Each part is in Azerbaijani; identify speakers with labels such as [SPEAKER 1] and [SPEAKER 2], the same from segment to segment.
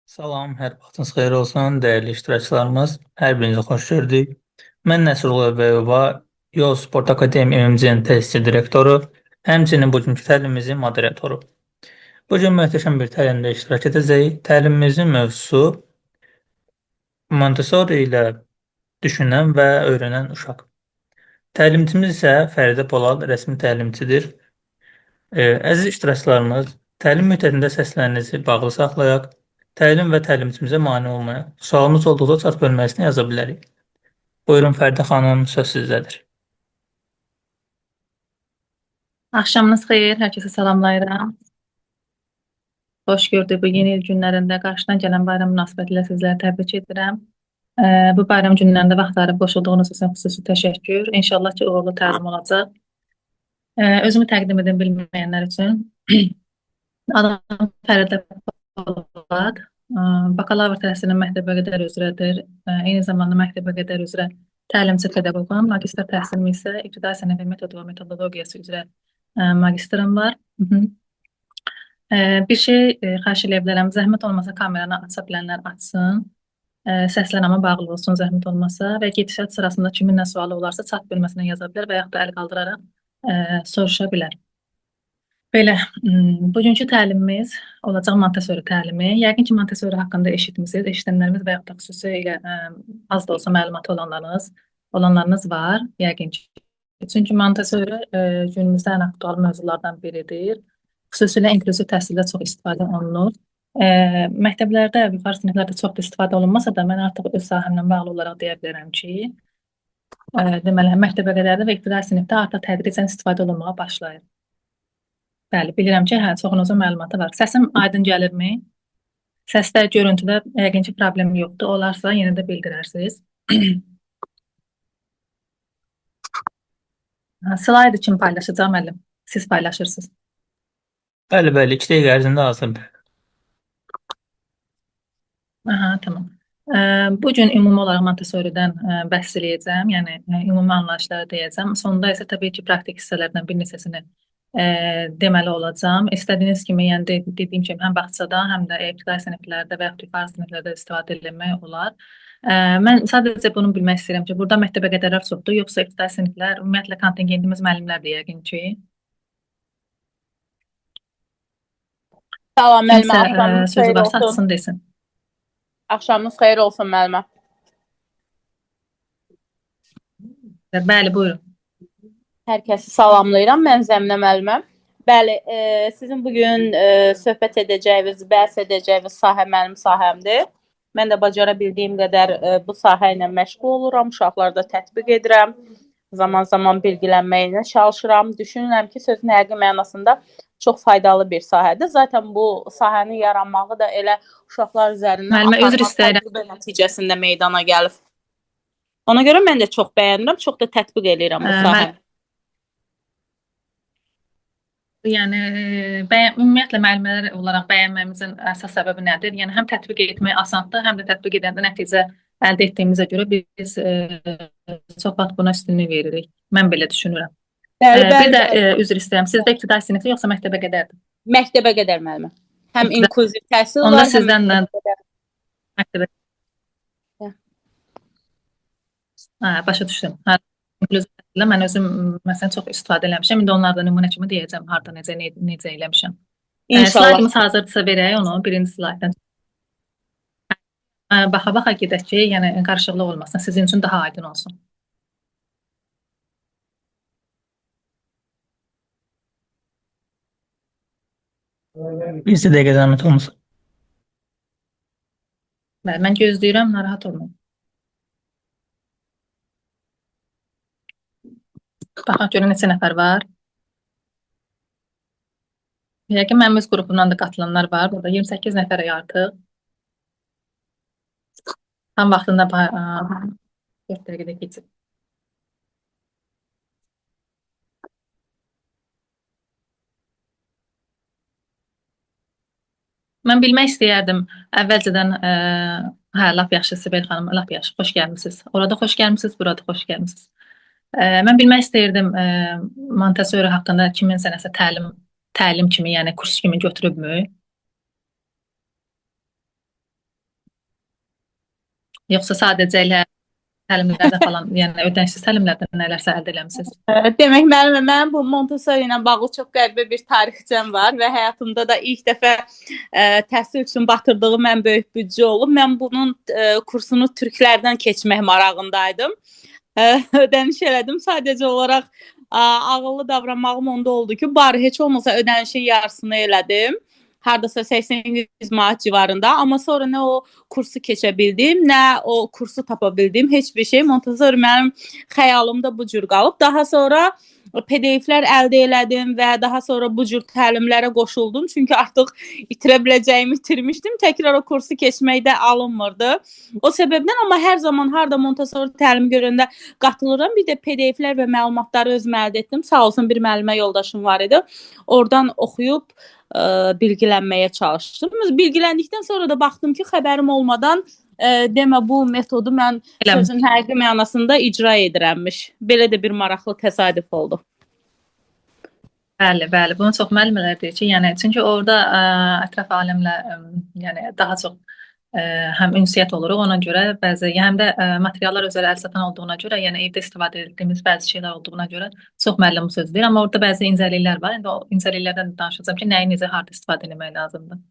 [SPEAKER 1] Salam, hər vaxtınız xeyir olsun, dəyərli iştirakçılarımız. Hər birinizi xoş gördük. Mən Nəsrullah Bəyova, Yol Sport Akademiya MMC-nin təsisçi direktoru, həmçinin bugünkü təlimimizin moderatoru. Bugün möhtəşəm bir təlimdə iştirak edəcəyik. Təlimimizin mövzusu Montessori ilə düşünən və öyrənən uşaq. Təlimçimiz isə Fəridə Polad, rəsmi təlimçidir. Əziz iştirakçılarımız, təlim müddətində səslərinizi bağlı saxlayaq. Təlim və təlimçimizə mane olmayaq. Sualımız olduqda chat bölməsinə yaza bilərik. Buyurun Fəridə xanım, söz sizdədir.
[SPEAKER 2] Axşamınız xeyir, hər kəsə salamlayıram. Xoş gördük bu yeni il günlərində qarşıdan gələn bayram münasibətilə sizləri təbrik edirəm. Bu bayram günlərində vaxt ayırıb qoşulduğunuz üçün xüsusi təşəkkür. İnşallah ki, uğurlu təlim olacaq. Özümü təqdim edim bilməyənlər üçün. Adım Fəridə Polad. Bakalavr təhsilim məktəbəqədər üzrədir. Eyni zamanda məktəbəqədər üzrə təlimçi pedaqoqam. Magistr təhsilim isə ibtidai sənəfi metodu və metodologiyası üzrə magistrım var. Hı -hı. Bir şey xahiş eləyə bilərəm. Zəhmət olmasa kameranı aça bilənlər açsın. Səslər amma bağlı olsun zəhmət olmasa və gedişat sırasında kimin nə sualı olarsa chat bölməsinə yaza bilər və yaxud da əl qaldıraraq soruşa bilər. Belə, bugünkü təlimimiz olacaq Montessori təlimi. Yəqin ki, Montessori haqqında eşitmisiniz. Eşidənlərimiz və yaxud da xüsusilə az da olsa məlumatı olanlarınız var, yəqin ki. Çünki Montessori günümüzdə ən aktual mövzulardan biridir. Xüsusilə inklüziv təhsildə çox istifadə olunur. Məktəblərdə, yuxarı siniflərdə çox da istifadə olunmasa da, mən artıq öz sahəmlə bağlı olaraq deyə bilərəm ki, deməli, məktəbəqədərdə və ibtidai sinifdə artıq tədricən istifadə olunmağa başlayır. Bəli, bilirəm ki, hə, çoxunuzun məlumatı var. Səsim aydın gəlirmi? Səsdə, görüntüdə yəqin ki, problem yoxdur. Olarsa yenə də bildirərsiniz. Slaydı kim paylaşacaq müəllim? Siz paylaşırsınız.
[SPEAKER 1] Bəli, bəli, 2 dəqiqə ərzində hazırdır.
[SPEAKER 2] Aha, tamam. Bu gün ümumi olaraq Montessori'dən bəhs eləyəcəm, yəni ümumi anlayışları deyəcəm. Sonda isə təbii ki, praktik hissələrdən bir neçəsini deməli olacağam. İstədiyiniz kimi, yəni dediyim kimi həm bağçada, həm də ibtidai siniflərdə və yaxud yuxarı siniflərdə istifadə etmək olar. Mən sadəcə bunu bilmək istəyirəm ki, burada məktəbəqədərlər çoxdur, yoxsa ibtidai siniflər, ümumiyyətlə kontingentimiz müəllimlərdir yəqin ki.
[SPEAKER 3] Salam müəllimə,
[SPEAKER 2] Kimsə
[SPEAKER 3] axşamınız
[SPEAKER 2] sözü
[SPEAKER 3] xeyir
[SPEAKER 2] varsa
[SPEAKER 3] olsun.
[SPEAKER 2] açsın desin.
[SPEAKER 3] Axşamınız xeyir olsun müəllimə.
[SPEAKER 2] Bəli, buyurun.
[SPEAKER 3] Hər kəsi salamlayıram. Mən Zəminə müəlliməm. Bəli, sizin bu gün söhbət edəcəyiniz, bəhs edəcəyiniz sahə mənim sahəmdir. Mən də bacara bildiyim qədər bu sahə ilə məşğul oluram, uşaqlarda tətbiq edirəm. Zaman-zaman bilgilənməyinə çalışıram. Düşünürəm ki, sözün həqiqi mənasında çox faydalı bir sahədir. Zaten bu sahənin yaranmağı da elə uşaqlar üzərindən
[SPEAKER 2] Müəllimə, üzr
[SPEAKER 3] aparılan
[SPEAKER 2] istəyirəm.
[SPEAKER 3] təcrübə nəticəsində meydana gəlib. Ona görə mən də çox bəyənirəm, çox da tətbiq eləyirəm bu sahəni.
[SPEAKER 2] Yəni ümumiyyətlə müəllimlər olaraq bəyənməyimizin əsas səbəbi nədir? Yəni həm tətbiq etmək asandır, həm də tətbiq edəndə nəticə əldə etdiyimizə görə biz çox vaxt buna üstünlük veririk. Mən belə düşünürəm.
[SPEAKER 3] Bəli,
[SPEAKER 2] Bir
[SPEAKER 3] bəli,
[SPEAKER 2] də
[SPEAKER 3] bəli.
[SPEAKER 2] üzr istəyirəm. Sizdə ibtidai sinifdə yoxsa məktəbə qədərdir?
[SPEAKER 3] Məktəbə qədər müəllimə. Həm inklüziv təhsil
[SPEAKER 2] Onda
[SPEAKER 3] var, həm
[SPEAKER 2] sizdən də
[SPEAKER 3] məktəbə qədər.
[SPEAKER 2] məktəbə.
[SPEAKER 3] Hə.
[SPEAKER 2] Hə, başa düşdüm. Hə, inklüziv təhsildə mən özüm məsələn çox istifadə eləmişəm. İndi onları da nümunə kimi deyəcəm harda necə necə eləmişəm.
[SPEAKER 3] İnşallah.
[SPEAKER 2] Slaydımız hazırdırsa verək onu birinci slayddan. Baxa-baxa gedək ki, yəni qarışıqlıq olmasın, sizin üçün daha aydın olsun.
[SPEAKER 1] Bir dəqiqə zəhmət olmasa.
[SPEAKER 2] Bəli, mən gözləyirəm, narahat olmayın. Baxaq görək neçə nəfər var. Yəqin mənim öz qrupumdan da qatılanlar var. Burada 28 nəfərək artıq. Tam vaxtında 4 dəqiqədə keçib. Mən bilmək istəyərdim əvvəlcədən, hə, lap yaxşı Sibel xanım, lap yaxşı, xoş gəlmisiniz. Orada xoş gəlmisiniz, burada xoş gəlmisiniz. Mən bilmək istəyirdim, Montessori haqqında kiminsə nəsə təlim kimi, yəni kurs kimi götürübmü? Yoxsa sadəcə elə təlimlərdə falan, yəni ödənişsiz təlimlərdən nələrsə əldə eləmisiniz?
[SPEAKER 3] Demək müəllimə, mənim bu Montessori ilə bağlı çox qəribə bir tarixçəm var və həyatımda da ilk dəfə təhsil üçün batırdığım ən böyük büdcə olub. Mən bunun kursunu türklərdən keçmək marağındaydım. Ödəniş elədim. Sadəcə olaraq ağıllı davranmağım onda oldu ki, bari heç olmasa ödənişin yarısını elədim. Hardasa 80-100 manat civarında, amma sonra nə o kursu keçə bildim, nə o kursu tapa bildim, heç bir şey. Montessori mənim xəyalımda bu cür qalıb. Daha sonra PDF-lər əldə elədim və daha sonra bu cür təlimlərə qoşuldum. Çünki artıq itirə biləcəyimi itirmişdim. Təkrar o kursu keçməkdə alınmırdı. O səbəbdən, amma hər zaman harda Montessori təlimi görəndə qatılıram. Bir də PDF-lər və məlumatları özüm əldə etdim. Sağ olsun bir müəllimə yoldaşım var idi. Oradan oxuyub bilgilənməyə çalışdım. Bilgiləndikdən sonra da baxdım ki, xəbərim olmadan demə bu metodu mən sözün həqiqi mənasında icra edirəmmiş. Belə də bir maraqlı təsadüf oldu.
[SPEAKER 2] Bəli, bəli. Bunu çox müəllimələr deyir ki, yəni çünki orada ətraf aləmlə yəni daha çox həm ünsiyyət oluruq ona görə bəzi, həm də materiallar özləri əl satan olduğuna görə, yəni evdə istifadə etdiyimiz bəzi şeylər olduğuna görə çox müəllim bu sözü deyir, amma orada bəzi incəliklər var. İndi o incəliklərdən də danışacağam ki, nəyi necə harda istifadə etmək lazımdır.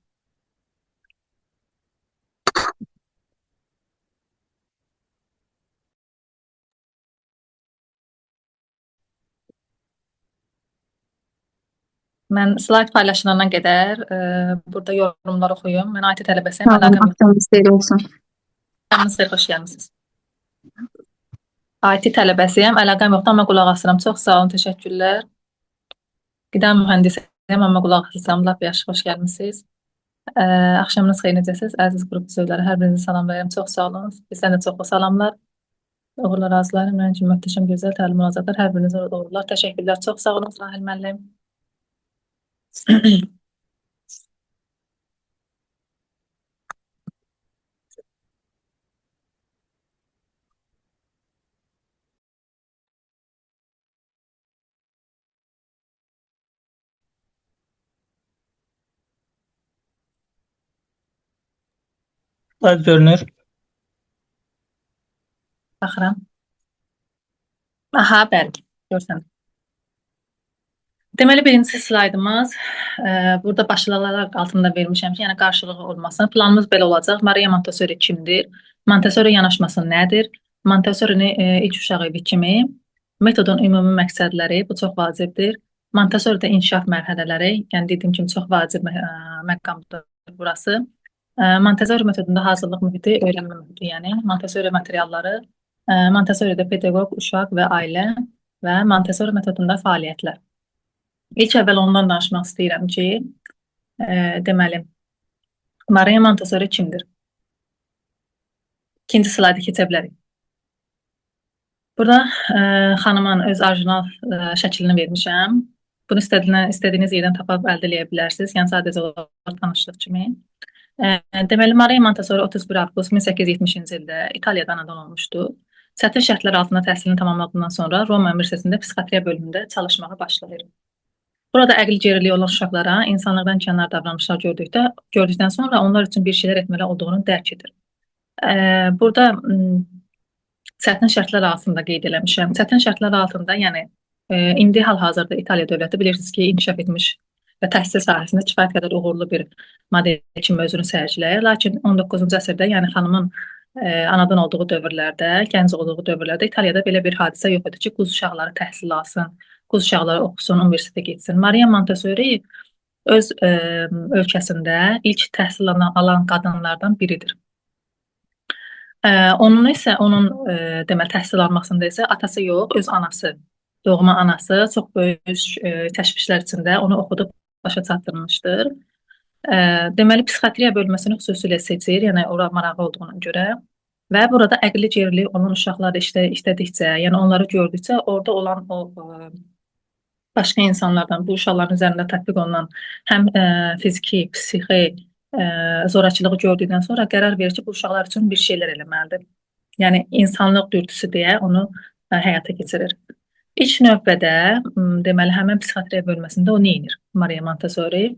[SPEAKER 2] Mən slayd paylaşılana qədər burada yorumlar oxuyum. Mən IT tələbəsiyəm,
[SPEAKER 4] Tamam, əlaqəm yox. Axşamınız xeyir olsun.
[SPEAKER 2] Axşamınız xeyir, xoş gəlmisiniz. IT tələbəsiyəm, əlaqəm yoxdur, amma qulaq asıram. Çox sağ olun, təşəkkürlər. Qida mühəndisiyəm, amma qulaq asıram. Lap yaxşı, xoş gəlmisiniz. Axşamınız xeyir, necəsiniz? Əziz qrup üzvləri, hər birinizi salamlayıram. Çox sağ olun. Bizdən də çoxlu salamlar. Uğurlar arzulayıram. Mənim üçün möhtəşəm, gözəl təlim olacaqlar. Hər birinizə uğurlar. Təşəkkürlər. Çox sağ olun, Sahil müəllim.
[SPEAKER 1] Slayd görünür.
[SPEAKER 2] Baxıram. Aha, bəli, görsənir. Deməli, birinci slaydımız burada başlıqlar altında vermişəm ki, yəni qarşılığı olmasın. Planımız belə olacaq. Maria Montessori kimdir? Montessori yanaşması nədir? Montessori'nin ilk uşaq evi kimi, metodun ümumi məqsədləri, bu çox vacibdir. Montessori'də inkişaf mərhələləri, yəni dediyim kimi çox vacib məqamdır burası. Montessori metodunda hazırlıq mühiti, öyrənmə mühiti, yəni Montessori materialları, Montessori'də pedaqoq, uşaq və ailə və Montessori metodunda fəaliyyətlər. İlk əvvəl ondan danışmaq istəyirəm ki, deməli, Maria Montessori kimdir? İkinci slayda keçə bilərik. Burada xanımın öz orijinal şəklini vermişəm. Bunu istədiyiniz yerdən tapıb əldə eləyə bilərsiniz. Yəni sadəcə olaraq tanışlıq kimi. Deməli, Maria Montessori 31 avqust 1870-ci ildə İtaliyada anadan olmuşdu. Çətin şərtlər altında təhsilini tamamladığından sonra Roma Universitetində psixiatriya bölümündə çalışmağa başlayır. Burada əqli geriliyi olan uşaqlara insanlıqdan kənar davranışlar gördükdən sonra onlar üçün bir şeylər etməli olduğunu dərk edir. Burada çətin şərtlər altında qeyd eləmişəm. Çətin şərtlər altında, yəni indi hal-hazırda İtaliya dövləti bilirsiniz ki, inkişaf etmiş və təhsil sahəsində kifayət qədər uğurlu bir model kimi özünü sərgiləyir. Lakin 19-cu əsrdə, yəni xanımın anadan olduğu dövrlərdə, gənc olduğu dövrlərdə İtaliyada belə bir hadisə yox idi ki, qız uşaqları təhsil alsın, qız uşaqları oxusun, universitetə getsin. Maria Montessori öz ölkəsində ilk təhsil alan qadınlardan biridir. Onun isə onun deməli təhsil almasında isə atası yox, öz anası, doğma anası çox böyük təşvişlər içində onu oxudub başa çatdırmışdır. Deməli psixiatriya bölməsini xüsusilə seçir, yəni ora marağı olduğuna görə və burada əqli geriliyi olan uşaqlar işlədikcə, yəni onları gördükcə orada olan o başqa insanlardan bu uşaqların üzərində tətbiq olunan həm fiziki, psixi zorakılığı gördükdən sonra qərar verir ki, bu uşaqlar üçün bir şeylər eləməlidir. Yəni insanlıq dürtüsü deyə onu həyata keçirir. İlk növbədə deməli həmin psixiatriya bölməsində o nə edir? Maria Montessori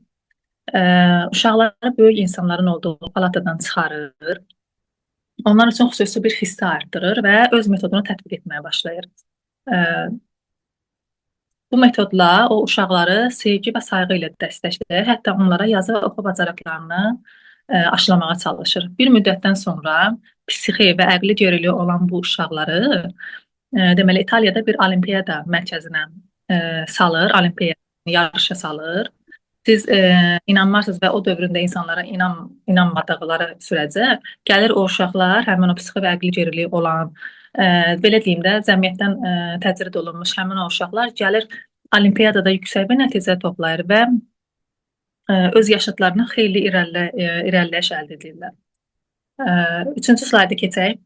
[SPEAKER 2] uşaqları böyük insanların olduğu palatadan çıxarır. Onlar üçün xüsusi bir hissə artırır və öz metodunu tətbiq etməyə başlayır. Bu metodla o uşaqları sevgi və sayğı ilə dəstəkləyir, hətta onlara yazı və oxu bacarıqlarını aşılamağa çalışır. Bir müddətdən sonra psixi və əqli geriliyi olan bu uşaqları deməli İtaliyada bir olimpiyada mərkəzinə salır, olimpiyada yarışa salır. Siz inanmarsınız və o dövründə insanlara inanmadıqları sürəcə gəlir o uşaqlar, həmin o psixi və əqli geriliyi olan, belə deyim də, cəmiyyətdən təcrid olunmuş həmin o uşaqlar gəlir olimpiyadada yüksək bir nəticə toplayır və öz yaşıdlarından xeyli irəliləyiş əldə edirlər. Üçüncü slayda keçək.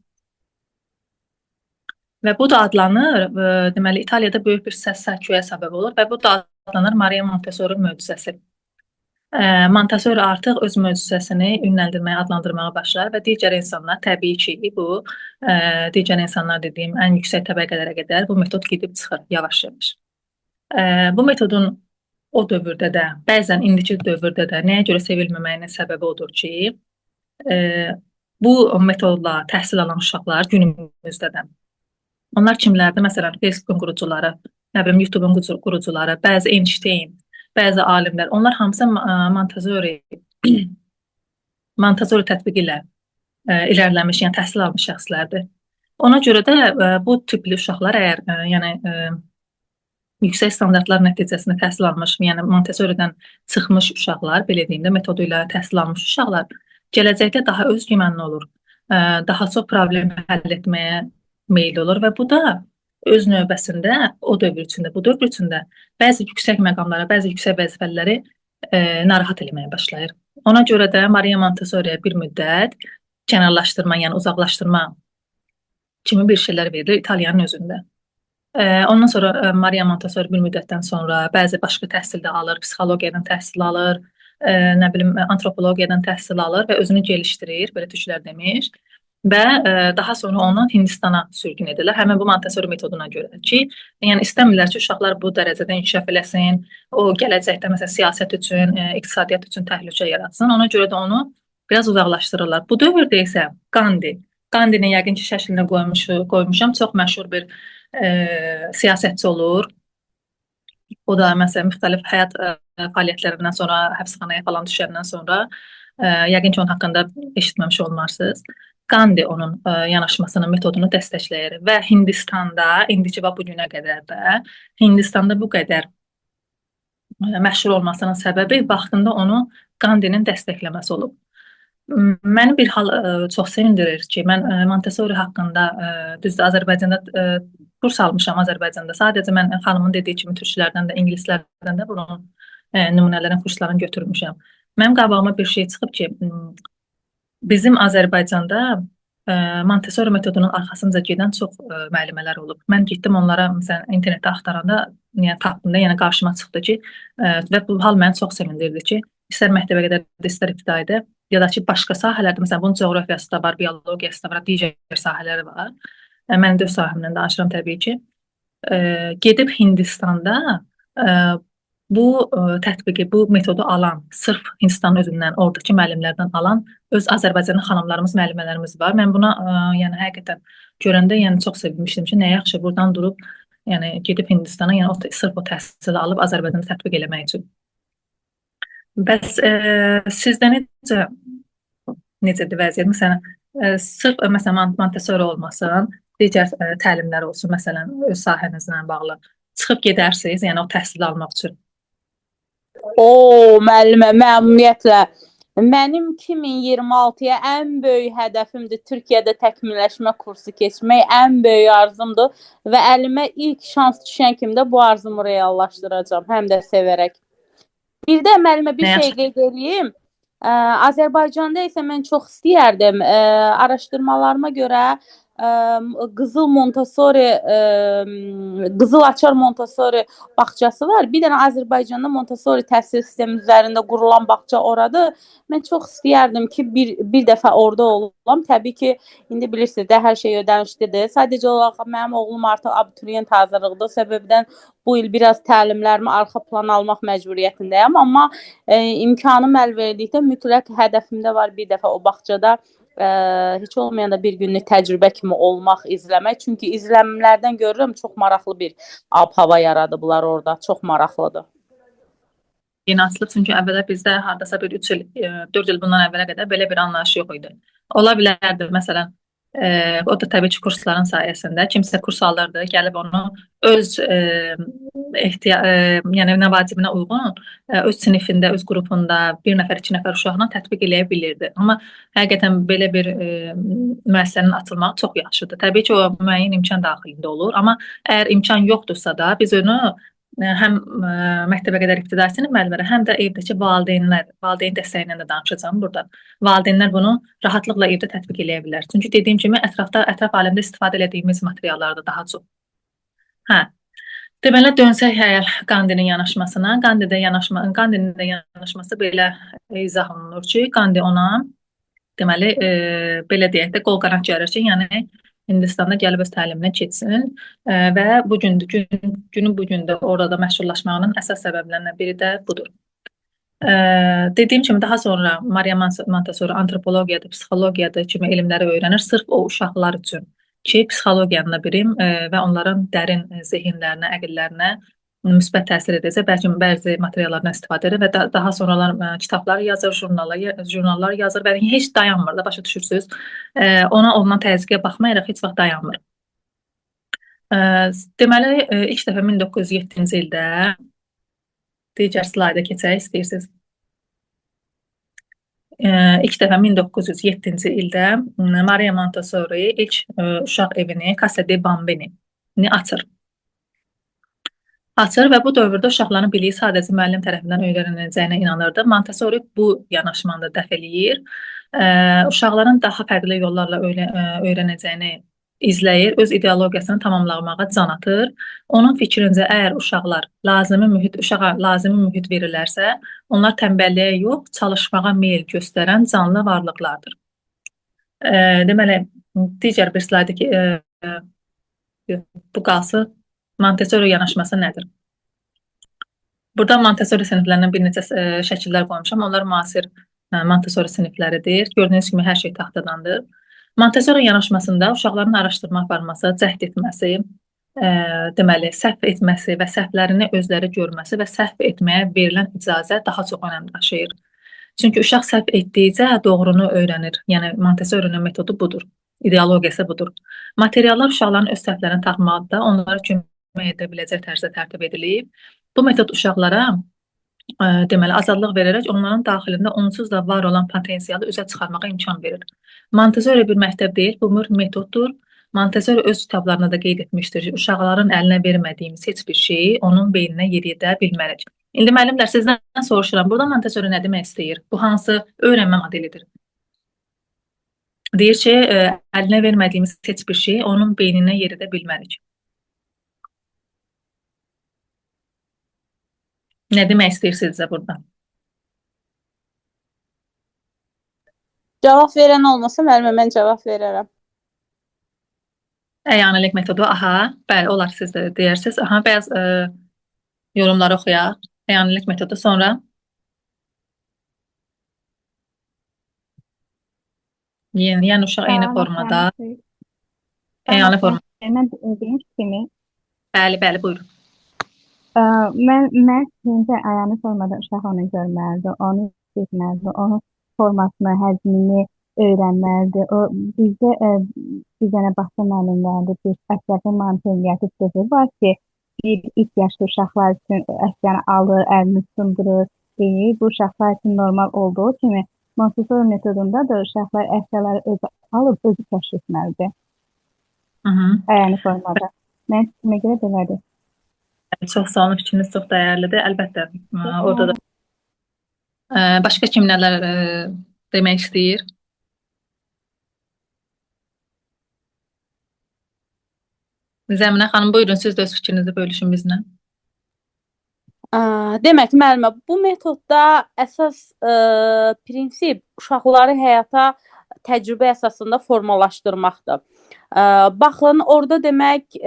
[SPEAKER 2] Və bu da adlanır, deməli İtaliyada böyük bir səs-küyə səbəb olur və bu da adlanır Maria Montessori möcüzəsi. Montessori artıq öz möcüzəsini ünləndirməyə, adlandırmağa başlar və digər insanlar, təbii ki, bu digər insanlar dediyim ən yüksək təbəqələrə qədər bu metod gedib çıxır yavaş-yavaş. Bu metodun o dövrdə də, bəzən indiki dövrdə də nəyə görə sevilməməyinin səbəbi odur ki, bu metodla təhsil alan uşaqlar günümüzdə də, onlar kimlərdir? Məsələn, Facebookun qurucuları, nə bilim, YouTube'un qurucuları, bəzi Einstein, bəzi alimlər, onlar hamısı Montessori tətbiqi ilə irəliləmiş, yəni təhsil almış şəxslərdir. Ona görə də bu tipli uşaqlar əgər yəni yüksək standartlar nəticəsində təhsil almış, yəni Montessori'dən çıxmış uşaqlar, belə deyim də, metodu ilə təhsil almış uşaqlar gələcəkdə daha özgüvənli olur, daha çox problem həll etməyə meyilli olur və bu da öz növbəsində o dövr içində, bu dövr içində bəzi yüksək məqamlara, bəzi yüksək vəzifələri narahat eləməyə başlayır. Ona görə də Maria Montessori'yə bir müddət kənarlaşdırma, yəni uzaqlaşdırma kimi bir şeylər verilir İtaliyanın özündə. Ondan sonra Maria Montessori bir müddətdən sonra bəzi başqa təhsil də alır, psixologiyadan təhsil alır, nə bilim antropologiyadan təhsil alır və özünü gelişdirir, belə türklər demiş. Və daha sonra onu Hindistana sürgün edirlər. Həmin bu Montessori metoduna görə ki, yəni istəmirlər ki, uşaqlar bu dərəcədə inkişaf eləsin, o gələcəkdə məsələn siyasət üçün, iqtisadiyyat üçün təhlükə yaratsın. Ona görə də onu biraz uzaqlaşdırırlar. Bu dövrdə isə Qandi, Qandini yəqin ki, şəklində qoymuşam. Çox məşhur bir siyasətçi olur. O da məsələn müxtəlif həyat fəaliyyətlərindən sonra, həbsxanaya falan düşəndən sonra yəqin ki, onun haqqında eşitməmiş olmarsınız. Qandi onun yanaşmasının metodunu dəstəkləyir və Hindistanda, indiki və bu günə qədər də Hindistanda bu qədər məşhur olmasının səbəbi vaxtında onu Qandinin dəstəkləməsi olub. Məni bir hal çox sevindirir ki, mən Montessori haqqında düzdür Azərbaycanda kurs almışam Azərbaycanda. Sadəcə mən xanımın dediyi kimi türklərdən də, ingilislərdən də bunun nümunələrin, kurslarını götürmüşəm. Mənim qabağıma bir şey çıxıb ki, bizim Azərbaycanda Montessori metodunun arxasınca gedən çox müəllimələr olub. Mən getdim onlara məsələn internetdə axtaranda, yəni tapdım da, yəni qarşıma çıxdı ki, və bu hal məni çox sevindirdi ki, istər məktəbə qədər, istər ibtidaidə, ya da ki başqa sahələrdə, məsələn bunun coğrafiyası da var, biologiyası da var, digər sahələri var. Mən də öz sahəmdən danışıram təbii ki. Gedib Hindistanda bu tətbiqi, bu metodu alan, sırf Hindistanın özündən, oradakı müəllimlərdən alan öz Azərbaycanlı xanımlarımız, müəllimələrimiz var. Mən buna yəni həqiqətən görəndə yəni çox sevinmişdim ki, nə yaxşı buradan durub, yəni gedib Hindistana, yəni o sırf o təhsili alıb Azərbaycanda tətbiq eləmək üçün. Bəs sizdə necədir vəziyyət? Məsələn, sırf məsələn Montessori olmasın, digər təlimlər olsun, məsələn, öz sahənizlə bağlı çıxıb gedərsiniz, yəni o təhsili almaq üçün.
[SPEAKER 3] O, müəllimə, məmnuniyyətlə. Mənim 2026-ya ən böyük hədəfimdir Türkiyədə təkmilləşmə kursu keçmək, ən böyük arzumdur və əlimə ilk şans düşən kimi də bu arzumu reallaşdıracağam, həm də sevərək. Bir də müəllimə bir şey qeyd eləyim. Azərbaycanda isə mən çox istəyərdim. Araşdırmalarıma görə Qızıl Montessori, Qızıl Açar Montessori bağçası var. Bir dənə Azərbaycanda Montessori təhsil sistemi üzərində qurulan bağça oradır. Mən çox istəyərdim ki, bir dəfə orada olam. Təbii ki, indi bilirsiniz də hər şey ödənişlidir. Sadəcə olaraq mənim oğlum artıq abituriyent hazırlıqdır. O səbəbdən bu il biraz təlimlərimi arxa plana almaq məcburiyyətindəyəm. Amma imkanım əl verdikdə mütləq hədəfimdə var bir dəfə o bağçada Heç olmayanda bir günlük təcrübə kimi olmaq, izləmək. Çünki izlənimlərdən görürəm çox maraqlı bir ab-hava yaradıblar orada. Çox maraqlıdır.
[SPEAKER 2] Yeni açılıb, çünki əvvələ bizdə hardasa bir 3 il, 4 il bundan əvvələ qədər belə bir anlayış yox idi. Ola bilərdi, məsələn, o da təbii ki, kursların sayəsində kimsə kurs alırdı, gəlib onu öz yəni nə vacibinə uyğun öz sinifində, öz qrupunda bir nəfər, iki nəfər uşaqla tətbiq eləyə bilirdi. Amma həqiqətən belə bir müəssisənin açılmağı çox yaxşıdır. Təbii ki, o müəyyən imkan daxilində olur, amma əgər imkan yoxdursa da biz onu həm məktəbə qədər ibtidai sinif müəllimləri, həm də evdəki valideynlər, valideyn dəstəyi ilə də danışacağam burada. Valideynlər bunu rahatlıqla evdə tətbiq eləyə bilər. Çünki dediyim kimi ətraf aləmdə istifadə elədiyimiz materiallardır daha çox. Hə. Deməli dönsək əgər Qandinin yanaşmasına, Qandinin də yanaşması belə izah olunur ki, Qandi ona deməli belə deyək də qol qanad gərir ki, yəni Hindistanda gəlib öz təliminə keçsin və bu gün günün bu gün də orada məşhurlaşmağının əsas səbəblərindən biri də budur. Dediyim kimi daha sonra Maria Montessori antropologiyadır, psixologiyadır kimi elmləri öyrənir sırf o uşaqlar üçün ki, psixologiyanı da bilim və onların dərin zehinlərinə, əqillərinə müsbət təsir edəcək. Bəlkə bəzi materiallardan istifadə edir və daha sonralar kitablar yazır, jurnallar yazır və heç dayanmır da, başa düşürsünüz. Ona olunan təzyiqə baxmayaraq heç vaxt dayanmır. Deməli, ilk dəfə 1907-ci ildə digər slayda keçək istəyirsiniz. İlk dəfə 1907-ci ildə Maria Montessori ilk uşaq evini Casa de Bambini açır. Açır və bu dövrdə uşaqların biliyi sadəcə müəllim tərəfindən öyrəniləcəyinə inanırdı. Montessori bu yanaşmanı da dəf eləyir. Uşaqların daha fərqli yollarla öyrənəcəyini izləyir, öz ideologiyasını tamamlamağa can atır. Onun fikrincə, əgər uşaqlar uşağa lazımi mühit verirlərsə, onlar tənbəlliyə yox, çalışmağa meyl göstərən canlı varlıqlardır. Deməli, digər bir slayda ki, bu qalsın. Montessori yanaşması nədir? Burada Montessori siniflərindən bir neçə şəkillər qoymuşam. Onlar müasir Montessori sinifləridir. Gördüyünüz kimi hər şey taxtadandır. Montessori yanaşmasında uşaqların araşdırma aparması, cəhd etməsi, deməli, səhv etməsi və səhvlərini özləri görməsi və səhv etməyə verilən icazə daha çox önəm daşıyır. Çünki uşaq səhv etdikcə doğrunu öyrənir. Yəni Montessori'nin metodu budur. İdeologiyası budur. Materiallar uşaqların öz səhvlərini tapmaqda onlara kömək edə biləcək tərzdə tərtib edilib. Bu metod uşaqlara deməli azadlıq verərək onların daxilində onsuz da var olan potensialı üzə çıxarmağa imkan verir. Montessori bir məktəb deyil, bu bir metoddur. Montessori öz kitablarında da qeyd etmişdir ki, uşaqların əlinə vermədiyimiz heç bir şeyi onun beyninə yeridə bilmərik. İndi müəllimlər sizdən soruşuram, burada Montessori nə demək istəyir? Bu hansı öyrənmə modelidir? Deyir ki, əlinə vermədiyimiz heç bir şeyi onun beyninə yeridə bilmərik. Nə demək istəyir sizcə burada?
[SPEAKER 3] Cavab verən olmasa müəllimə mən cavab verərəm.
[SPEAKER 2] Əyanilik metodu, aha, bəli, olar siz də deyərsiniz. Aha, bəz yorumları oxuyaq. Əyanilik metodu sonra. Yəni uşaq eyni formada. Əyani forma.
[SPEAKER 4] Mən deyim kimi.
[SPEAKER 2] Bəli, bəli, buyurun.
[SPEAKER 4] Mən fikrimcə əyani formada uşaq onu görməlidir, onu hiss etməlidir, onun formasını, həcmini öyrənməlidir. O bizdə bir dənə bağça müəllimlərində bir ətraflı məntiqiyyəti dövr var ki, 1-3 yaşlı uşaqlar üçün əşyanı alır, əlini sındırır, deyir. Bu uşaqlar üçün normal olduğu kimi Montessori metodunda da uşaqlar əşyaları özü alıb özü kəşf etməlidir. Əyani formada. Mənim fikrimə görə belədir.
[SPEAKER 2] Çox sağ olun, fikriniz çox dəyərlidir. Əlbəttə, orada da başqa kim nələr demək istəyir? Zəminə xanım, buyurun, siz də öz fikrinizi bölüşün bizlə.
[SPEAKER 3] Demək, müəllimə, bu metodda əsas prinsip uşaqları həyata təcrübə əsasında formalaşdırmaqdır. Baxın, orada demək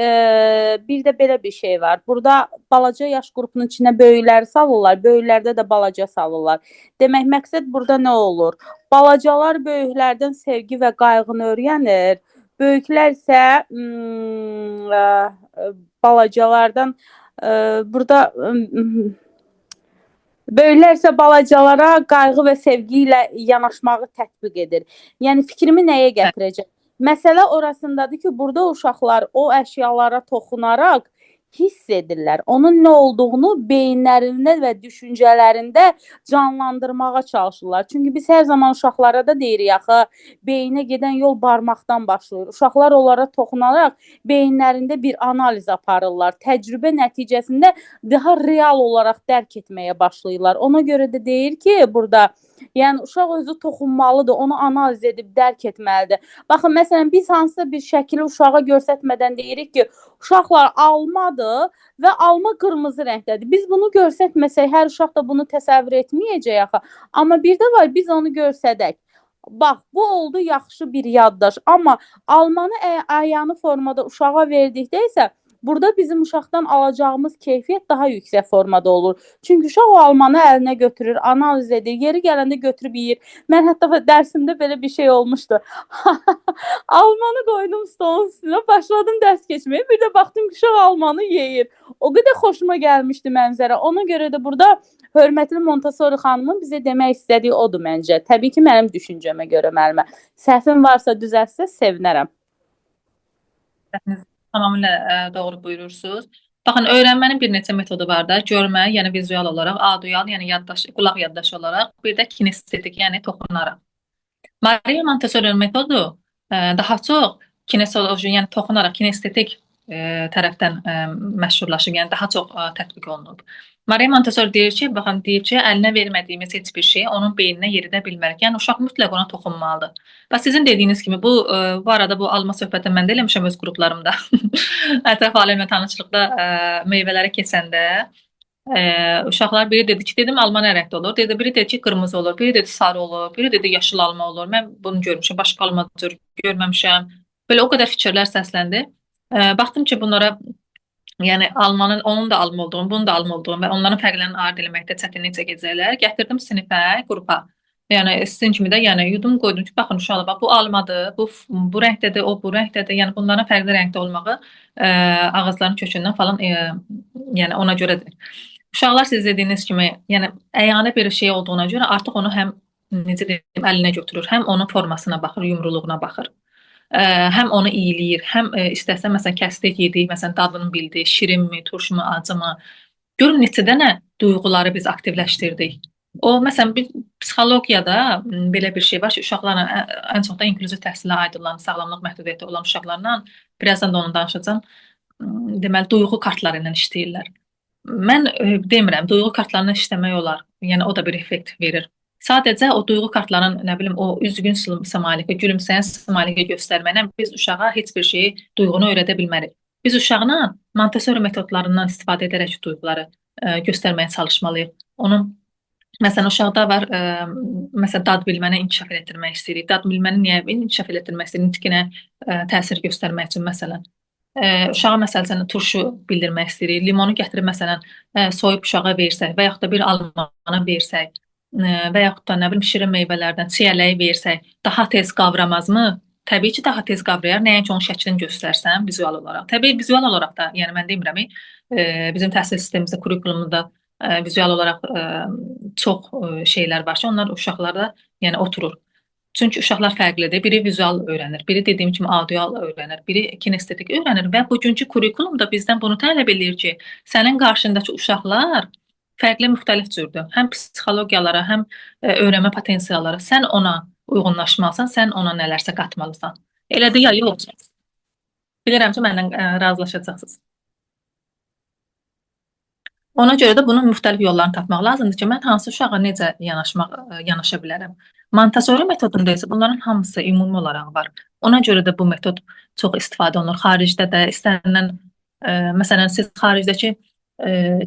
[SPEAKER 3] bir də belə bir şey var. Burada balaca yaş qrupunun içinə böyükləri salırlar, böyüklərdə də balaca salırlar. Demək, məqsəd burada nə olur? Balacalar böyüklərdən sevgi və qayğını öyrənir. Böyüklər isə balacalardan burada böyüklər isə balacalara qayğı və sevgi ilə yanaşmağı tətbiq edir. Yəni fikrimi nəyə gətirəcəm? Məsələ orasındadır ki, burada uşaqlar o əşyalara toxunaraq hiss edirlər. Onun nə olduğunu beyinlərində və düşüncələrində canlandırmağa çalışırlar. Çünki biz hər zaman uşaqlara da deyirik axı, beyinə gedən yol barmaqdan başlayır. Uşaqlar onlara toxunaraq beyinlərində bir analiz aparırlar. Təcrübə nəticəsində daha real olaraq dərk etməyə başlayırlar. Ona görə də deyir ki, burada yəni uşaq özü toxunmalıdır, onu analiz edib dərk etməlidir. Baxın, məsələn, biz hansısa bir şəkili uşağa göstərmədən deyirik ki, uşaqlar almadır və alma qırmızı rəngdədir. Biz bunu göstərməsək, hər uşaq da bunu təsəvvür etməyəcək axı. Amma bir də var, biz onu göstərdək. Bax, bu oldu yaxşı bir yaddaş. Amma almanı əyani formada uşağa verdikdə isə burada bizim uşaqdan alacağımız keyfiyyət daha yüksək formada olur. Çünki uşaq o almanı əlinə götürür, analiz edir, yeri gələndə götürüb yeyir. Mən hətta dərsimdə belə bir şey olmuşdu. Almanı qoydum stolun üstünə, başladım dərs keçməyə. Bir də baxdım ki, uşaq almanı yeyir. O qədər xoşuma gəlmişdi mənzərə. Ona görə də burada hörmətli Montessori xanımın bizə demək istədiyi odur məncə. Təbii ki, mənim düşüncəmə görə müəllimə. Səhvim varsa düzəltsə sevinərəm.
[SPEAKER 2] Tamamilə doğru buyurursunuz. Baxın, öyrənmənin bir neçə metodu var da. Görmə, yəni vizual olaraq, audial, yəni yaddaş, qulaq yaddaşı olaraq, bir də kinestetik, yəni toxunaraq. Maria Montessori metodu daha çox kinesioloji, yəni toxunaraq, kinestetik tərəfdən məşhurlaşıb, yəni daha çox tətbiq olunub. Maria Montessori deyir ki, baxın, deyir ki, əlinə vermədiyimiz heç bir şeyi onun beyninə yeridə bilmərik. Yəni uşaq mütləq ona toxunmalıdır. Və sizin dediyiniz kimi bu arada bu alma söhbətini mən də eləmişəm öz qruplarımda. Ətraf aləmlə tanışlıqda meyvələrə keçəndə uşaqlar biri dedi ki, dedim alma nə rəngdə olur? Dedi, biri dedi ki, qırmızı olur, biri dedi sarı olur, biri dedi yaşıl alma olur. Mən bunu görmüşəm, başqa alma cür görməmişəm. Belə o qədər fikirlər səsləndi. Baxdım ki, bunlara yəni almanın onun da alma olduğunu, bunun da alma olduğunu və onların fərqlərini ayırd eləməkdə çətinlik çəkəcəklər. Gətirdim sinifə, qrupa. Yəni sizin kimi də yəni yudum qoydum ki, baxın uşaqlar, bax bu almadır, bu rəngdədir, o bu rəngdədir. Yəni bunların fərqli rəngdə olmağı ağacların kökündən falan yəni ona görədir. Uşaqlar siz dediyiniz kimi, yəni əyani bir şey olduğuna görə artıq onu həm necə deyim, əlinə götürür, həm onun formasına baxır, yumruluğuna baxır. Həm onu iyiləyir, həm istəsə məsələn kəsdik, yedik, məsələn dadını bildi, şirinmi, turşumu, acımı. Görün neçə dənə duyğuları biz aktivləşdirdik. O məsələn bir psixologiyada belə bir şey var ki, uşaqlarla ən çox da inklüziv təhsilə aid olan, sağlamlıq məhdudiyyəti olan uşaqlarla birazdan da onu danışacağam. Deməli duyğu kartları ilə işləyirlər. Mən demirəm, duyğu kartlarına işləmək olar. Yəni o da bir effekt verir. Sadəcə o duyğu kartlarının, nə bilim, o üzgün smayliki, gülümsəyən smayliki göstərməklə biz uşağa heç bir şeyi, duyğunu öyrədə bilmərik. Biz uşaqla Montessori metodlarından istifadə edərək duyğuları göstərməyə çalışmalıyıq. Onun məsələn uşaqda var, məsələn dad bilməni inkişaf elətdirmək istəyirik. Dad bilməni niyə inkişaf elətdirmək istəyirik? Nitqinə təsir göstərmək üçün məsələn. Uşağa məsələn turşu bildirmək istəyirik. Limonu gətirib məsələn soyub uşağa versək və yaxud da bir almanı versək və yaxud da nə bilim şirin meyvələrdən çiyələyi versək, daha tez qavramazmı? Təbii ki, daha tez qavrayar. Nəinki onun şəklini göstərsən vizual olaraq. Təbii vizual olaraq da, yəni mən demirəm, bizim təhsil sistemimizdə, kurikulumda vizual olaraq çox şeylər var ki, onlar uşaqlarda yəni oturur. Çünki uşaqlar fərqlidir. Biri vizual öyrənir, biri dediyim kimi audial öyrənir, biri kinestetik öyrənir və bugünkü kurikulum da bizdən bunu tələb eləyir ki, sənin qarşındakı uşaqlar fərqli müxtəlif cürdür. Həm psixologiyalara, həm öyrənmə potensiallara. Sən ona uyğunlaşmalısan, sən ona nələrsə qatmalısan. Elədir ya yox? Bilirəm ki, məndən razılaşacaqsınız. Ona görə də bunun müxtəlif yollarını tapmaq lazımdır ki, mən hansı uşağa necə yanaşa bilərəm. Montessori metodunda isə bunların hamısı ümumi olaraq var. Ona görə də bu metod çox istifadə olunur. Xaricdə də istənilən, məsələn, siz xaricdəki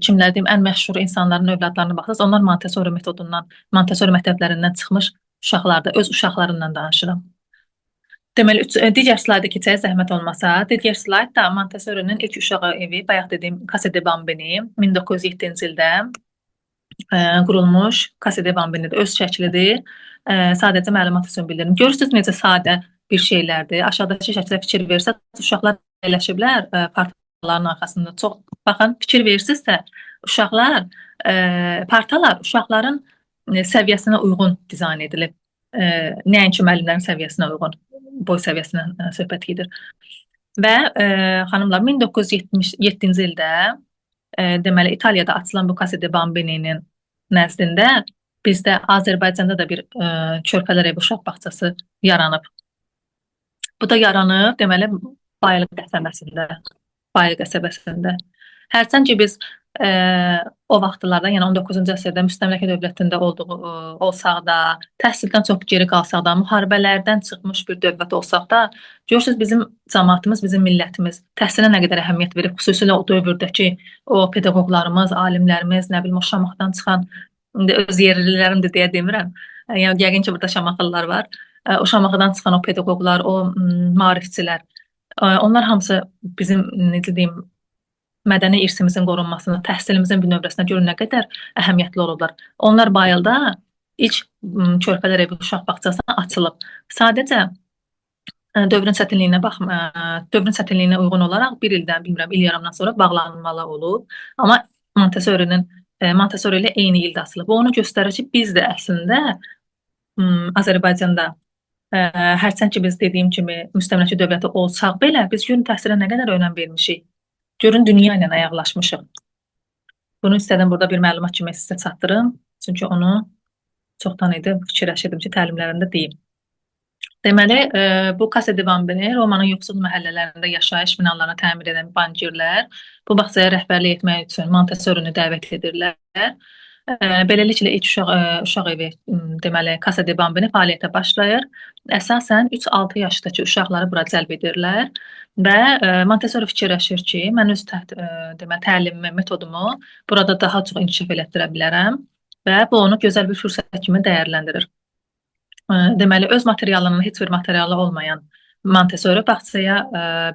[SPEAKER 2] kimlər deyim, ən məşhur insanların övladlarına baxsaz, onlar Montessori metodundan, Montessori məktəblərindən çıxmış Uşaqlarda, öz uşaqlarımdan danışıram. Deməli, digər slayda keçək, zəhmət olmasa. Digər slayd da Montessori'nin ilk uşaq evi, bayaq dediyim Casa de Bambini 1907-ci ildə qurulmuş Casa de Bambinidir. Öz şəklidir. Sadəcə məlumat üçün bildirim. Görürsünüz necə sadə bir şeylərdir. Aşağıdakı şəklə fikir versəz, uşaqlar əyləşiblər partaların arxasında. Çox baxın, fikir versinizsə, uşaqlar partalar uşaqların səviyyəsinə uyğun dizayn edilib. Nəinki müəllimlərin səviyyəsinə uyğun, boy səviyyəsindən söhbət gedir. Və xanımlar 1977-ci ildə deməli İtaliyada açılan bu Casa de Bambini'nin nəzdində bizdə Azərbaycanda da bir körpələr evi uşaq bağçası yaranıb. Bu da yaranıb, deməli Bayıl qəsəbəsində. Bayıl qəsəbəsində. Hərçənd ki biz o vaxtlarda, yəni 19-cu əsrdə müstəmləkə dövlətində olsaq da, təhsildən çox geri qalsaq da, müharibələrdən çıxmış bir dövlət olsaq da, görürsüz bizim cəmaatımız, bizim millətimiz təhsilə nə qədər əhəmiyyət verib, xüsusilə o dövrdəki o pedaqoqlarımız, alimlərimiz, nə bilim o Şamaxıdan çıxan, indi öz yerlilərimdir deyə demirəm. Yəni yəqin ki burada Şamaxılılar var. O Şamaxıdan çıxan o pedaqoqlar, o maarifçilər, onlar hamısı bizim necə deyim, mədəni irsimizin qorunmasına, təhsilimizin bünövrəsinə görün nə qədər əhəmiyyətli olublar. Onlar Bayılda ilk körpələr evi uşaq bağçası açılıb. Sadəcə dövrün çətinliyinə baxma, dövrün çətinliyinə uyğun olaraq bir ildən, bilmirəm, il yarımdan sonra bağlanmalı olub. Amma Montessori ilə eyni ildə açılıb. Bu onu göstərir ki, biz də əslində Azərbaycanda hərçənd ki biz dediyim kimi müstəmləkə dövləti olsaq belə, biz görün təhsilə nə qədər önəm vermişik. Görün dünya ilə ayaqlaşmışıq. Bunu istədim burada bir məlumat kimi sizə çatdırım. Çünki onu çoxdan idi fikirləşirdim ki, təlimlərimdə deyim. Deməli, bu Casa de Bambini Romanın yoxsul məhəllələrində yaşayış binalarını təmir edən bankirlər bu bağçaya rəhbərlik etmək üçün Montessori'ni dəvət edirlər. Beləliklə ilk uşaq evi, deməli Casa de Bambini fəaliyyətə başlayır. Əsasən 3-6 yaşdakı uşaqları bura cəlb edirlər və Montessori fikirləşir ki, mən öz deməli təlimimi, metodumu burada daha çox inkişaf elətdirə bilərəm və bu onu gözəl bir fürsət kimi dəyərləndirir. Deməli öz materialının heç bir materialı olmayan Montessori bağçaya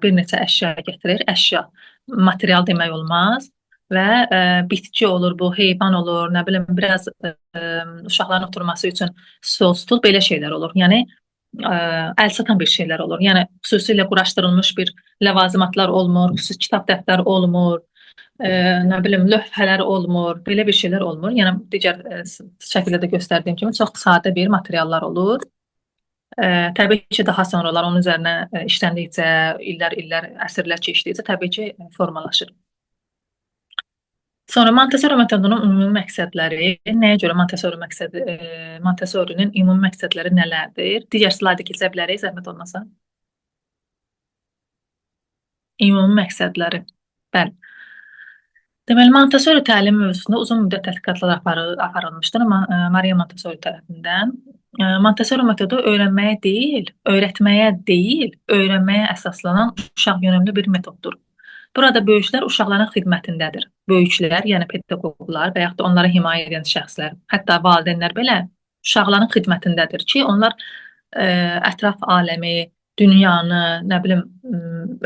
[SPEAKER 2] bir neçə əşya gətirir. Əşya, material demək olmaz və bitki olur bu, heyvan olur, nə bilim biraz uşaqların oturması üçün stol, stul belə şeylər olur. Yəni əl çatan bir şeylər olur. Yəni xüsusilə quraşdırılmış bir ləvazimatlar olmur, xüsusi kitab dəftər olmur, nə bilim lövhələr olmur, belə bir şeylər olmur. Yəni digər şəkildə də göstərdiyim kimi çox sadə bir materiallar olur. Təbii ki, daha sonralar onun üzərinə işləndikcə, illər, illər, əsrlər keçdikcə təbii ki, formalaşır. Sonra Montessori metodunun ümumi məqsədləri, nəyə görə Montessori məqsədi, Montessori'nin ümumi məqsədləri nələrdir? Digər slayda keçə bilərik, zəhmət olmasa. Ümumi məqsədləri. Bəli. Deməli, Montessori təlim mövzusunda uzun müddət tədqiqatlar aparılmışdır Maria Montessori tərəfindən. Montessori metodu öyrənməyə deyil, öyrətməyə deyil, öyrənməyə əsaslanan uşaq yönümlü bir metoddur. Burada böyüklər uşaqların xidmətindədir. Böyüklər, yəni pedaqoqlar və yaxud da onları himayə edən şəxslər, hətta valideynlər belə uşaqların xidmətindədir ki, onlar ətraf aləmi, dünyanı, nə bilim,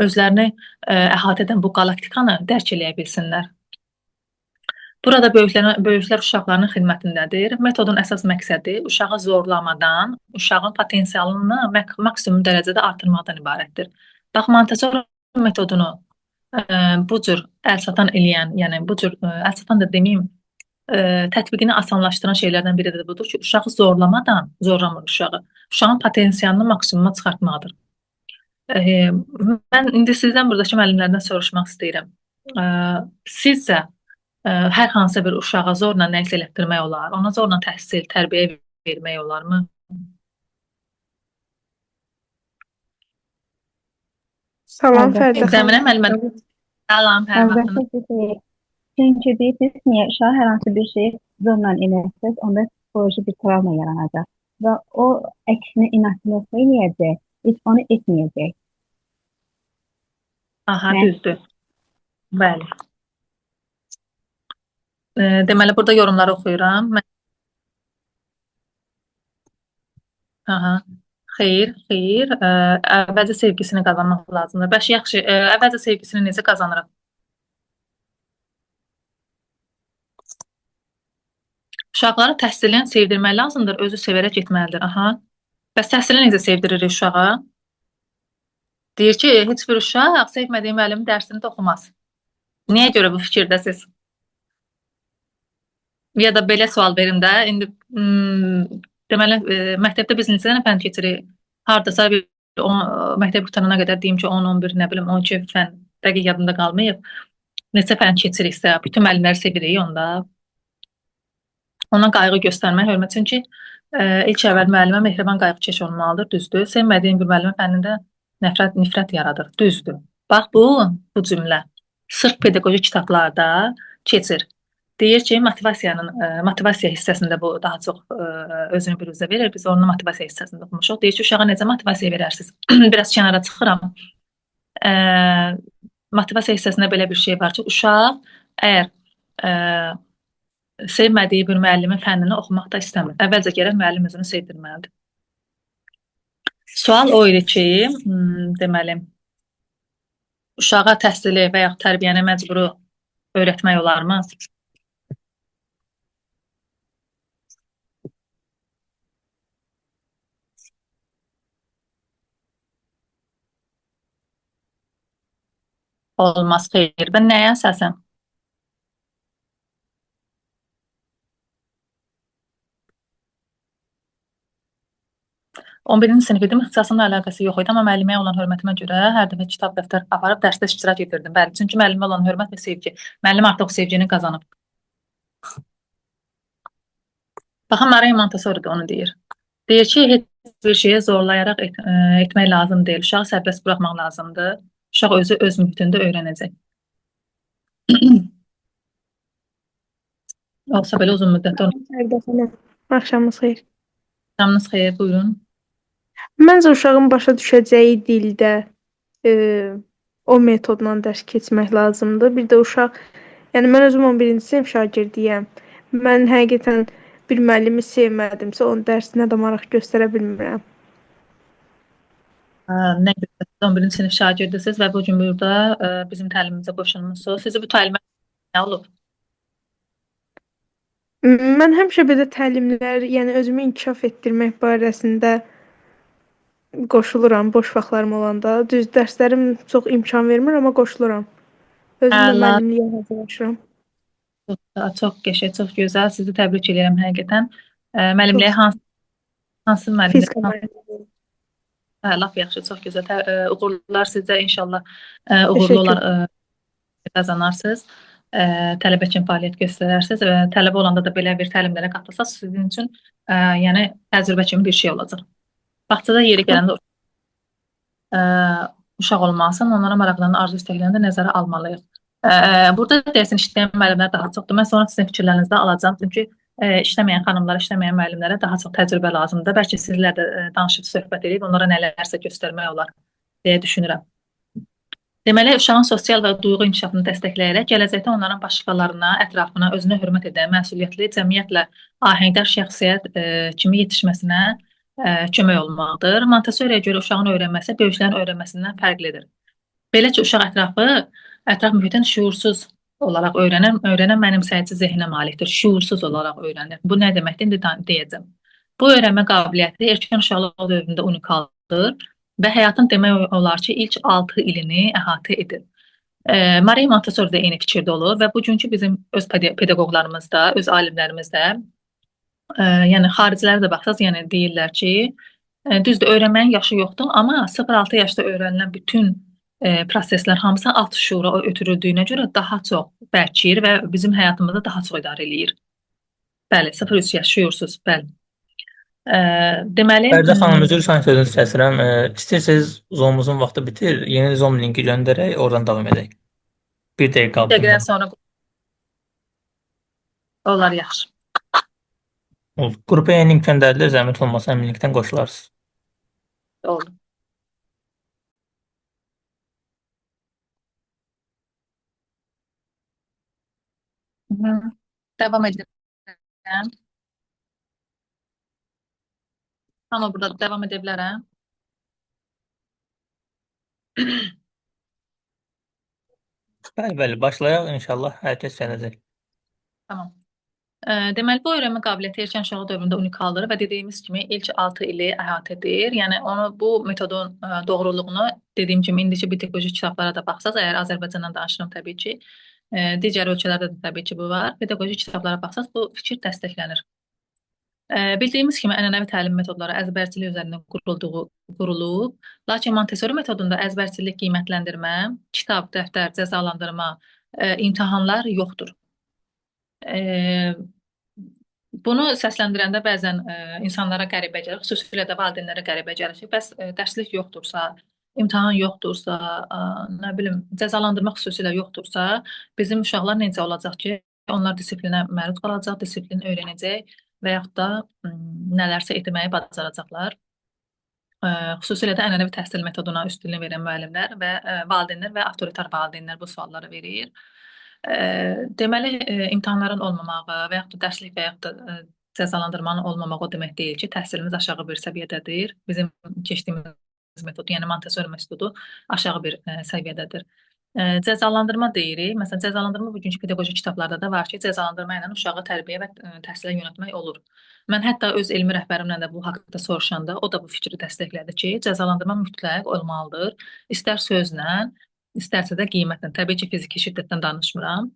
[SPEAKER 2] özlərini əhatə edən bu qalaktikanı dərk eləyə bilsinlər. Burada böyüklər uşaqların xidmətindədir. Metodun əsas məqsədi uşağı zorlamadan, uşağın potensialını maksimum dərəcədə artırmaqdan ibarətdir. Bax, Montessori metodunu bu cür əlçatan eləyən, yəni bu cür əlçatan da deməyim, tətbiqini asanlaşdıran şeylərdən biri də budur ki, uşağı zorlamadan, zorlamır uşağı, uşağın potensialını maksimuma çıxartmaqdır. Mən indi sizdən buradakı müəllimlərdən soruşmaq istəyirəm. Sizcə hər hansı bir uşağa zorla nəyisə elətdirmək olar? Ona zorla təhsil, tərbiyə vermək olarmı?
[SPEAKER 5] Salam Fərdə
[SPEAKER 2] Zəminə müəllimə. Salam, hər vaxtınız.
[SPEAKER 4] Əlbəttə ki, xeyr. Çünki deyirsiniz, niyə uşağa hər hansı bir şeyi zorla eləsəz, onda psixoloji bir travma yaranacaq və o əksinə inadçılıq eləyəcək, heç onu etməyəcək.
[SPEAKER 2] Aha,
[SPEAKER 4] Mən
[SPEAKER 2] düzdür. Bəli. Deməli, burada yorumları oxuyuram. Aha. Xeyr, xeyr. Əvvəlcə sevgisini qazanmaq lazımdır. Bəs yaxşı, əvvəlcə sevgisini necə qazanırıq? Uşaqları təhsilin sevdirmək lazımdır, özü sevərək getməlidir. Aha. Bəs təhsili necə sevdiririk uşağa? Deyir ki, heç bir uşaq sevmədiyi müəllimin dərsini də oxumaz. Niyə görə bu fikirdəsiz? Ya da belə sual verim də, indi deməli, məktəbdə biz neçə dənə fənn keçirik? Hardasa bir məktəb qurtarana qədər deyim ki, 10, 11, nə bilim, 12 fənn dəqiq yadımda qalmayıb. Neçə fənn keçiriksə, bütün müəllimləri sevirik onda. Ona qayğı göstərmək, hörmət. Çünki ilk əvvəl müəllimə mehriban qayğıkeş olmalıdır, düzdür. Sevmədiyin bir müəllimə fənnində nəfrət, nifrət yaradır, düzdür. Bax bu cümlə sırf pedaqoji kitablarda keçir. Deyir ki, motivasiya hissəsində bu daha çox özünü büruzə verir. Biz onu motivasiya hissəsində oxumuşuq. Deyir ki, uşağa necə motivasiya verərsiniz? Biraz kənara çıxıram. E, motivasiya hissəsində belə bir şey var ki, uşaq əgər sevmədiyi bir müəllimin fənnini oxumaq da istəmir. Əvvəlcə gərək müəllim özünü sevdirməlidir. Sual o idi ki, deməli, uşağa təhsili və yaxud tərbiyəni məcburi öyrətmək olarmı? Olmaz, xeyr. Və nəyə əsasən? 11-ci sinif idim, ixtisasımla əlaqəsi yox idi, amma müəlliməyə olan hörmətimə görə hər dəfə kitab, dəftər aparıb dərsdə iştirak edirdim. Bəli, çünki müəllimə olan hörmət və sevgi. Müəllim artıq sevgini qazanıb. Baxın, Maria Montessori də onu deyir. Deyir ki, heç bir şeyi zorlayaraq etmək lazım deyil. Uşağı sərbəst buraxmaq lazımdır. Uşaq özü öz mühitində öyrənəcək. Olsa belə uzun müddətdə onu.
[SPEAKER 5] Fərdə xanım, axşamınız xeyir.
[SPEAKER 2] Axşamınız xeyir, buyurun.
[SPEAKER 5] Məncə uşağın başa düşəcəyi dildə o metodla dərs keçmək lazımdır. Bir də uşaq, yəni mən özüm 11-ci sinif şagirdiyəm. Mən həqiqətən bir müəllimi sevmədimsə, onun dərsinə də maraq göstərə bilmirəm.
[SPEAKER 2] Nə gözəl, siz 11-ci sinif şagirdisiniz və bu gün burada bizim təlimimizə qoşulmusunuz. Sizi bu təlimə nə olub?
[SPEAKER 5] Mən həmişə belə təlimlər, yəni özümü inkişaf etdirmək barəsində qoşuluram boş vaxtlarım olanda. Düz dərslərim çox imkan vermir, amma qoşuluram. Özüm də müəllimliyə hazırlaşıram.
[SPEAKER 2] Çox, çox qəşəng, çox gözəl. Sizi təbrik edirəm həqiqətən. Müəllimliyə hansı müəllimlik?
[SPEAKER 5] Fizika müəllimliyi.
[SPEAKER 2] Hə, lap yaxşı, çox gözəl. Uğurlar sizə inşallah, uğurlu olar, qazanarsınız. Tələbə kimi fəaliyyət göstərərsiniz və tələbə olanda da belə bir təlimlərə qatılsaz sizin üçün yəni təcrübə kimi bir şey olacaq. Bağçada yeri gələndə uşaq olmasın, onlara maraqlarını, arzu istəklərini də nəzərə almalıyıq. Burada deyəsən işləyən müəllimlər daha çoxdur. Mən sonra sizin fikirlərinizi də alacağam. Çünki işləməyən xanımlara, işləməyən müəllimlərə daha çox təcrübə lazımdır. Bəlkə sizlər də danışıb söhbət edib onlara nələrsə göstərmək olar deyə düşünürəm. Deməli, uşağın sosial və duyğu inkişafını dəstəkləyərək gələcəkdə onların başqalarına, ətrafına, özünə hörmət edən, məsuliyyətli, cəmiyyətlə ahəngdar şəxsiyyət kimi yetişməsinə kömək olmaqdır. Montessoriyə görə uşağın öyrənməsi böyüklərin öyrənməsindən fərqlidir. Belə ki, uşaq ətraf mühitin şüursuz olaraq öyrənən mənimsəyici zehinə malikdir. Şüursuz olaraq öyrənir. Bu nə deməkdir? İndi deyəcəm. Bu öyrənmə qabiliyyəti erkən uşaqlıq dövründə unikaldır və həyatın demək olar ki, ilk 6 ilini əhatə edir. Maria Montessori də eyni fikirdə olur və bugünkü bizim öz pedaqoqlarımız da, öz alimlərimiz də, yəni xaricilərə də baxsaz, yəni deyirlər ki, düzdür, öyrənməyin yaşı yoxdur, amma 0-6 yaşda öyrənilən bütün proseslər hamısı alt şuura ötürüldüyünə görə daha çox bərkiyir və bizim həyatımızda daha çox idarə eləyir. Bəli, 0-3 yaş şüursuz, bəli. Deməli,
[SPEAKER 1] Fərdə xanım, üzr istəyirəm, sözünüzü kəsirəm. İstəyirsiniz Zoom-umuzun vaxtı bitir, yeni Zoom linki göndərək, oradan davam edək. Bir dəqiqə qaldı.
[SPEAKER 2] Dəqiqədən sonra olar, yaxşı.
[SPEAKER 1] Oldu. Qrupa yeni link göndərilir, zəhmət olmasa həmin linkdən qoşularsınız.
[SPEAKER 2] Oldu. Hı. Davam edirəm. Hamı burada davam edə bilərəm.
[SPEAKER 1] Bəli, bəli, başlayaq inşallah hər kəs gələcək.
[SPEAKER 2] Tamam. Deməli, bu öyrənmə qabiliyyəti erkən uşaqlıq dövründə unikaldır və dediyimiz kimi ilk 6 ili əhatə edir. Yəni onu bu metodun doğruluğunu dediyim kimi indiki pedaqoji kitablara da baxsaz, əgər Azərbaycandan danışıram təbii ki, digər ölkələrdə də təbii ki bu var. Pedaqoji kitablara baxsaz bu fikir dəstəklənir. Bildiyimiz kimi ənənəvi təlim metodları əzbərçilik üzərində qurulub. Lakin Montessori metodunda əzbərçilik qiymətləndirmə, kitab, dəftər, cəzalandırma, imtahanlar yoxdur. Bunu səsləndirəndə bəzən insanlara qəribə gəlir, xüsusilə də valideynlərə qəribə gəlir ki, bəs dərslik yoxdursa, imtahan yoxdursa, nə bilim, cəzalandırma xüsusilə yoxdursa, bizim uşaqlar necə olacaq ki, onlar disiplinə məruz qalacaq, disiplin öyrənəcək və yaxud da nələrsə etməyi bacaracaqlar. Xüsusilə də ənənəvi təhsil metoduna üstünlük verən müəllimlər və valideynlər və avtoritar valideynlər bu sualları verir. Deməli, imtahanların olmamağı və yaxud da dərslik və yaxud da cəzalandırmanın olmamağı o demək deyil ki, təhsilimiz aşağı bir səviyyədədir. Bizim keçdiyimiz metod, yəni Montessori metodu aşağı bir səviyyədədir. Cəzalandırma deyirik. Məsələn, cəzalandırma bugünkü pedaqoji kitablarda da var ki, cəzalandırma ilə uşağı tərbiyə və təhsilə yönəltmək olur. Mən hətta öz elmi rəhbərimlə də bu haqda soruşanda, o da bu fikri dəstəklədi ki, cəzalandırma mütləq olmalıdır. İstər sözlə, istərsə də qiymətlə. Təbii ki, fiziki şiddətdən danışmıram.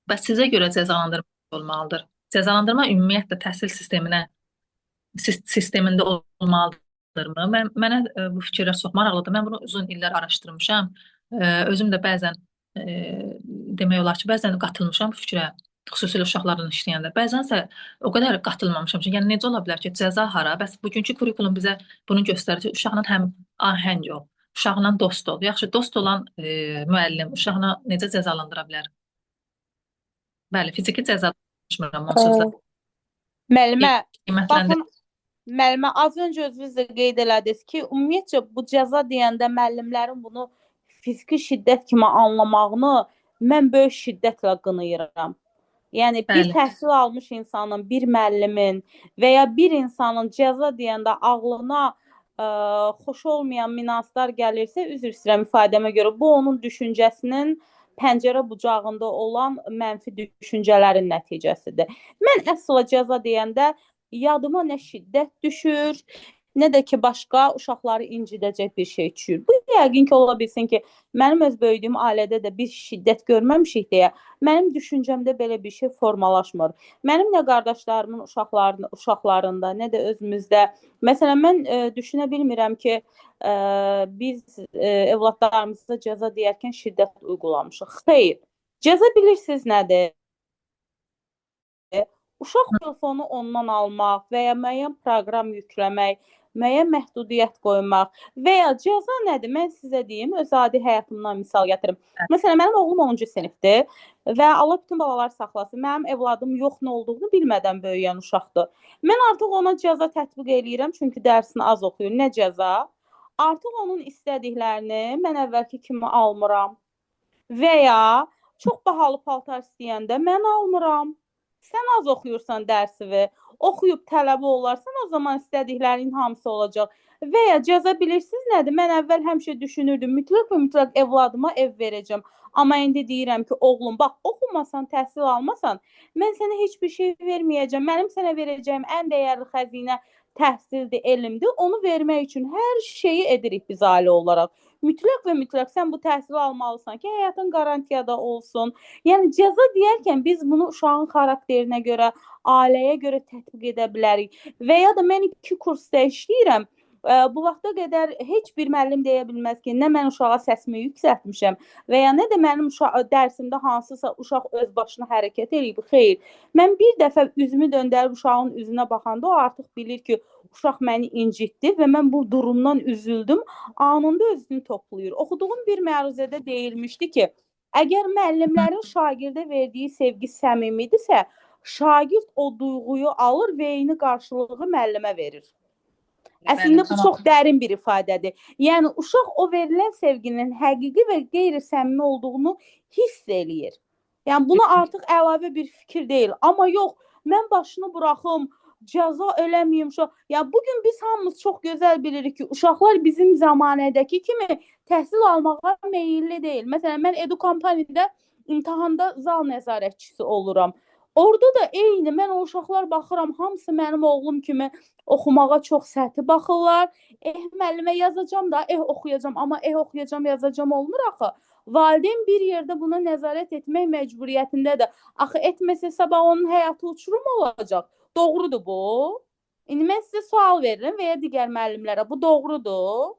[SPEAKER 2] Bəs sizə görə cəzalandırma olmalıdır? Cəzalandırma ümumiyyətlə təhsil sistemində olmalıdırmı? Mənə bu fikirlər çox maraqlıdır. Mən bunu uzun illər araşdırmışam. Özüm də bəzən demək olar ki, bəzən qatılmışam bu fikrə, xüsusilə uşaqlarla işləyəndə. Bəzənsə o qədər qatılmamışam ki, yəni necə ola bilər ki, cəza hara? Bəs bugünkü kurikulum bizə bunu göstərir ki, uşaqla həm ahəng ol, uşaqla dost ol. Yaxşı, dost olan müəllim uşağına necə cəzalandıra bilər? Bəli, fiziki cəza danışmıram onsuz da.
[SPEAKER 3] Müəllimə, baxın, müəllimə, az öncə özünüz də qeyd elədiniz ki, ümumiyyətcə bu cəza deyəndə müəllimlərin bunu fiziki şiddət kimi anlamağını mən böyük şiddətlə qınayıram. Yəni bir təhsil almış insanın, bir müəllimin və ya bir insanın cəza deyəndə ağlına xoş olmayan münasibətlər gəlirsə, üzr istəyirəm ifadəmə görə, bu onun düşüncəsinin pəncərə bucağında olan mənfi düşüncələrin nəticəsidir. Mən əsla cəza deyəndə yadıma nə şiddət düşür, nə də ki başqa uşaqları incidəcək bir şey düşür. Bu yəqin ki ola bilsin ki, mənim öz böyüdüyüm ailədə də biz şiddət görməmişik deyə mənim düşüncəmdə belə bir şey formalaşmır. Mənim nə qardaşlarımın uşaqlarında, nə də özümüzdə. Məsələn, mən düşünə bilmirəm ki, biz evladlarımıza cəza deyərkən şiddət uygulamışıq. Xeyr. Cəza bilirsiniz nədir? Uşaq telefonu ondan almaq və ya müəyyən proqram yükləmək, müəyyən məhdudiyyət qoymaq və ya cəza nədir? Mən sizə deyim, öz adi həyatımdan misal gətirim. Məsələn, mənim oğlum 10-cu sinifdir və Allah bütün balalar saxlasın. Mənim evladım yox nə olduğunu bilmədən böyüyən uşaqdır. Mən artıq ona cəza tətbiq eləyirəm, çünki dərsini az oxuyur. Nə cəza? Artıq onun istədiklərini mən əvvəlki kimi almıram. Və ya çox bahalı paltar istəyəndə mən almıram. Sən az oxuyursan dərsini, oxuyub tələbə olarsan, o zaman istədiklərinin hamısı olacaq. Və ya cəza bilirsiniz nədir? Mən əvvəl həmişə düşünürdüm, mütləq və mütləq evladıma ev verəcəm. Amma indi deyirəm ki, oğlum, bax, oxumasan, təhsil almasan, mən sənə heç bir şey verməyəcəm. Mənim sənə verəcəyim ən dəyərli xəzinə təhsildir, elmdir. Onu vermək üçün hər şeyi edirik biz ailə olaraq. Mütləq və mütləq sən bu təhsili almalısan ki, həyatın qarantiyada olsun. Yəni cəza deyərkən biz bunu uşağın xarakterinə görə, ailəyə görə tətbiq edə bilərik. Və ya da mən 2 kursda işləyirəm. Bu vaxta qədər heç bir müəllim deyə bilməz ki, nə mən uşağa səsimi yüksəltmişəm və ya nə də mənim dərsimdə hansısa uşaq öz başına hərəkət eləyib. Xeyr, mən bir dəfə üzümü döndərib uşağın üzünə baxanda o artıq bilir ki, uşaq məni incitdi və mən bu durumdan üzüldüm. Anında özünü toplayır. Oxuduğum bir məruzədə deyilmişdi ki, əgər müəllimlərin şagirdə verdiyi sevgi səmimidirsə, şagird o duyğuyu alır və eyni qarşılığı müəllimə verir. Əslində bu çox dərin bir ifadədir. Yəni uşaq o verilən sevginin həqiqi və qeyri-səmimi olduğunu hiss eləyir. Yəni buna artıq əlavə bir fikir deyil. Amma yox, mən başını buraxım, Cəza eləməyim uşaq. Ya bu gün biz hamımız çox gözəl bilirik ki, uşaqlar bizim zəmanədəki kimi təhsil almağa meyilli deyil. Məsələn, mən Edu Company-də imtahanda zal nəzarətçisi oluram. Orada da eyni, mən o uşaqlar baxıram, hamısı mənim oğlum kimi oxumağa çox səthi baxırlar. Müəllimə yazacağam da, oxuyacam, amma oxuyacam, yazacağam olmur axı. Valideyn bir yerdə buna nəzarət etmək məcburiyyətindədir. Axı etməsə sabah onun həyatı uçurum olacaq. Doğrudur bu? İndi mən sizə sual verirəm və ya digər müəllimlərə. Bu doğrudur?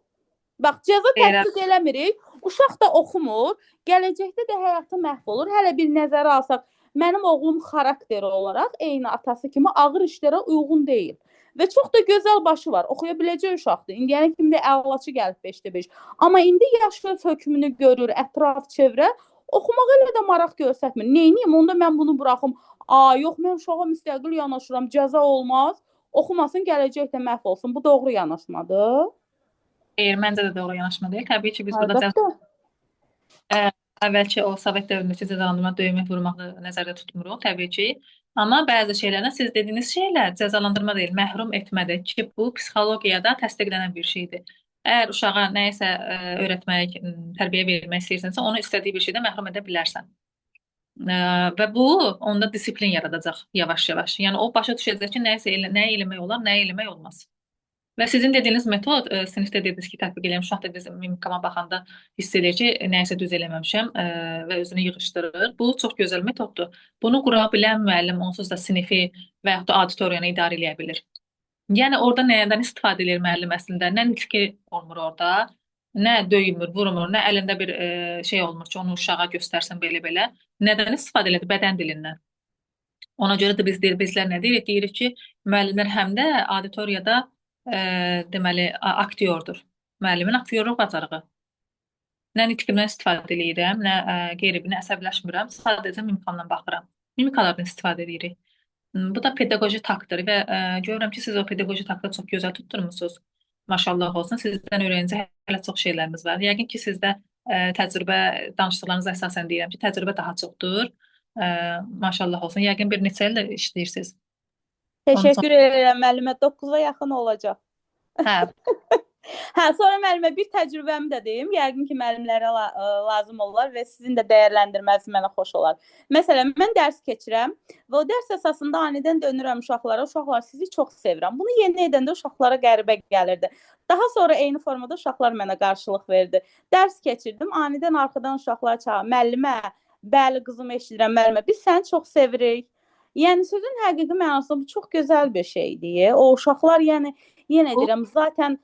[SPEAKER 3] Bax, cəza tətbiq eləmirik. Uşaq da oxumur, gələcəkdə də həyatı məhv olur. Hələ bir nəzərə alsaq, mənim oğlum xarakteri olaraq eyni atası kimi ağır işlərə uyğun deyil. Və çox da gözəl başı var. Oxuya biləcək uşaqdır. İndiyənə kimi də əlaçı gəlib 5-də 5. Amma indi yaş öz hökmünü görür, ətraf, çevrə oxumağa elə də maraq göstərmir. Neyniyim? Onda mən bunu buraxım. A, yox, mən uşağa müstəqil yanaşıram, cəza olmaz. Oxumasın, gələcəkdə məhv olsun. Bu doğru yanaşmadır.
[SPEAKER 2] Xeyr, məncə də doğru yanaşma deyil. Təbii ki, biz burada cəza əvvəlki o Sovet dövründəki cəzalandırma, döymək, vurmaqı nəzərdə tutmuruq təbii ki. Amma bəzi şeylərlə siz dediyiniz şeylər cəzalandırma deyil, məhrum etmədir ki, bu psixologiyada təsdiqlənən bir şeydir. Əgər uşağa nəyisə öyrətmək, tərbiyə vermək istəyirsənsə, onu istədiyi bir şeydən məhrum edə bilərsən. Və bu onda disiplin yaradacaq yavaş-yavaş. Yəni o başa düşəcək ki, nəyisə elə, nəyi eləmək olar, nəyi eləmək olmaz. Və sizin dediyiniz metod, sinifdə dediniz ki, tətbiq eləyəm, uşaq dediniz, mimikama baxanda hiss edir ki, nəyisə düz eləməmişəm və özünü yığışdırır. Bu çox gözəl metoddur. Bunu qura bilən müəllim onsuz da sinifi və yaxud da auditoriyanı idarə eləyə bilir. Yəni orada nədən istifadə edir müəllim əslində? Nə nitqi olmur orada, nə döymür, vurmur, nə əlində bir şey olmur ki, onu uşağa göstərsin belə-belə. Nədən istifadə edir? Bədən dilindən. Ona görə də biz deyir, bizlər nə deyirik? Deyirik ki, müəllimlər həm də auditoriyada deməli aktyordur. Müəllimin aktyorluq bacarığı. Nə nitqimdən istifadə eləyirəm, nə qeyri-nə əsəbləşmirəm, sadəcə mimikamdan baxıram. Mimikalardan istifadə edirik. Bu da pedaqoji taktdır və görürəm ki, siz o pedaqoji taktı çox gözəl tutturmusunuz. Maşallah olsun. Sizdən öyrənəcək hələ çox şeylərimiz var. Yəqin ki, sizdə təcrübə, danışdıqlarınıza əsasən deyirəm ki, təcrübə daha çoxdur. Maşallah olsun. Yəqin bir neçə ildir işləyirsiniz.
[SPEAKER 3] Təşəkkür edirəm müəllimə. 9-a yaxın olacaq.
[SPEAKER 2] Hə.
[SPEAKER 3] Hə, sonra müəllimə bir təcrübəmi də deyim. Yəqin ki, müəllimlərə lazım olar və sizin də dəyərləndirməniz mənə xoş olar. Məsələn, mən dərs keçirəm və o dərs əsasında anidən dönürəm uşaqlara. Uşaqlar, sizi çox sevirəm. Bunu yeni edəndə uşaqlara qəribə gəlirdi. Daha sonra eyni formada uşaqlar mənə qarşılıq verdi. Dərs keçirdim, anidən arxadan uşaqlar çağır. Müəllimə, bəli qızım eşidirəm müəllimə, biz səni çox sevirik. Yəni sözün həqiqi mənasında bu çox gözəl bir şeydir. O uşaqlar, yəni yenə deyirəm, zaten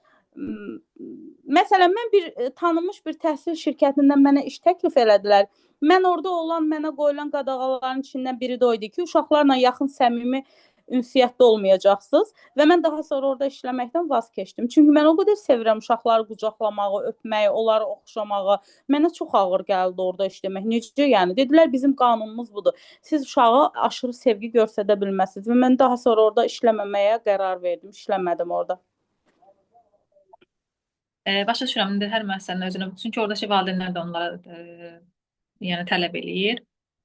[SPEAKER 3] məsələn mən bir tanınmış bir təhsil şirkətindən mənə iş təklif elədilər. Mən orada olan, mənə qoyulan qadağaların içindən biri də o idi ki, uşaqlarla yaxın səmimi ünsiyyətdə olmayacaqsınız və mən daha sonra orada işləməkdən vaz keçdim. Çünki mən o qədər sevirəm uşaqları qucaqlamağı, öpməyi, onları oxşamağı. Mənə çox ağır gəldi orada işləmək. Necə yəni? Dedilər bizim qanunumuz budur. Siz uşağa aşırı sevgi göstərə bilməzsiniz və mən daha sonra orada işləməməyə qərar verdim. İşləmədim orada.
[SPEAKER 2] Başa düşürəm, indi hər müəssisənin özünü, çünki oradakı valideynlər də onlara yəni tələb eləyir.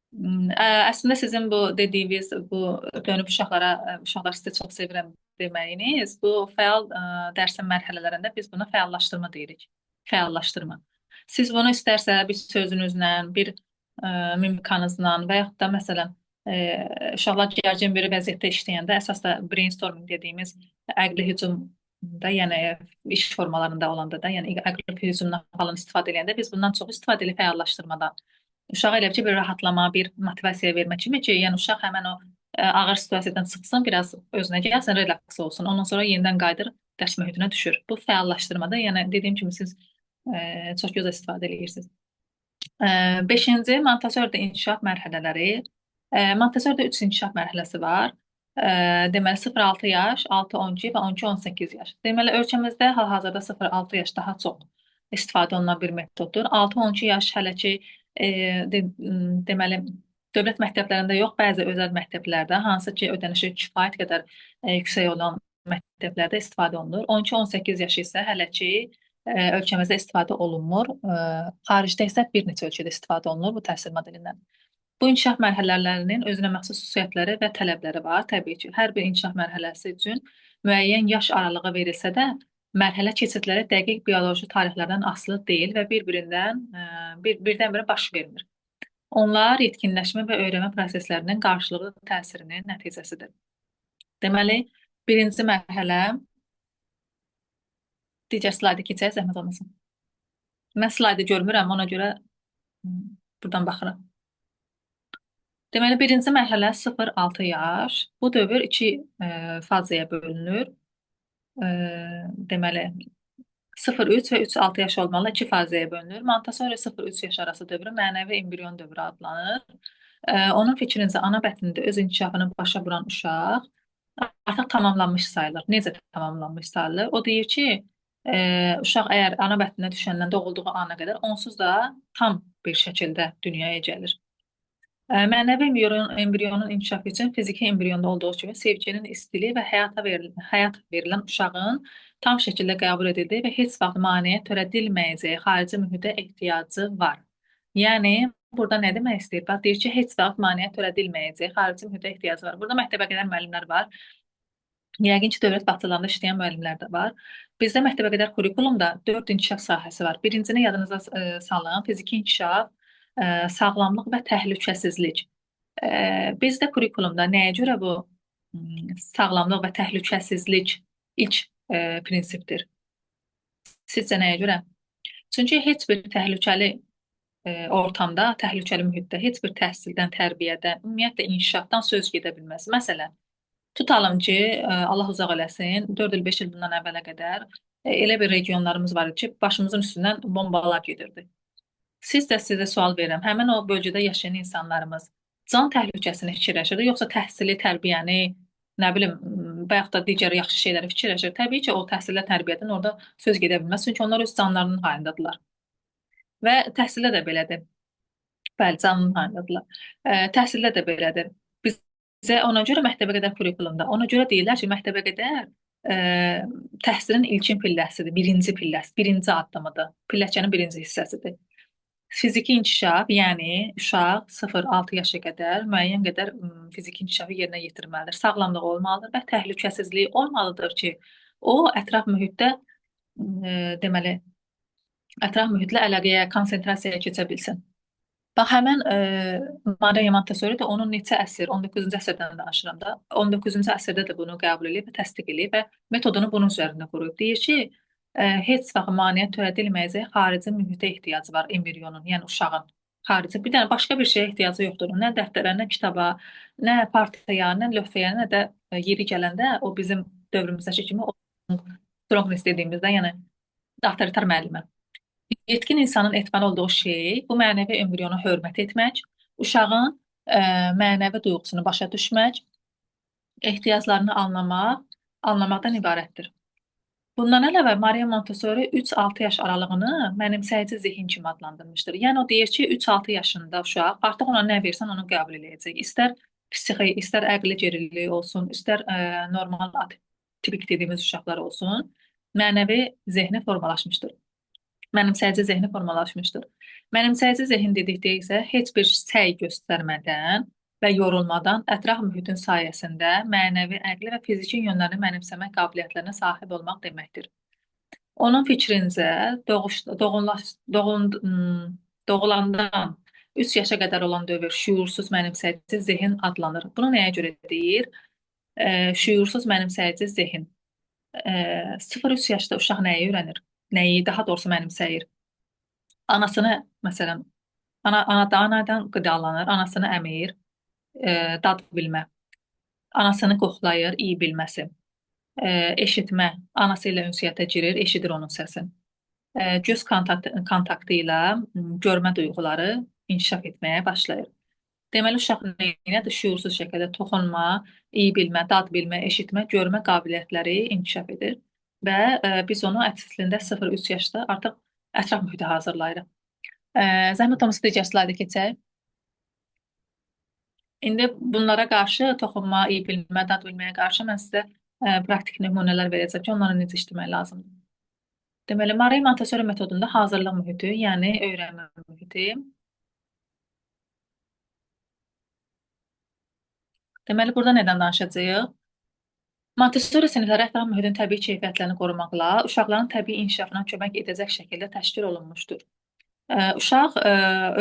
[SPEAKER 2] Əslində sizin bu dediyiniz, bu dönüb uşaqlara, uşaqlar sizi çox sevirəm deməyiniz, bu fəal dərsin mərhələlərində biz buna fəallaşdırma deyirik. Fəallaşdırma. Siz bunu istərsə bir sözünüzlə, bir mimikanızla və yaxud da məsələn uşaqlar gərgin bir vəziyyətdə işləyəndə əsas da brainstorming dediyimiz əqli hücum da, yəni iş formalarında olanda da, yəni əqli hücumdan falan istifadə edəndə biz bundan çox istifadə edirik fəallaşdırmadan. Uşağa elə bir rahatlama, bir motivasiya vermə kimi ki, yəni uşaq həmən o ağır situasiyadan çıxsın, biraz özünə gəlsin, relaks olsun. Ondan sonra yenidən qayıdır, dərs mühitinə düşür. Bu fəallaşdırmada, yəni dediyim kimi siz çox gözəl istifadə edirsiniz. Beşinci, Montessori'də inkişaf mərhələləri. Montessori'də 3 inkişaf mərhələsi var. Deməli 0-6 yaş, 6-12 və 12-18 yaş. Deməli ölkəmizdə hal-hazırda 0-6 yaş daha çox istifadə olunan bir metoddur. 6-12 yaş hələ ki deməli dövlət məktəblərində yox, bəzi özəl məktəblərdə, hansı ki ödənişi kifayət qədər yüksək olan məktəblərdə istifadə olunur. 12-18 yaş isə hələ ki ölkəmizdə istifadə olunmur. Xaricdə isə bir neçə ölkədə istifadə olunur bu təhsil modelindən. Bu inkişaf mərhələlərinin özünə məxsus xüsusiyyətləri və tələbləri var. Təbii ki, hər bir inkişaf mərhələsi üçün müəyyən yaş aralığı verilsə də, mərhələ keçidləri dəqiq bioloji tarixlərdən asılı deyil və bir-birindən birdən-birə baş vermir. Onlar yetkinləşmə və öyrənmə proseslərinin qarşılıqlı təsirinin nəticəsidir. Deməli, birinci mərhələ, digər slayda keçək, zəhmət olmasın. Mən slaydı görmürəm, ona görə buradan baxıram. Deməli, birinci mərhələ 0-6 yaş. Bu dövr iki fazaya bölünür. Deməli, 0-3 və 3-6 yaş olmalı iki fazaya bölünür. Montessori 0-3 yaş arası dövrü mənəvi embrion dövrü adlanır. Onun fikrincə ana bətnində öz inkişafını başa vuran uşaq artıq tamamlanmış sayılır. Necə tamamlanmış sayılır? O deyir ki, uşaq əgər ana bətninə düşəndən doğulduğu ana qədər onsuz da tam bir şəkildə dünyaya gəlir. Mənəvi embrionun inkişafı üçün fiziki embrionda olduğu kimi sevginin istiliyi və həyat verilən uşağın tam şəkildə qəbul edildiyi və heç vaxt maneə törədilməyəcəyi xarici mühitə ehtiyacı var. Yəni, burada nə demək istəyir? Bax, deyir ki, heç vaxt maneə törədilməyəcəyi xarici mühitə ehtiyacı var. Burada məktəbə qədər müəllimlər var. Yəqin ki, dövlət bağçalarında işləyən müəllimlər də var. Bizdə məktəbə qədər kurikulumda 4 inkişaf sahəsi var. Birincini yadınıza salın, fiziki inkişaf, sağlamlıq və təhlükəsizlik. Bizdə kurikulumda nəyə görə bu sağlamlıq və təhlükəsizlik ilk prinsipdir? Sizcə nəyə görə? Çünki heç bir təhlükəli ortamda, təhlükəli mühitdə heç bir təhsildən, tərbiyədən, ümumiyyətlə inkişafdan söz gedə bilməz. Məsələn, tutalım ki, Allah uzaq eləsin, 4 il, 5 il bundan əvvələ qədər elə bir regionlarımız var idi ki, başımızın üstündən bombalar gedirdi. Siz də sizə sual verirəm. Həmin o bölgədə yaşayan insanlarımız can təhlükəsini fikirləşirdi, yoxsa təhsili, tərbiyəni, nə bilim, bayaq da digər yaxşı şeyləri fikirləşir? Təbii ki, o təhsildə, tərbiyədən orada söz gedə bilməz. Çünki onlar öz canlarının hayındadırlar. Və təhsildə də belədir. Bəli, canının hayındadırlar. Təhsildə də belədir. Bizə ona görə məktəbə qədər kurikulumda, ona görə deyirlər ki, məktəbə qədər təhsilin ilkin pilləsidir, birinci pilləsi, birinci addımıdır. Pilləkənin birinci hissəsidir. Fiziki inkişaf, yəni uşaq 0-6 yaşa qədər müəyyən qədər fiziki inkişafı yerinə yetirməlidir. Sağlamlığı olmalıdır və təhlükəsizliyi olmalıdır ki, o ətraf mühitdə deməli, ətraf mühitlə əlaqəyə, konsentrasiyaya keçə bilsin. Bax, həmən Maria Montessori də onun neçə əsr, 19-cu əsrdən danışıram da, 19-cu əsrdə də bunu qəbul edib və təsdiq edib və metodunu bunun üzərində qurub. Deyir ki, heç vaxt maneə törədilməyəcək xarici mühitə ehtiyacı var embrionun, yəni uşağın. Xarici bir dənə başqa bir şeyə ehtiyacı yoxdur. Nə dəftərə, nə kitaba, nə partiyaya, nə lövhəyə, nə də yeri gələndə o bizim dövrümüzdəki kimi o strongness dediyimizdə, yəni avtoritar müəllimə. Yetkin insanın etməli olduğu şey bu mənəvi embriona hörmət etmək, uşağın mənəvi duyğusunu başa düşmək, ehtiyaclarını anlamaqdan ibarətdir. Bundan əlavə Maria Montessori 3-6 yaş aralığını mənimsəyici zehin kimi adlandırmışdır. Yəni o deyir ki, 3-6 yaşında uşaq artıq ona nə versən onu qəbul eləyəcək. İstər psixi, istər əqli geriliyi olsun, istər normal tipik dediyimiz uşaqlar olsun, mənəvi zehni formalaşmışdır. Mənimsəyici zehni formalaşmışdır. Mənimsəyici zehin dedikdə isə heç bir səy göstərmədən və yorulmadan ətraf mühitin sayəsində mənəvi, əqli və fiziki yönlərini mənimsəmək qabiliyyətlərinə sahib olmaq deməkdir. Onun fikrincə doğulandan 3 yaşa qədər olan dövr şüursuz mənimsəyici zehin adlanır. Bunu nəyə görə deyir? Şüursuz mənimsəyici zehin. 0-3 yaşda uşaq nəyi öyrənir? Nəyi, daha doğrusu mənimsəyir? Anasını, məsələn, anadan qidalanır, anasını əmir, dad bilmə, anasını qoxlayır, iyi bilməsi, eşitmə, anası ilə ünsiyyətə girir, eşidir onun səsini. Göz kontaktı ilə görmə duyğuları inkişaf etməyə başlayır. Deməli, uşaq neynədir? Şüursuz şəkildə toxunma, iyi bilmə, dad bilmə, eşitmə, görmə qabiliyyətləri inkişaf edir və biz onu əslində 0-3 yaşda artıq ətraf mühitə hazırlayırıq. Zəhmət olmasa digər slayda keçək. İndi bunlara qarşı toxunma, iyi bilmə, dad bilməyə qarşı mən sizə praktik nümunələr verəcəm ki, onlara necə işləmək lazımdır. Deməli, Maria Montessori metodunda hazırlıq mühiti, yəni öyrənmə mühiti. Deməli, burada nədən danışacağıq? Montessori sinifləri ətraf mühitin təbii keyfiyyətlərini qorumaqla uşaqların təbii inkişafına kömək edəcək şəkildə təşkil olunmuşdur. Uşaq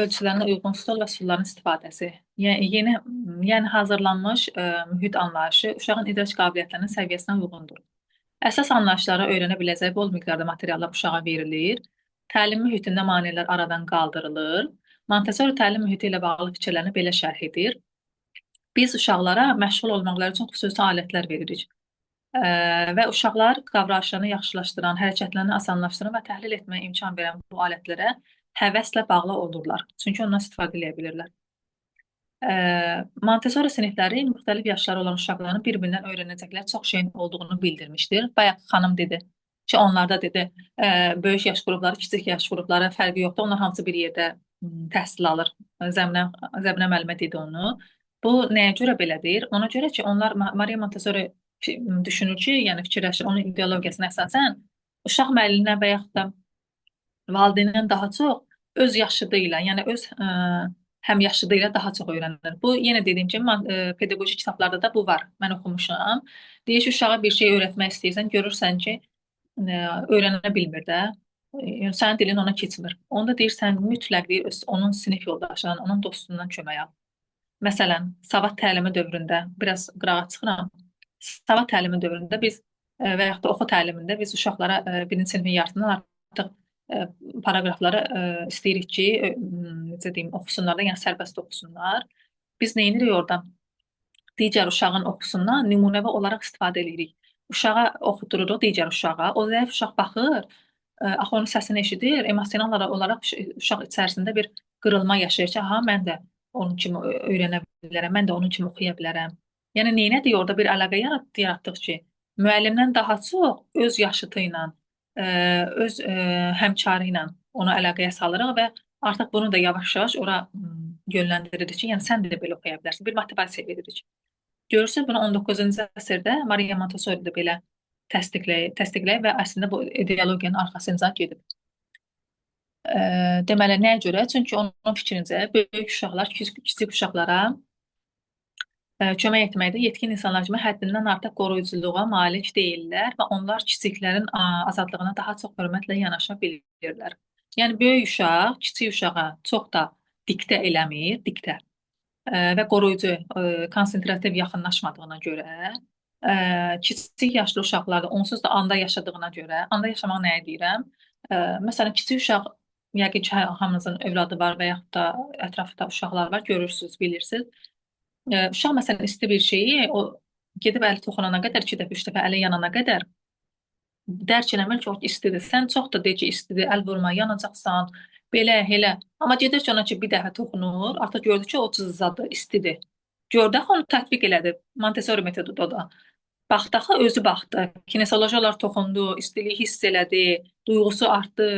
[SPEAKER 2] ölçülərinə uyğun stol və stulların istifadəsi, yəni hazırlanmış mühit anlayışı uşağın idrak qabiliyyətlərinin səviyyəsinə uyğundur. Əsas anlayışları öyrənə biləcəyi bol miqdarda materiallar uşağa verilir. Təlim mühitində maneələr aradan qaldırılır. Montessori təlim mühiti ilə bağlı fikirlərini belə şərh edir. Biz uşaqlara məşğul olmaqları üçün xüsusi alətlər veririk. Və uşaqlar qavrayışlarını yaxşılaşdıran, hərəkətlərini asanlaşdıran və təhlil etməyə imkan verən bu alətlərə həvəslə bağlı olurlar. Çünki ondan istifadə edə bilirlər. Montessori sinifləri müxtəlif yaşları olan uşaqların bir-birindən öyrənəcəkləri çox şeyin olduğunu bildirmişdir. Bayaq xanım dedi ki, onlarda dedi, böyük yaş qrupları, kiçik yaş qrupları fərqi yoxdur. Onlar hamısı bir yerdə təhsil alır. Zəminə müəllimə dedi onu. Bu nəyə görə belədir? Ona görə ki, onlar Maria Montessori düşünür ki, yəni fikirləşir, onun ideologiyasına əsasən uşaq müəllimdən və yaxud da valideyndən daha çox öz yaşıdı ilə, yəni öz həm yaşıdı ilə daha çox öyrənir. Bu yenə dediyim kimi pedaqoji kitablarda da bu var. Mən oxumuşam. Deyir ki, uşağa bir şey öyrətmək istəyirsən, görürsən ki, öyrənə bilmir də. Yəni sənin dilin ona keçmir. Onda deyirsən mütləq deyir onun sinif yoldaşından, onun dostundan kömək al. Məsələn, savad təlimi dövründə biraz qırağa çıxıram. Savad təlimi dövründə biz və yaxud da oxu təlimində biz uşaqlara birinci sinifin yarısından artıq paraqrafları istəyirik ki, necə deyim, oxusunlar da, yəni sərbəst oxusunlar. Biz nə edirik orada? Digər uşağın oxusundan nümunəvi olaraq istifadə edirik. Uşağa oxudururuq digər uşağa. O zəif uşaq baxır, axı onun səsini eşidir, emosional olaraq uşaq içərisində bir qırılma yaşayır ki, aha mən də onun kimi öyrənə bilərəm, mən də onun kimi oxuya bilərəm. Yəni neynədir orada bir əlaqə yaratdıq ki, müəllimdən daha çox öz yaşıtı ilə, öz həmkarı ilə onu əlaqəyə salırıq və artıq bunu da yavaş-yavaş ora yönləndiririk ki, yəni sən də belə oxuya bilərsən. Bir motivasiya veririk. Görürsünüz, bunu 19-cu əsrdə Maria Montessori də belə təsdiqləyib və əslində bu ideologiyanın arxasınca gedib. Deməli, nəyə görə? Çünki onun fikrincə böyük uşaqlar kiçik uşaqlara kömək etməkdə yetkin insanlar kimi həddindən artıq qoruyuculuğa malik deyillər və onlar kiçiklərin azadlığına daha çox hörmətlə yanaşa bilirlər. Yəni böyük uşaq kiçik uşağa çox da diktə eləmir, diktə və qoruyucu, konsentrativ yaxınlaşmadığına görə, kiçik yaşlı uşaqlar da onsuz da anda yaşadığına görə, anda yaşamaq nəyə deyirəm? Məsələn, kiçik uşaq, yəqin ki, hamınızın övladı var və yaxud da ətrafda uşaqlar var, görürsünüz, bilirsiniz. Uşaq məsələn isti bir şeyi o gedib əli toxunana qədər, 2 dəfə, 3 dəfə əli yanana qədər dərk eləmir ki, o istidir. Sən çox da deyir ki, istidir, əl vurma, yanacaqsan, belə, elə. Amma gedir ki, ona ki, bir dəfə toxunur, artıq gördü ki, o cızzadır, istidir. Gördü, axı onu tətbiq elədi. Montessori metodudur o da. Baxdı axı, özü baxdı. Kinesioloji olaraq toxundu, istiliyi hiss elədi, duyğusu artdı,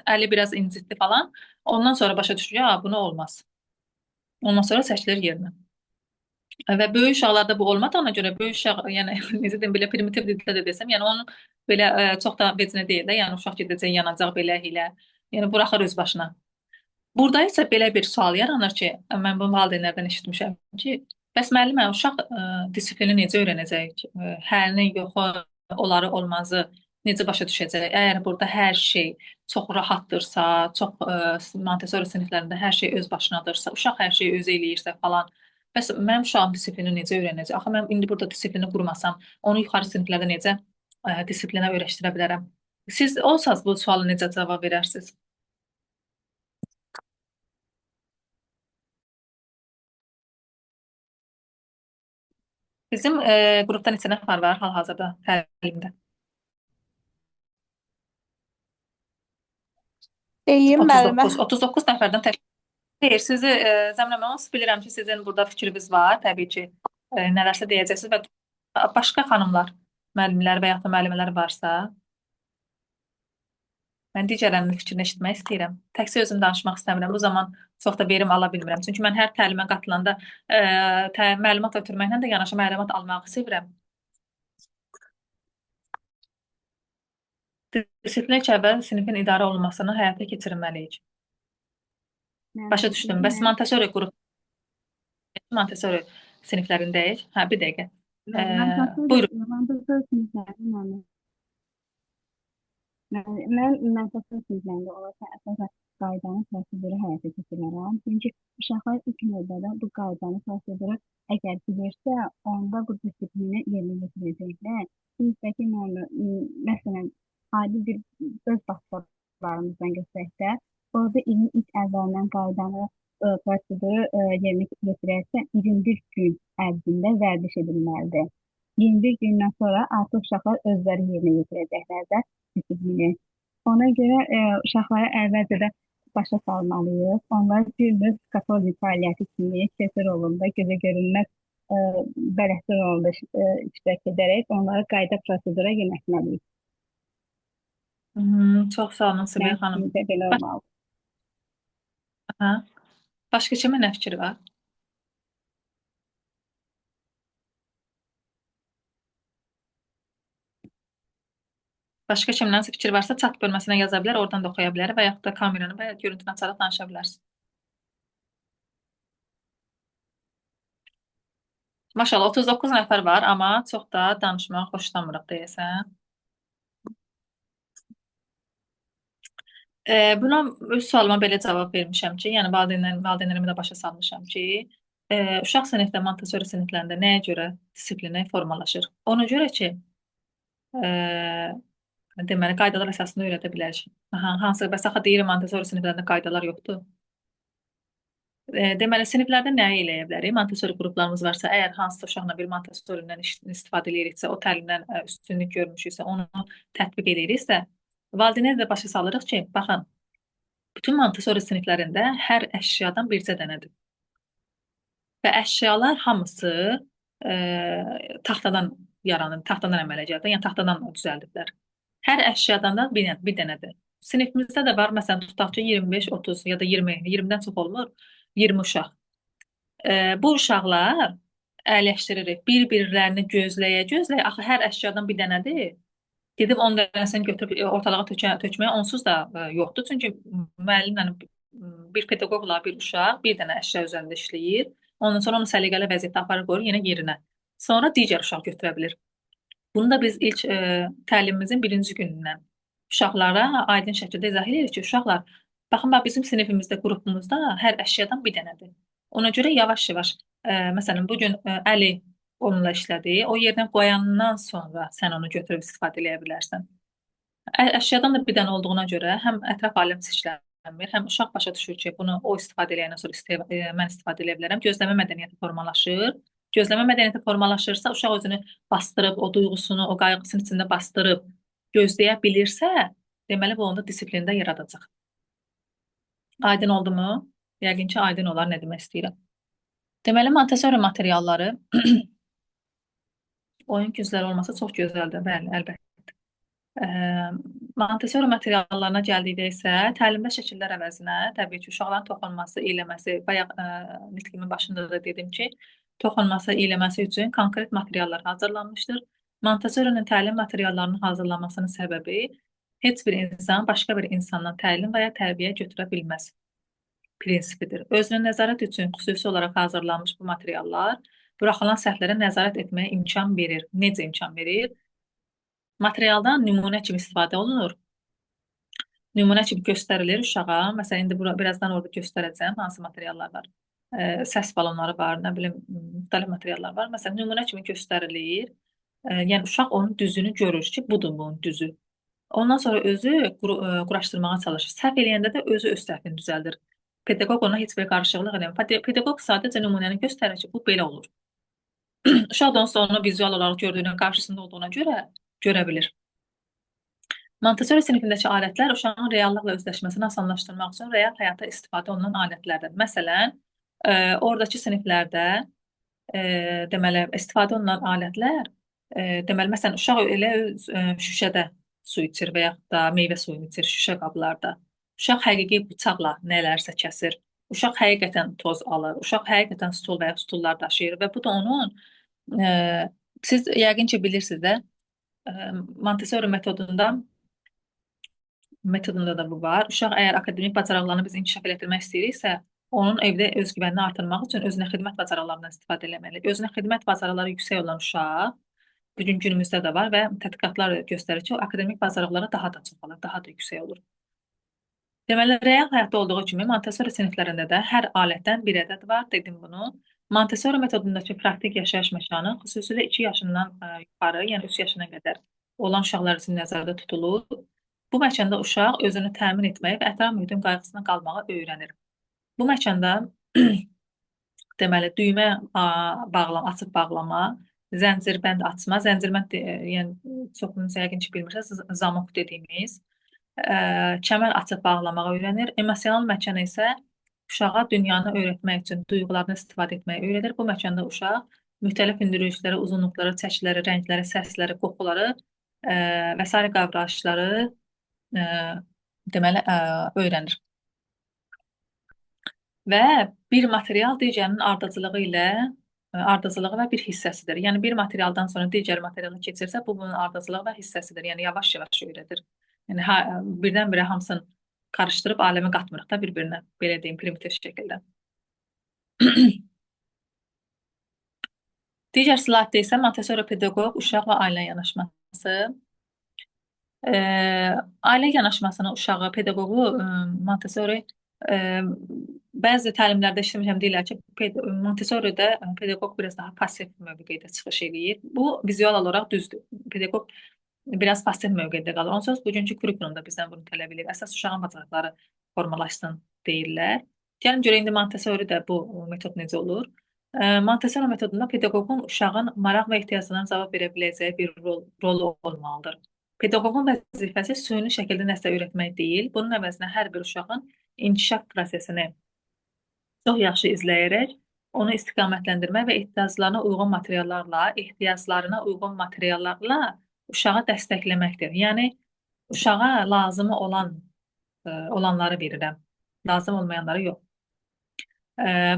[SPEAKER 2] əli biraz incitdi falan. Ondan sonra başa düşdü ki, bunu olmaz. Ondan sonra çəkilir yerinə. Və böyük uşaqlarda bu olmadığına görə böyük uşaq, yəni necə deyim, belə primitiv dildə də desəm, yəni onun belə çox da vecinə deyil də, yəni uşaq gedəcək, yanacaq belə ilə, yəni buraxır öz başına. Burada isə belə bir sual yaranır ki, mən bunu valideynlərdən eşitmişəm ki, bəs müəllimə uşaq disiplini necə öyrənəcək, həlini, yoxu, onları olmazı necə başa düşəcək? Əgər burada hər şey çox rahatdırsa, çox Montessori siniflərində hər şey öz başınadırsa, uşaq hər şeyi özü eləyirsə falan, bəs mənim uşağım disiplini necə öyrənəcək? Axı mən indi burada disiplini qurmasam, onu yuxarı siniflərdə necə disiplinə öyrəşdirə bilərəm? Siz olsaz bu suala necə cavab verərsiniz? Bizim qrupda neçə nəfər var hal-hazırda təlimdə?
[SPEAKER 3] Deyim müəllimə.
[SPEAKER 2] 39 nəfərdən təşkil. Xeyr, sizi Zəminə müəllim, bilirəm ki, sizin burada fikriniz var, təbii ki, nələrsə deyəcəksiniz və başqa xanımlar, müəllimlər və yaxud da müəllimələr varsa, mən digərlərinin fikrini eşitmək istəyirəm. Təkcə özüm danışmaq istəmirəm. Bu zaman çox da verim ala bilmirəm. Çünki mən hər təlimə qatılanda məlumat ötürməklə də yanaşı məlumat almağı sevirəm. Disiplin ilk əvvəl sinifin idarə olunmasını həyata keçirməliyik. Başa düşdüm. Bəs Montessori qrup Montessori siniflərindəyik. Hə, bir dəqiqə.
[SPEAKER 4] Bəli, Montessori,
[SPEAKER 2] Buyurun.
[SPEAKER 4] Montessori siniflərində mən Montessori siniflərində olarkən əsasən qaydanı, proseduru həyata keçirməliyəm. Çünki uşaqlar ilk növbədə bu qaydanı, proseduru əgər bilirsə, onda bu disiplini yerinə yetirəcəklər. Sinifdəki məsələn, adi bir öz bağçalarımızdan götürək də, orada ilin ilk əvvəlindən qaydanı, proseduru yerinə yetirərsə, 21 gün ərzində vərdiş edilməlidir. 21 gündən sonra artıq uşaqlar özləri yerinə yetirəcəklər də disiplini. Ona görə uşaqlara əvvəlcədə başa salmalıyıq. Onlar bir növ skafolding fəaliyyəti kimi kəsər rolunda, gözə görünməz bələdçi rolunda iştirak edərək onları qayda prosedura yönəltməliyik.
[SPEAKER 2] Çox sağ olun Sibel xanım.
[SPEAKER 4] Mənim belə olmalı.
[SPEAKER 2] Aha. Başqa kimin nə fikri var? Başqa kimlərinsə fikri varsa chat bölməsinə yaza bilər, oradan da oxuya bilər və yaxud da kameranı və ya görüntünü açaraq danışa bilərsiniz. Maşallah 39 nəfər var, amma çox da danışmağı xoşlamırıq deyəsən. Buna öz sualıma belə cavab vermişəm ki, yəni valideynlərimi də başa salmışam ki, uşaq sinifdə, Montessori siniflərində nəyə görə disiplini formalaşır? Ona görə ki, deməli qaydalar əsasında öyrədə bilərik. Aha, hansı bəs axı deyirik Montessori siniflərində qaydalar yoxdur. Deməli siniflərdə nəyi eləyə bilərik? Montessori qruplarımız varsa, əgər hansısa uşaqla bir Montessori-dən istifadə eləyiriksə, o təlimdən üstünlük görmüşüksə, onu tətbiq eləyiriksə, valideynlərə də başa salırıq ki, baxın, bütün Montessori siniflərində hər əşyadan bircə dənədir. Və əşyalar hamısı taxtadan yaranır, taxtadan əmələ gəlir, yəni taxtadan düzəldiblər. Hər əşyadan da bir dənədir. Sinifimizdə də var, məsələn, tutaq ki, 25, 30 ya da 20, 20-dən çox olmur, 20 uşaq. Bu uşaqlar əyləşdiririk, bir-birlərini gözləyə-gözləyə, axı hər əşyadan bir dənədir. Gedib 10 dənəsini götürüb ortalığa tökməyə onsuz da yoxdur. Çünki müəllimlə bir pedaqoqla bir uşaq bir dənə əşya üzərində işləyir. Ondan sonra onu səliqəli vəziyyətdə aparır, qoyur yenə yerinə. Sonra digər uşaq götürə bilir. Bunu da biz ilk təlimimizin birinci günündən uşaqlara aydın şəkildə izah edirik ki, uşaqlar, baxın, bax, bizim sinifimizdə, qrupumuzda hər əşyadan bir dənədir. Ona görə yavaş-yavaş, məsələn, bugün Əli onunla işlədi, o yerinə qoyandan sonra sən onu götürüb istifadə eləyə bilərsən. Əşyadan da bir dənə olduğuna görə həm ətraf aləm seçilənmir, həm uşaq başa düşür ki, bunu o istifadə eləyəndən sonra mən istifadə eləyə bilərəm. Gözləmə mədəniyyəti formalaşır. Gözləmə mədəniyyəti formalaşırsa, uşaq özünü bastırıb, o duyğusunu, o qayğısının içində bastırıb gözləyə bilirsə, deməli bu onda disiplində yaradacaq. Aydın oldu mu? Yəqin ki, aydın olar nə demək istəyirəm. Deməli, Montessori materialları oyun güzləri olmasa çox gözəldir. Bəli, əlbəttə. Montessori materiallarına gəldikdə isə təlimdə şəkillər əvəzinə təbii ki, uşaqların toxunması, eləməsi, bayaq nitqimin başında da dedim ki, toxunması, eləməsi üçün konkret materiallar hazırlanmışdır. Montessori'nin təlim materiallarının hazırlanmasının səbəbi heç bir insan başqa bir insandan təlim və ya tərbiyə götürə bilməz prinsipidir. Özünə nəzarət üçün xüsusi olaraq hazırlanmış bu materiallar buraxılan səhvlərə nəzarət etməyə imkan verir. Necə imkan verir? Materialdan nümunə kimi istifadə olunur. Nümunə kimi göstərilir uşağa. Məsələn, indi birazdan orada göstərəcəm hansı materiallar var. Səs balonları var, nə bilim, müxtəlif materiallar var. Məsələn, nümunə kimi göstərilir. Yəni, uşaq onun düzünü görür ki, budur bunun düzü. Ondan sonra özü quraşdırmağa çalışır. Səhv eləyəndə də özü öz səhvini düzəldir. Pedaqoq ona heç bir qarışıqlıq eləmir. Pedaqoq sadəcə nümunəni göstərir ki, bu belə olur. Uşaq da onsuz onu vizual olaraq gördüyünə, qarşısında olduğuna görə görə bilir. Montessori sinifindəki alətlər uşağın reallıqla özləşməsini asanlaşdırmaq üçün real həyatda istifadə olunan alətlərdir. Məsələn, oradakı siniflərdə deməli, istifadə olunan alətlər, deməli, məsələn, uşaq elə şüşədə su içir və yaxud da meyvə suyunu içir şüşə qablarda. Uşaq həqiqi bıçaqla nələrsə kəsir. Uşaq həqiqətən toz alır. Uşaq həqiqətən stol və ya stullar daşıyır və bu da onun, siz yəqin ki, bilirsiniz də, Montessori metodunda da bu var. Uşaq əgər akademik bacarıqlarını biz inkişaf elətdirmək istəyiriksə, Onun evdə özgüvənini artırmaq üçün özünə xidmət bacarıqlarından istifadə eləməlidir. Özünə xidmət bacarıqları yüksək olan uşaq bu gün günümüzdə də var və tədqiqatlar göstərir ki, o akademik bacarıqları daha da çoxalır, daha da yüksək olur. Deməli, real həyatda olduğu kimi Montessori siniflərində də hər alətdən bir ədəd var, dedim bunu. Montessori metodundakı praktik yaşayış məkanı xüsusilə 2 yaşından yuxarı, yəni 3 yaşına qədər olan uşaqlar üçün nəzərdə tutulur. Bu məkanda uşaq özünü təmin etməyi və ətraf mühitin qayğısına qalmağı öyrənir. Bu məkanda deməli düymə bağlama, açıb bağlama, zəncirbənd açma, zəncirbənd yəni çoxunuz yəqin ki bilmirsiniz, zamok dediyimiz kəmər açıb bağlamağı öyrənir. Emosional məkan isə uşağa dünyanı öyrətmək üçün duyğulardan istifadə etməyi öyrədir. Bu məkanda uşaq müxtəlif hündürlükləri, uzunluqları, çəkiləri, rəngləri, səsləri, qoxuları və sair qavrayışları deməli öyrənir. Və bir material digərinin ardıcılığı ilə ardıcılığı və bir hissəsidir. Yəni bir materialdan sonra digər materiala keçirsə, bu bunun ardıcılığı və hissəsidir. Yəni yavaş-yavaş öyrədir. Yəni birdən-birə hamısını qarışdırıb aləmə qatmırıq da bir-birinə, belə deyim, primitiv şəkildə. Digər slaydda isə Montessori pedaqoq, uşaq və ailə yanaşması. Ailə yanaşmasını uşağı, pedaqoqu Montessori bəzi təlimlərdə işləmişəm, deyirlər ki, Montessori'də pedaqoq biraz daha pasiv mövqedə çıxış eləyir. Bu vizual olaraq düzdür. Pedaqoq biraz pasiv mövqedə qalır. Onsuz bugünkü kurikulumda bizdən bunu tələb edir. Əsas uşağın bacarıqları formalaşsın deyirlər. Gəlin görək indi Montessori'də bu metod necə olur. Montessori metodunda pedaqoqun uşağın maraq və ehtiyaclarına cavab verə biləcəyi bir rolu olmalıdır. Pedaqoqun vəzifəsi süni şəkildə nəsə öyrətmək deyil, bunun əvəzinə hər bir uşağın inkişaf prosesini çox yaxşı izləyərək onu istiqamətləndirmək və ehtiyaclarına uyğun materiallarla uşağı dəstəkləməkdir. Yəni uşağa lazımı olanları verirəm, lazım olmayanları yox.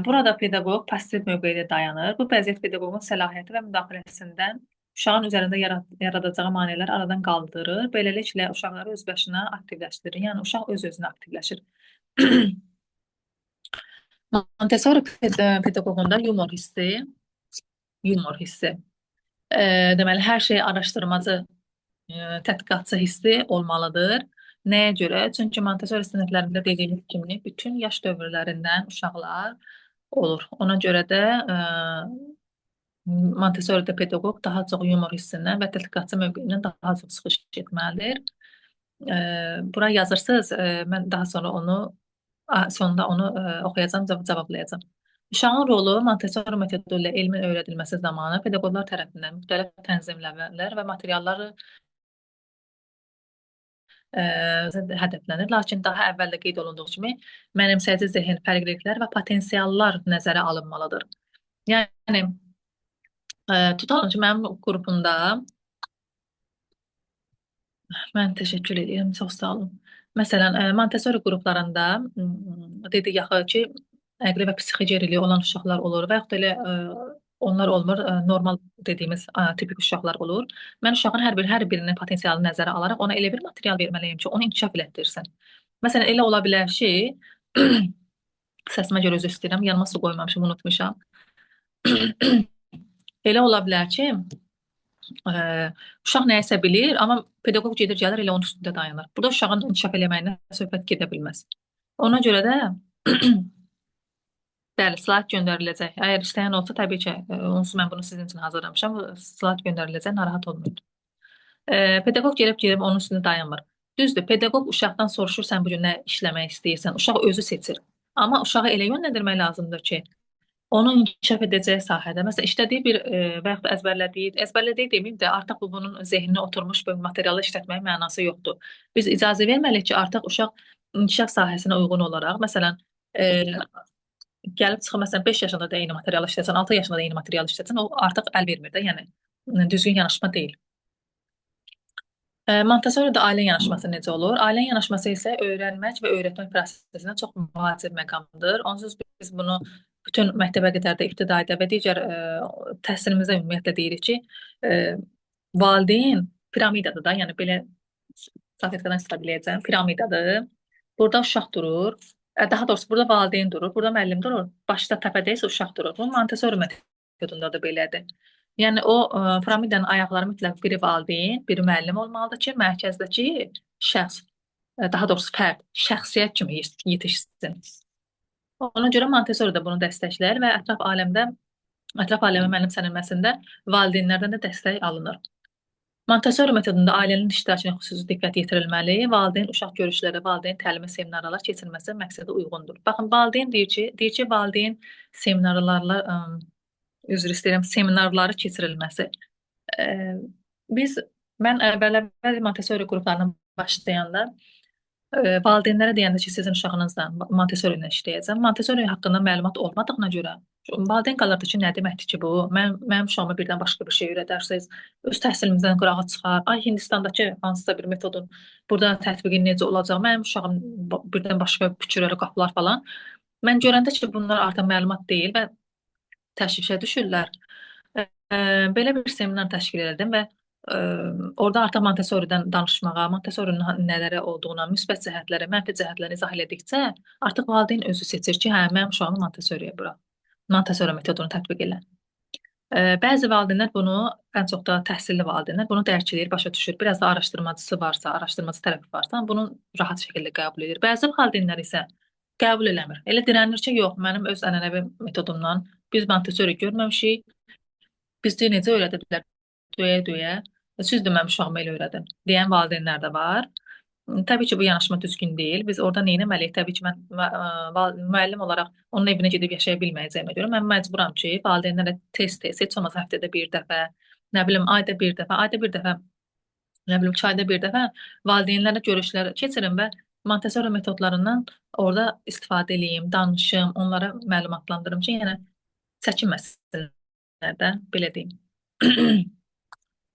[SPEAKER 2] Burada pedaqoq pasiv mövqedə dayanır. Bu vəziyyət pedaqoqun səlahiyyəti və müdaxiləsindən uşağın üzərində yaradacağı maneələri aradan qaldırır. Beləliklə uşaqları öz başına aktivləşdirir. Yəni uşaq öz-özünə aktivləşir. Montessori pedaqoqunda yumor hissi, deməli hər şey araşdırmacı, tədqiqatçı hissi olmalıdır. Nəyə görə? Çünki Montessori siniflərində dediyimiz kimi bütün yaş dövrlərindən uşaqlar olur. Ona görə də Montessori'də pedaqoq daha çox yumor hissindən və tədqiqatçı mövqeyindən daha çox çıxış etməlidir. Bura yazırsınız, mən daha sonra onu sonda onu oxuyacağam, cavablayacağam. Uşağın rolu Montessori metodu ilə elmin öyrədilməsi zamanı pedaqoqlar tərəfindən müxtəlif tənzimləmələr və materialları hədəflənir. Lakin daha əvvəl də qeyd olunduğu kimi mənimsəyici zehin, fərqliliklər və potensiallar nəzərə alınmalıdır. Yəni tutalım ki, mənim qrupumda mən təşəkkür edirəm, çox sağ olun. Məsələn, Montessori qruplarında dedik axı ki, əqli və psixi geriliyi olan uşaqlar olur və yaxud da elə onlar olmur, normal dediyimiz tipik uşaqlar olur. Mən uşağın hər birinin potensialını nəzərə alaraq ona elə bir material verməliyəm ki, onu inkişaf elətdirsin. Məsələn, elə ola bilər ki, səsimə görə üzr istəyirəm, yanıma su qoymamışım, unutmuşam. Elə ola bilər ki, uşaq nəyisə bilir, amma pedaqoq gedir gəlir elə onun üstündə dayanır. Burada uşağın inkişaf eləməyinə söhbət gedə bilməz. Ona görə də bəli, slayd göndəriləcək. Əgər istəyən olsa, təbii ki, onsuz mən bunu sizin üçün hazırlamışam. Slayd göndəriləcək, narahat olmayın. Pedaqoq gəlib gedib onun üstündə dayanmır. Düzdür, pedaqoq uşaqdan soruşur, sən bu gün nə işləmək istəyirsən? Uşaq özü seçir. Amma uşağı elə yönləndirmək lazımdır ki, onun inkişaf edəcəyi sahədə, məsələn, işlədiyi bir və yaxud da əzbərlədiyi deməyim də, artıq bu bunun zehninə oturmuş bir materialı işlətməyin mənası yoxdur. Biz icazə verməliyik ki, artıq uşaq inkişaf sahəsinə uyğun olaraq, məsələn, gəlib çıxır, məsələn, 5 yaşında da eyni materialı işlətsən, 6 yaşında da eyni materialı işlətsən, o artıq əl vermir də, yəni düzgün yanaşma deyil. Montessori'də ailə yanaşması necə olur? Ailə yanaşması isə öyrənmək və öyrətmək prosesində çox vacib məqamdır. Onsuz biz bunu bütün məktəbə qədərdə, ibtidaidə və digər təhsilimizdə ümumiyyətlə deyirik ki, valideyn piramidadır da, yəni belə salfetkadan istifadə eləyəcəm, piramidadır. Burada uşaq durur. Daha doğrusu burada valideyn durur, burada müəllim durur. Başda təpədə isə uşaq durur. Bu Montessori metodunda da belədir. Yəni o piramidanın ayaqları mütləq biri valideyn, biri müəllim olmalıdır ki, mərkəzdəki şəxs, daha doğrusu fərd, şəxsiyyət kimi yetişsin. Ona görə Montessori də bunu dəstəkləyir və ətraf aləmə mənimsənilməsində valideynlərdən də dəstək alınır. Montessori metodunda ailənin iştirakına xüsusi diqqət yetirilməli, valideyn uşaq görüşləri, valideyn təlimi seminarlar keçirilməsi məqsədə uyğundur. Baxın, valideyn deyir ki, valideyn seminarlarla, üzr istəyirəm, seminarları keçirilməsi. Biz mən əvvəl-əvvəl Montessori qruplarına başlayanda valideynlərə deyəndə ki, sizin uşağınızla Montessori ilə işləyəcəm. Montessori haqqında məlumat olmadığına görə valideyn qalırdı ki, nə deməkdir ki bu? Mənim uşağıma birdən başqa bir şey öyrədərsiniz. Öz təhsilimizdən qırağa çıxar. Ay Hindistandakı hansısa bir metodun burada tətbiqi necə olacaq? Mənim uşağım birdən başqa fikirlərə qapılar falan. Mən görəndə ki, bunlar artıq məlumat deyil və təşvişə düşürlər. Belə bir seminar təşkil elədim və orada artıq Montessori'dən danışmağa, Montessori'nin nələrə olduğuna, müsbət cəhətləri, mənfi cəhətləri izah elədikcə, artıq valideyn özü seçir ki, hə, mənim uşağımı Montessori'yə bırax. Montessori metodunu tətbiq elə. Bəzi valideynlər bunu, ən çox da təhsilli valideynlər bunu dərk edir, başa düşür. Biraz da araşdırmacısı varsa, araşdırmacı tərəfi varsa, bunu rahat şəkildə qəbul edir. Bəzi valideynlər isə qəbul eləmir. Elə dirənir ki, yox, mənim öz ənənəvi metodumdan biz Montessori görməmişik. Bizi necə öyrədə bilər? Döyə-döyə. Siz də mənim uşağıma elə öyrədin deyən valideynlər də var. Təbii ki, bu yanaşma düzgün deyil. Biz orada nə etməliyik? Təbii ki, mən müəllim olaraq onun evinə gedib yaşaya bilməyəcəyimə görə mən məcburam ki, valideynlərlə tez-tez, heç olmasa həftədə bir dəfə, nə bilim, ayda bir dəfə, ayda bir dəfə, nə bilim, 2 ayda bir dəfə valideynlərlə görüşlər keçirim və Montessori metodlarından orada istifadə eləyim, danışım, onlara məlumatlandırım ki, yəni çəkinməsinlər də, belə deyim.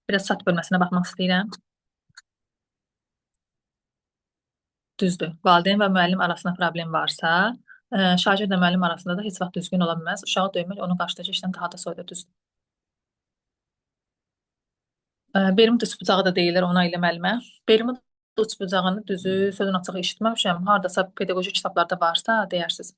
[SPEAKER 2] Biraz chat bölməsinə baxmaq istəyirəm. Düzdür. Valideyn və müəllim arasında problem varsa, şagirdlə müəllim arasında da heç vaxt düzgün ola bilməz. Uşağı döymək onun qarşıdakı işdən daha da soyudur, düzdür. Bermud üçbucağı da deyilir ona ilə müəllimə. Bermud üçbucağını düzü, sözün açığı eşitməmişəm. Hardasa pedaqoji kitablarda varsa deyərsiz.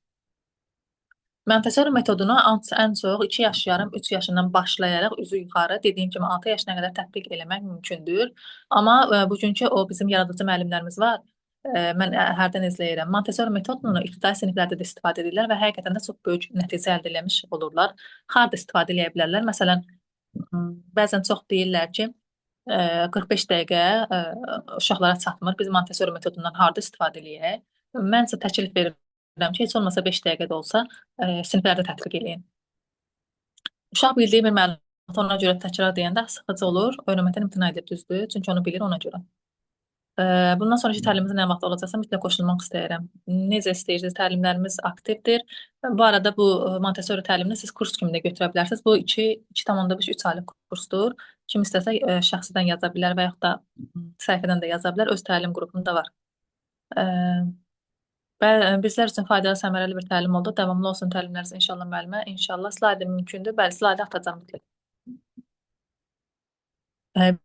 [SPEAKER 2] Montessori metodunu ən çox 2 yaş yarım, 3 yaşından başlayaraq üzü yuxarı, dediyim kimi 6 yaşına qədər tətbiq eləmək mümkündür. Amma bugünkü o bizim yaradıcı müəllimlərimiz var. Mən hərdən izləyirəm. Montessori metodunu ibtidai siniflərdə də istifadə edirlər və həqiqətən də çox böyük nəticə əldə eləmiş olurlar. Harda istifadə eləyə bilərlər? Məsələn, bəzən çox deyirlər ki, 45 dəqiqə uşaqlara çatmır. Biz Montessori metodundan harda istifadə eləyək? Mən isə təklif verirəm ki, heç olmasa 5 dəqiqə də olsa siniflərdə tətbiq eləyin. Uşaq bildiyi bir məlumatı ona görə təkrar deyəndə sıxıcı olur, öyrənməkdən imtina edir, düzdür? Çünki onu bilir ona görə. Bundan sonraki təlimimizin nə vaxt olacaqsa mütləq qoşulmaq istəyirəm. Necə istəyirsiniz, təlimlərimiz aktivdir. Bu arada bu Montessori təlimini siz kurs kimi də götürə bilərsiniz. Bu 2,5-3 aylıq kursdur. Kim istəsə şəxsidən yaza bilər və yaxud da səhifədən də yaza bilər. Öz təlim qrupunda var. Bizlər üçün faydalı, səmərəli bir təlim oldu. Davamlı olsun təlimləriniz inşallah müəllimə. İnşallah slaydı mümkündür. Bəli, slaydı atacağım mütləq.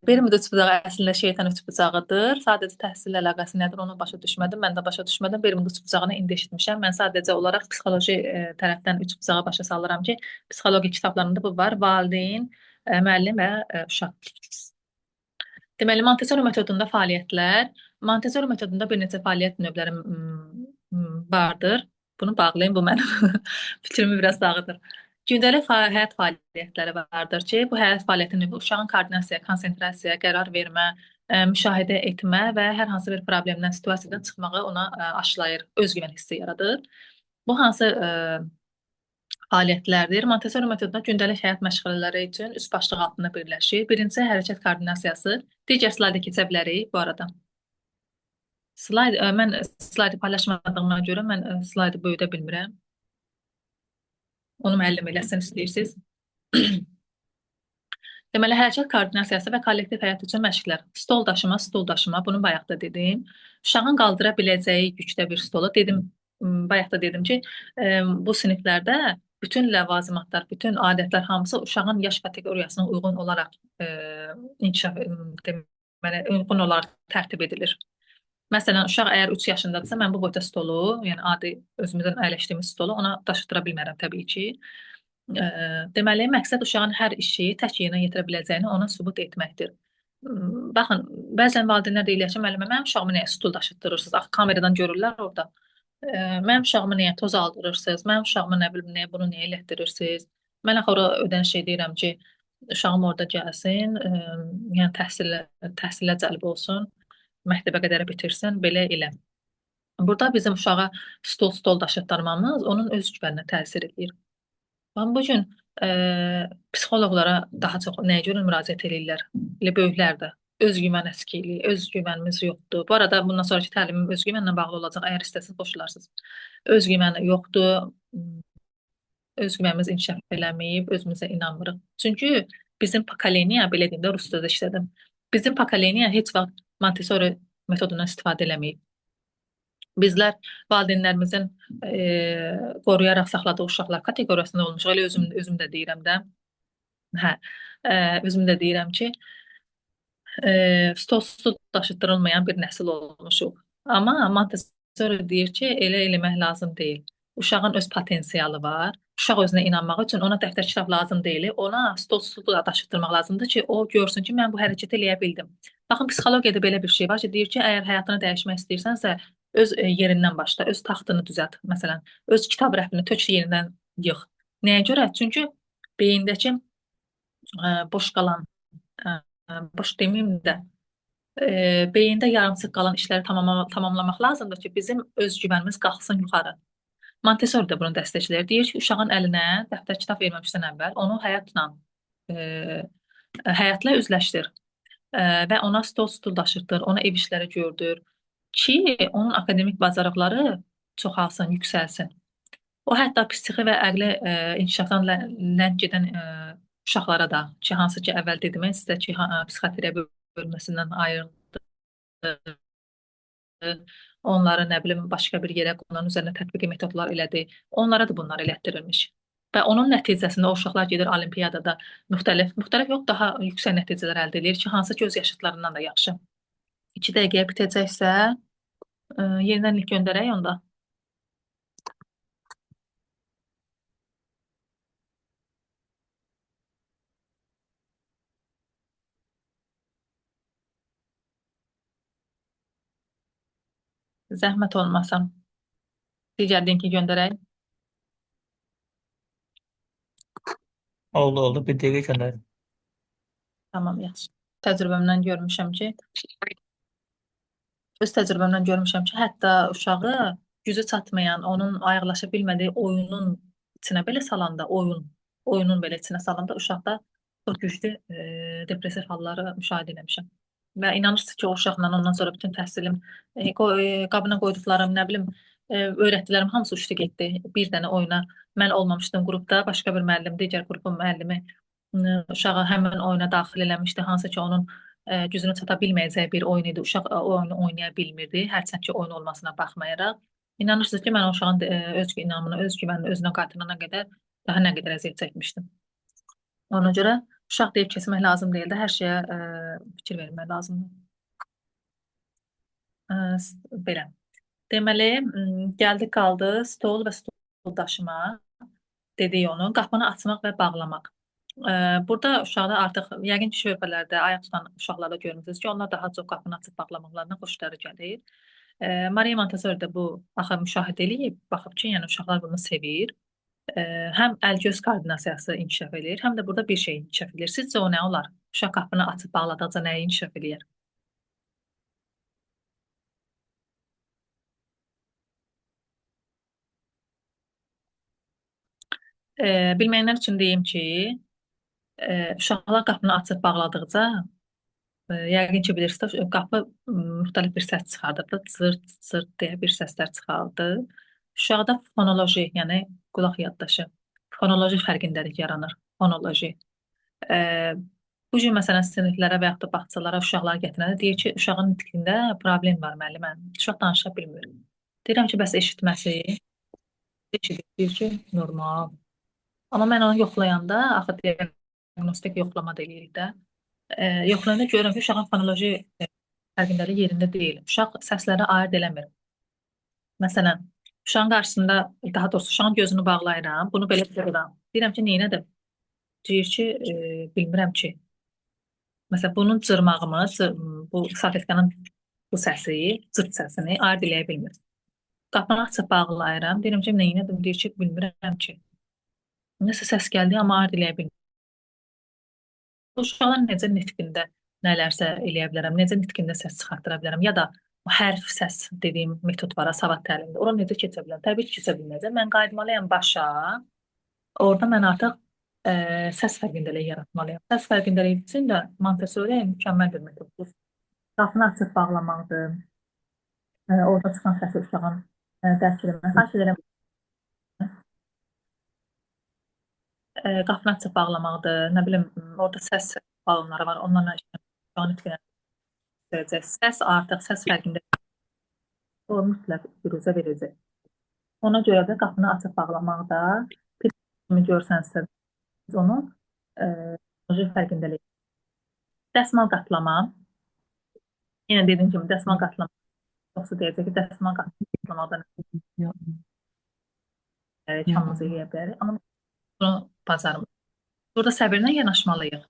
[SPEAKER 2] Bermud üçbucağı əslində şeytan üçbucağıdır. Sadəcə təhsillə əlaqəsi nədir, onu başa düşmədim. Mən də başa düşmədim. Bermud üçbucağını indi eşitmişəm. Mən sadəcə olaraq psixoloji tərəfdən üçbucağı başa salıram ki, psixologiya kitablarında bu var. Valideyn, müəllim və uşaq. Deməli, Montessori metodunda fəaliyyətlər. Montessori metodunda bir neçə fəaliyyət növləri vardır. Bunu bağlayın, bu mənim fikrimi biraz dağıdır. Gündəlik həyat fəaliyyətləri vardır ki, bu həyat fəaliyyəti növü uşağın koordinasiya, konsentrasiya, qərar vermə, müşahidə etmə və hər hansı bir problemdən, situasiyadan çıxmağı ona aşılayır, özgüvən hissi yaradır. Bu hansı fəaliyyətlərdir? Montessori metodunda gündəlik həyat məşğələləri üçün üç başlıq altında birləşir. Birincisi hərəkət koordinasiyası. Digər slayda keçə bilərik bu arada. Slayd, mən slaydı paylaşmadığıma görə mən slaydı böyüdə bilmirəm. Onu müəllim eləsin istəyirsiniz. Deməli, hərəkət koordinasiyası və kollektiv həyat üçün məşqlər. Stol daşıma, stol daşıma, bunu bayaq da dedim. Uşağın qaldıra biləcəyi yükdə bir stolu dedim. Bayaq da dedim ki, bu siniflərdə bütün ləvazimatlar, bütün adətlər hamısı uşağın yaş kateqoriyasına uyğun olaraq inkişaf, deməli, uyğun olaraq tərtib edilir. Məsələn, uşaq əgər 3 yaşındadırsa, mən bu boyda stolu, yəni adi özümüzün əyləşdiyimiz stolu ona daşıtdıra bilmərəm təbii ki. Deməli, məqsəd uşağın hər işi tək yerinə yetirə biləcəyini ona sübut etməkdir. Baxın, bəzən valideynlər deyirlər ki, müəllimə, mənim uşağımı nəyə stul daşıtdırırsınız? Axı kameradan görürlər orada. Mənim uşağımı nəyə toz aldırırsınız? Mənim uşağımı nə bilim, nəyə bunu nəyə elətdirirsiniz? Mən axı ora ödəniş edirəm ki, uşağım orada gəlsin, yəni təhsilə cəlb olsun, məktəbə qədər bitirsin, belə elə. Burada bizim uşağa stol daşıtdırmamız onun özgüvəninə təsir edir. Baxın, bu gün psixoloqlara daha çox nəyə görə müraciət eləyirlər? Elə böyüklər də. Özgüvən əskikliyi, özgüvənimiz yoxdur. Bu arada bundan sonraki təlimim özgüvənlə bağlı olacaq. Əgər istəsəniz qoşularsınız. Özgüvəni yoxdur. Özgüvənimiz inkişaf eləməyib, özümüzə inanmırıq. Çünki bizim pokoleniya, belə deyim də, rus sözü işlədim. Bizim pokoleniya heç vaxt Montessori metodundan istifadə eləməyib. Bizlər valideynlərimizin qoruyaraq saxladığı uşaqlar kateqoriyasında olmuşuq. Elə özüm də deyirəm də. Hə, özüm də deyirəm ki, stolsuz daşıtdırılmayan bir nəsil olmuşuq. Amma Montessori deyir ki, elə eləmək lazım deyil. Uşağın öz potensialı var. Uşaq özünə inanmaq üçün ona dəftər kitab lazım deyil. Ona stolsuz daşıtdırmaq lazımdır ki, o görsün ki, mən bu hərəkəti eləyə bildim. Baxın, psixologiyada belə bir şey var ki, deyir ki, əgər həyatını dəyişmək istəyirsənsə, öz yerindən başla, öz taxtını düzəlt, məsələn, öz kitab rəfini tök yenidən yığ. Nəyə görə? Çünki beyindəki boş qalan, boş deməyim də, beyində yarımçıq qalan işləri tamamlamaq lazımdır ki, bizim özgüvənimiz qalxsın yuxarı. Montessori də bunu dəstəkləyir. Deyir ki, uşağın əlinə dəftər kitab verməmişdən əvvəl onu həyatla üzləşdir və ona stol stul daşıtdır, ona ev işləri gördür ki, onun akademik bacarıqları çoxalsın, yüksəlsin. O hətta psixi və əqli inkişafdan ləng gedən uşaqlara da ki, hansı ki əvvəl dedim mən sizə ki, psixoteriya bölməsindən ayırdı. Onları nə bilim başqa bir yerə onların üzərinə tətbiqi metodlar elədi. Onlara da bunlar elətdirilmiş. Və onun nəticəsində o uşaqlar gedir olimpiyadada müxtəlif yox, daha yüksək nəticələr əldə edir ki, hansı ki öz yaşıdlarından da yaxşı. 2 dəqiqəyə bitəcəksə, yenidən link göndərək onda. Zəhmət olmasa. Digər linki göndərək.
[SPEAKER 1] Oldu. Bir dəqiqə göndərin.
[SPEAKER 2] Tamam, yaxşı. Təcrübəmdən görmüşəm ki, öz təcrübəmdən görmüşəm ki, hətta uşağı gücü çatmayan, onun ayaqlaşa bilmədiyi oyunun içinə belə salanda, oyunun belə içinə salanda uşaqda çox güclü depressiv halları müşahidə eləmişəm. Və inanırsınız ki, o uşaqla ondan sonra bütün təhsilim, qabına qoyduqlarım, nə bilim, öyrətdiklərim hamısı uçdu getdi. Bir dənə oyuna mən olmamışdım qrupda, başqa bir müəllim, digər qrupun müəllimi uşağı həmin oyuna daxil eləmişdi, hansı ki onun gücünü çata bilməyəcəyi bir oyun idi. Uşaq o oyunu oynaya bilmirdi, hərçənd ki oyun olmasına baxmayaraq. İnanırsınız ki, mən o uşağın öz inamını, öz güvənini özünə qaytarana qədər daha nə qədər əziyyət çəkmişdim. Ona görə uşaq deyib keçmək lazım deyil də, hər şeyə fikir vermək lazımdır. Belə. Deməli, gəldi qaldı stol və stol daşıma dedik onu, qapını açmaq və bağlamaq. Burada uşaqda artıq yəqin ki, körpələrdə ayaq tutan uşaqlarda görmüsünüz ki, onlar daha çox qapını açıb bağlamaqlarına xoşları gəlir. Maria Montessori də bu axı müşahidə eləyib, baxıb ki, yəni uşaqlar bunu sevir. Həm əl-göz koordinasiyası inkişaf eləyir, həm də burada bir şey inkişaf eləyir. Sizcə o nə olar? Uşaq qapını açıb bağladıqca nəyi inkişaf eləyir? Bilməyənlər üçün deyim ki, uşaqlar qapını açıb bağladıqca, yəqin ki, bilirsiniz, qapı müxtəlif bir səs çıxardır da, cırt, cırt deyə bir səslər çıxardır. Uşaqda fonoloji, yəni qulaq yaddaşı, fonoloji fərqindəlik yaranır, fonoloji. Bu cür məsələn siniflərə və yaxud da bağçalara uşaqlar gətirəndə deyir ki, uşağın nitqində problem var müəllimə, uşaq danışa bilmir. Deyirəm ki, bəs eşitməsi, eşidir, deyir ki, normal. Amma mən onu yoxlayanda, axı diaqnostik yoxlama da eləyirik də, yoxlayanda görürəm ki, uşağın fonoloji fərqindəlik yerində deyil. Uşaq səsləri ayırd eləmir. Məsələn, uşağın qarşısında, daha doğrusu uşağın gözünü bağlayıram, bunu belə vururam. Deyirəm ki, neynədir? Deyir ki, bilmirəm ki. Məsələn, bunun cırmağımı, bu salfetkanın bu səsi, cırt səsini ayırd eləyə bilmir. Qapını açıb bağlayıram. Deyirəm ki, neynədir? Deyir ki, bilmirəm ki. Nəsə səs gəldi, amma ayırd eləyə bilmir. Uşaqlar necə nitqində nələrsə eləyə bilərəm, necə nitqində səs çıxartdıra bilərəm, ya da o hərf səs dediyim metod var, savad təlimində. Ora necə keçə bilərəm? Təbii ki, keçə bilməyəcəm. Mən qayıtmalıyam başa. Orada mən artıq səs fərqindəliyi yaratmalıyam. Səs fərqindəliyi üçün də Montessori mükəmməl bir metoddur. Qapını açıb bağlamaqdır. Orada çıxan səsi uşağın dərk eləmək. Xahiş edirəm. Qapını açıb bağlamaqdır. Nə bilim, orada səs balonları var. Onlarla uşağın nitqinə verəcək. Səs artıq səs fərqində o mütləq büruzə verəcək. Ona görə də qapını açıb bağlamaqda bir kimi görsənsə biz onu fərqindəlik. Dəsmal qatlama. Yenə dediyim kimi dəsmal qatlama. Yoxsa deyəcək ki, dəsmal qatlamaqda kamımızı eləyə bilərik. Amma bunu bacarmırıq. Burada səbirlə yanaşmalıyıq.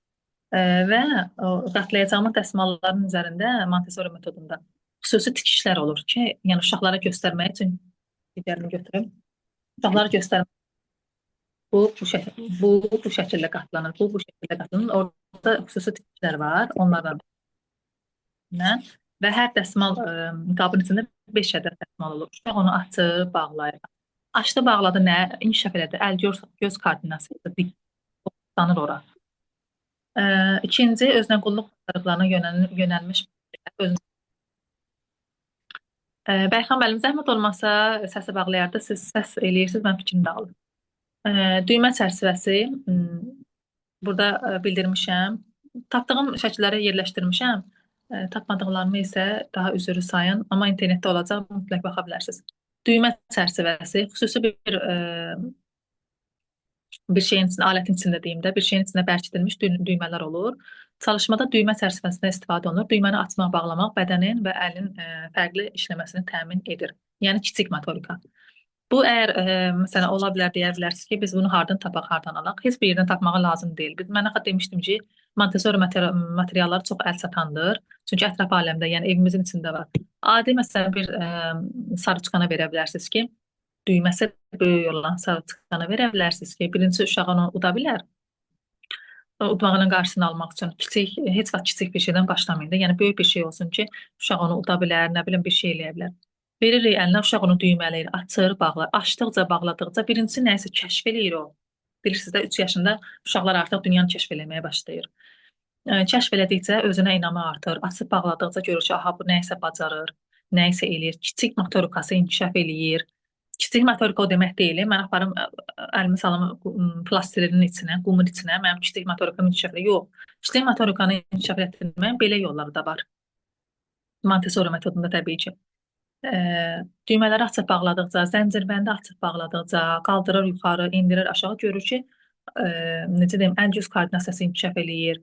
[SPEAKER 2] Və o qatlayacağımız dəsmalların üzərində Montessori metodunda xüsusi tikişlər olur ki, yəni uşaqlara göstərmək üçün digərini götürüm. Uşaqlara göstərmək bu şəkildə qatlanır, bu şəkildə qatlanır. Orada xüsusi tikişlər var, onlardan və hər dəsmal qabın içində 5 ədəd dəsmal olur. Uşaq onu açır, bağlayır. Açdı, bağladı, nə inkişaf elədi? Əl göz koordinasiyası dik ora. İkinci, özünə qulluq bacarıqlarına yönəlmiş Bəyxan müəllim, zəhmət olmasa səsi bağlayardı. Siz səs eləyirsiniz, mən fikrimi də alım. Düymə çərçivəsi burada bildirmişəm. Tapdığım şəkilləri yerləşdirmişəm. Tapmadıqlarımı isə daha üzrü sayın. Amma internetdə olacaq, mütləq baxa bilərsiniz. Düymə çərçivəsi xüsusi bir şeyin içində, alətin içində deyim də, bir şeyin içində bərkidilmiş düymələr olur. Çalışmada düymə çərçivəsindən istifadə olunur. Düyməni açmaq, bağlamaq bədənin və əlin fərqli işləməsini təmin edir. Yəni kiçik motorika. Bu əgər məsələn ola bilər deyə bilərsiniz ki, biz bunu hardan tapaq, hardan alaq? Heç bir yerdən tapmağa lazım deyil. Biz mən axı demişdim ki, Montessori materialları çox əl çatandır. Çünki ətraf aləmdə, yəni evimizin içində var. Adi məsələn bir sarı çıxana verə bilərsiniz ki, düyməsi böyük olan sarı çıxana verə bilərsiniz ki, birincisi uşaq onu uda bilər. Udmağının qarşısını almaq üçün kiçik, heç vaxt kiçik bir şeydən başlamayın da. Yəni böyük bir şey olsun ki, uşaq onu uda bilər, nə bilim bir şey eləyə bilər. Veririk əlinə, uşaq onu düymələyir, açır, bağlar. Açdıqca, bağladıqca birincisi nəyisə kəşf eləyir o. Bilirsiniz də 3 yaşında uşaqlar artıq dünyanı kəşf eləməyə başlayır. Kəşf elədikcə özünə inamı artır. Açıb bağladıqca görür ki, aha bu nəyisə bacarır, nəyisə eləyir. Kiçik motorikası inkişaf eləyir. Kiçik motorika o demək deyil. Mən aparım əlimi salım plastilinin içinə, qumun içinə, mənim kiçik motorikam inkişaf eləyir. Yox. Kiçik motorikanı inkişaf etdirməyin belə yolları da var. Montessori metodunda təbii ki. Düymələri açıb bağladıqca, zəncirbəndi açıb bağladıqca, qaldırır yuxarı, endirir aşağı, görür ki, necə deyim, əl-göz koordinasiyası inkişaf eləyir,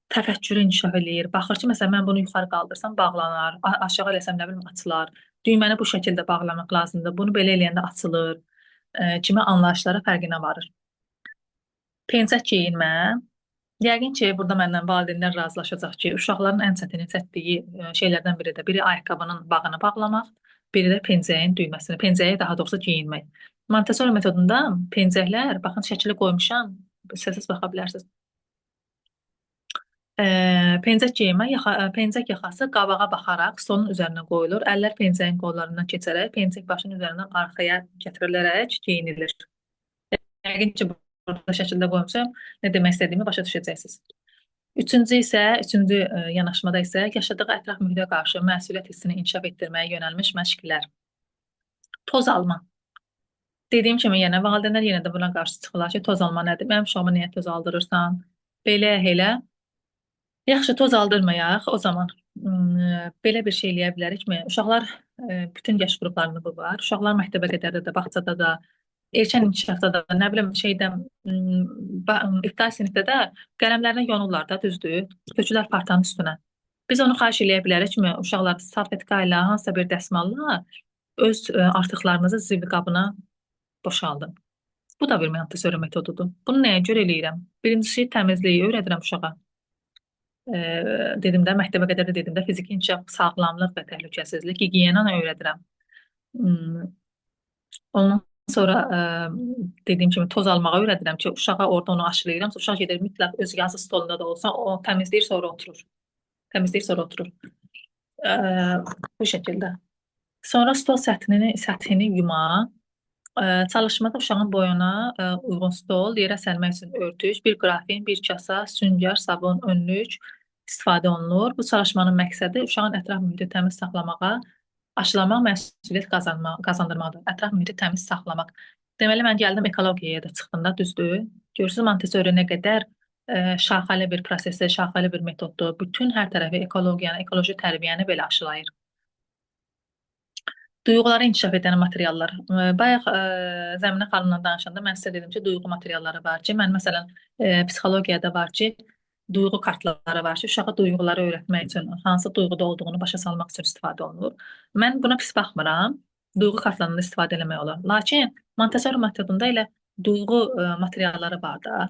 [SPEAKER 2] təfəkkürü inkişaf eləyir. Baxır ki, məsələn, mən bunu yuxarı qaldırsam bağlanar, aşağı eləsəm nə bilim açılar. Düyməni bu şəkildə bağlamaq lazımdır. Bunu belə eləyəndə açılır. Kimi anlayışlara fərqinə varır. Pencək geyinmə. Yəqin ki, burada məndən valideynlər razılaşacaq ki, uşaqların ən çətini çəkdiyi şeylərdən biri də biri ayaqqabının bağını bağlamaq, biri də pencəyin düyməsini, pencəyi daha doğrusu geyinmək. Montessori metodunda pencəklər, baxın şəkili qoymuşam, istəsəniz baxa bilərsiniz. Pencək geyinmə, pencək yaxası qabağa baxaraq stolun üzərinə qoyulur. Əllər pencəyin qollarından keçərək, pencək başının üzərindən arxaya gətirilərək geyinilir. Yəqin ki, burada şəkildə qoymuşam, nə demək istədiyimi başa düşəcəksiniz. Üçüncü isə, üçüncü yanaşmada isə yaşadığı ətraf mühitə qarşı məsuliyyət hissini inkişaf etdirməyə yönəlmiş məşqlər. Toz alma. Dediyim kimi, yenə valideynlər yenə də buna qarşı çıxırlar ki, toz alma nədir? Mənim uşağıma niyə toz aldırırsan? Belə, elə. Yaxşı, toz aldırmayaq. O zaman belə bir şey eləyə bilərikmi? Uşaqlar, bütün yaş qruplarında bu var. Uşaqlar məktəbə qədərdə də, bağçada da, erkən inkişafda da, nə bilim şeydə, ibtidai sinifdə də qələmlərini yonurlar da, düzdür? Tökürlər partanın üstünə. Biz onu xahiş eləyə bilərik ki, uşaqlar salfetka ilə, hansısa bir dəsmalla öz artıqlarınızı zibil qabına boşaldın. Bu da bir Montessori metodudur. Bunu nəyə görə eləyirəm? Birincisi, təmizliyi öyrədirəm uşağa. Dedim də, məktəbə qədər də dedim də, fiziki inkişaf, sağlamlıq və təhlükəsizlik, gigiyenanı öyrədirəm. Ondan sonra dediyim kimi toz almağı öyrədirəm ki, uşağa orada onu aşılayıram. Uşaq gedir mütləq öz yazı stolunda da olsa o təmizləyir, sonra oturur. Təmizləyir, sonra oturur. Bu şəkildə. Sonra stol səthini yuma. Çalışmada uşağın boyuna uyğun stol, yerə sərmək üçün örtük, bir qrafin, bir kasa, süngər, sabun, önlük istifadə olunur. Bu çalışmanın məqsədi uşağın ətraf mühiti təmiz saxlamağa, aşılamaq, məsuliyyət qazandırmaqdır. Ətraf mühiti təmiz saxlamaq. Deməli, mən gəldim ekologiyaya da çıxdım da, düzdür. Görürsünüz, Montessori nə qədər şaxəli bir prosesdir, şaxəli bir metoddur. Bütün hər tərəfi ekologiyanı, ekoloji tərbiyəni belə aşılayır. Duyğuları inkişaf edən materiallar. Bayaq Zəminə xanımla danışanda mən sizə dedim ki, duyğu materialları var ki, mən məsələn psixologiyada var ki, duyğu kartları var ki, uşağa duyğuları öyrətmək üçün, hansı duyğuda olduğunu başa salmaq üçün istifadə olunur. Mən buna pis baxmıram. Duyğu kartlarından istifadə eləmək olar. Lakin Montessori metodunda elə duyğu materialları var da.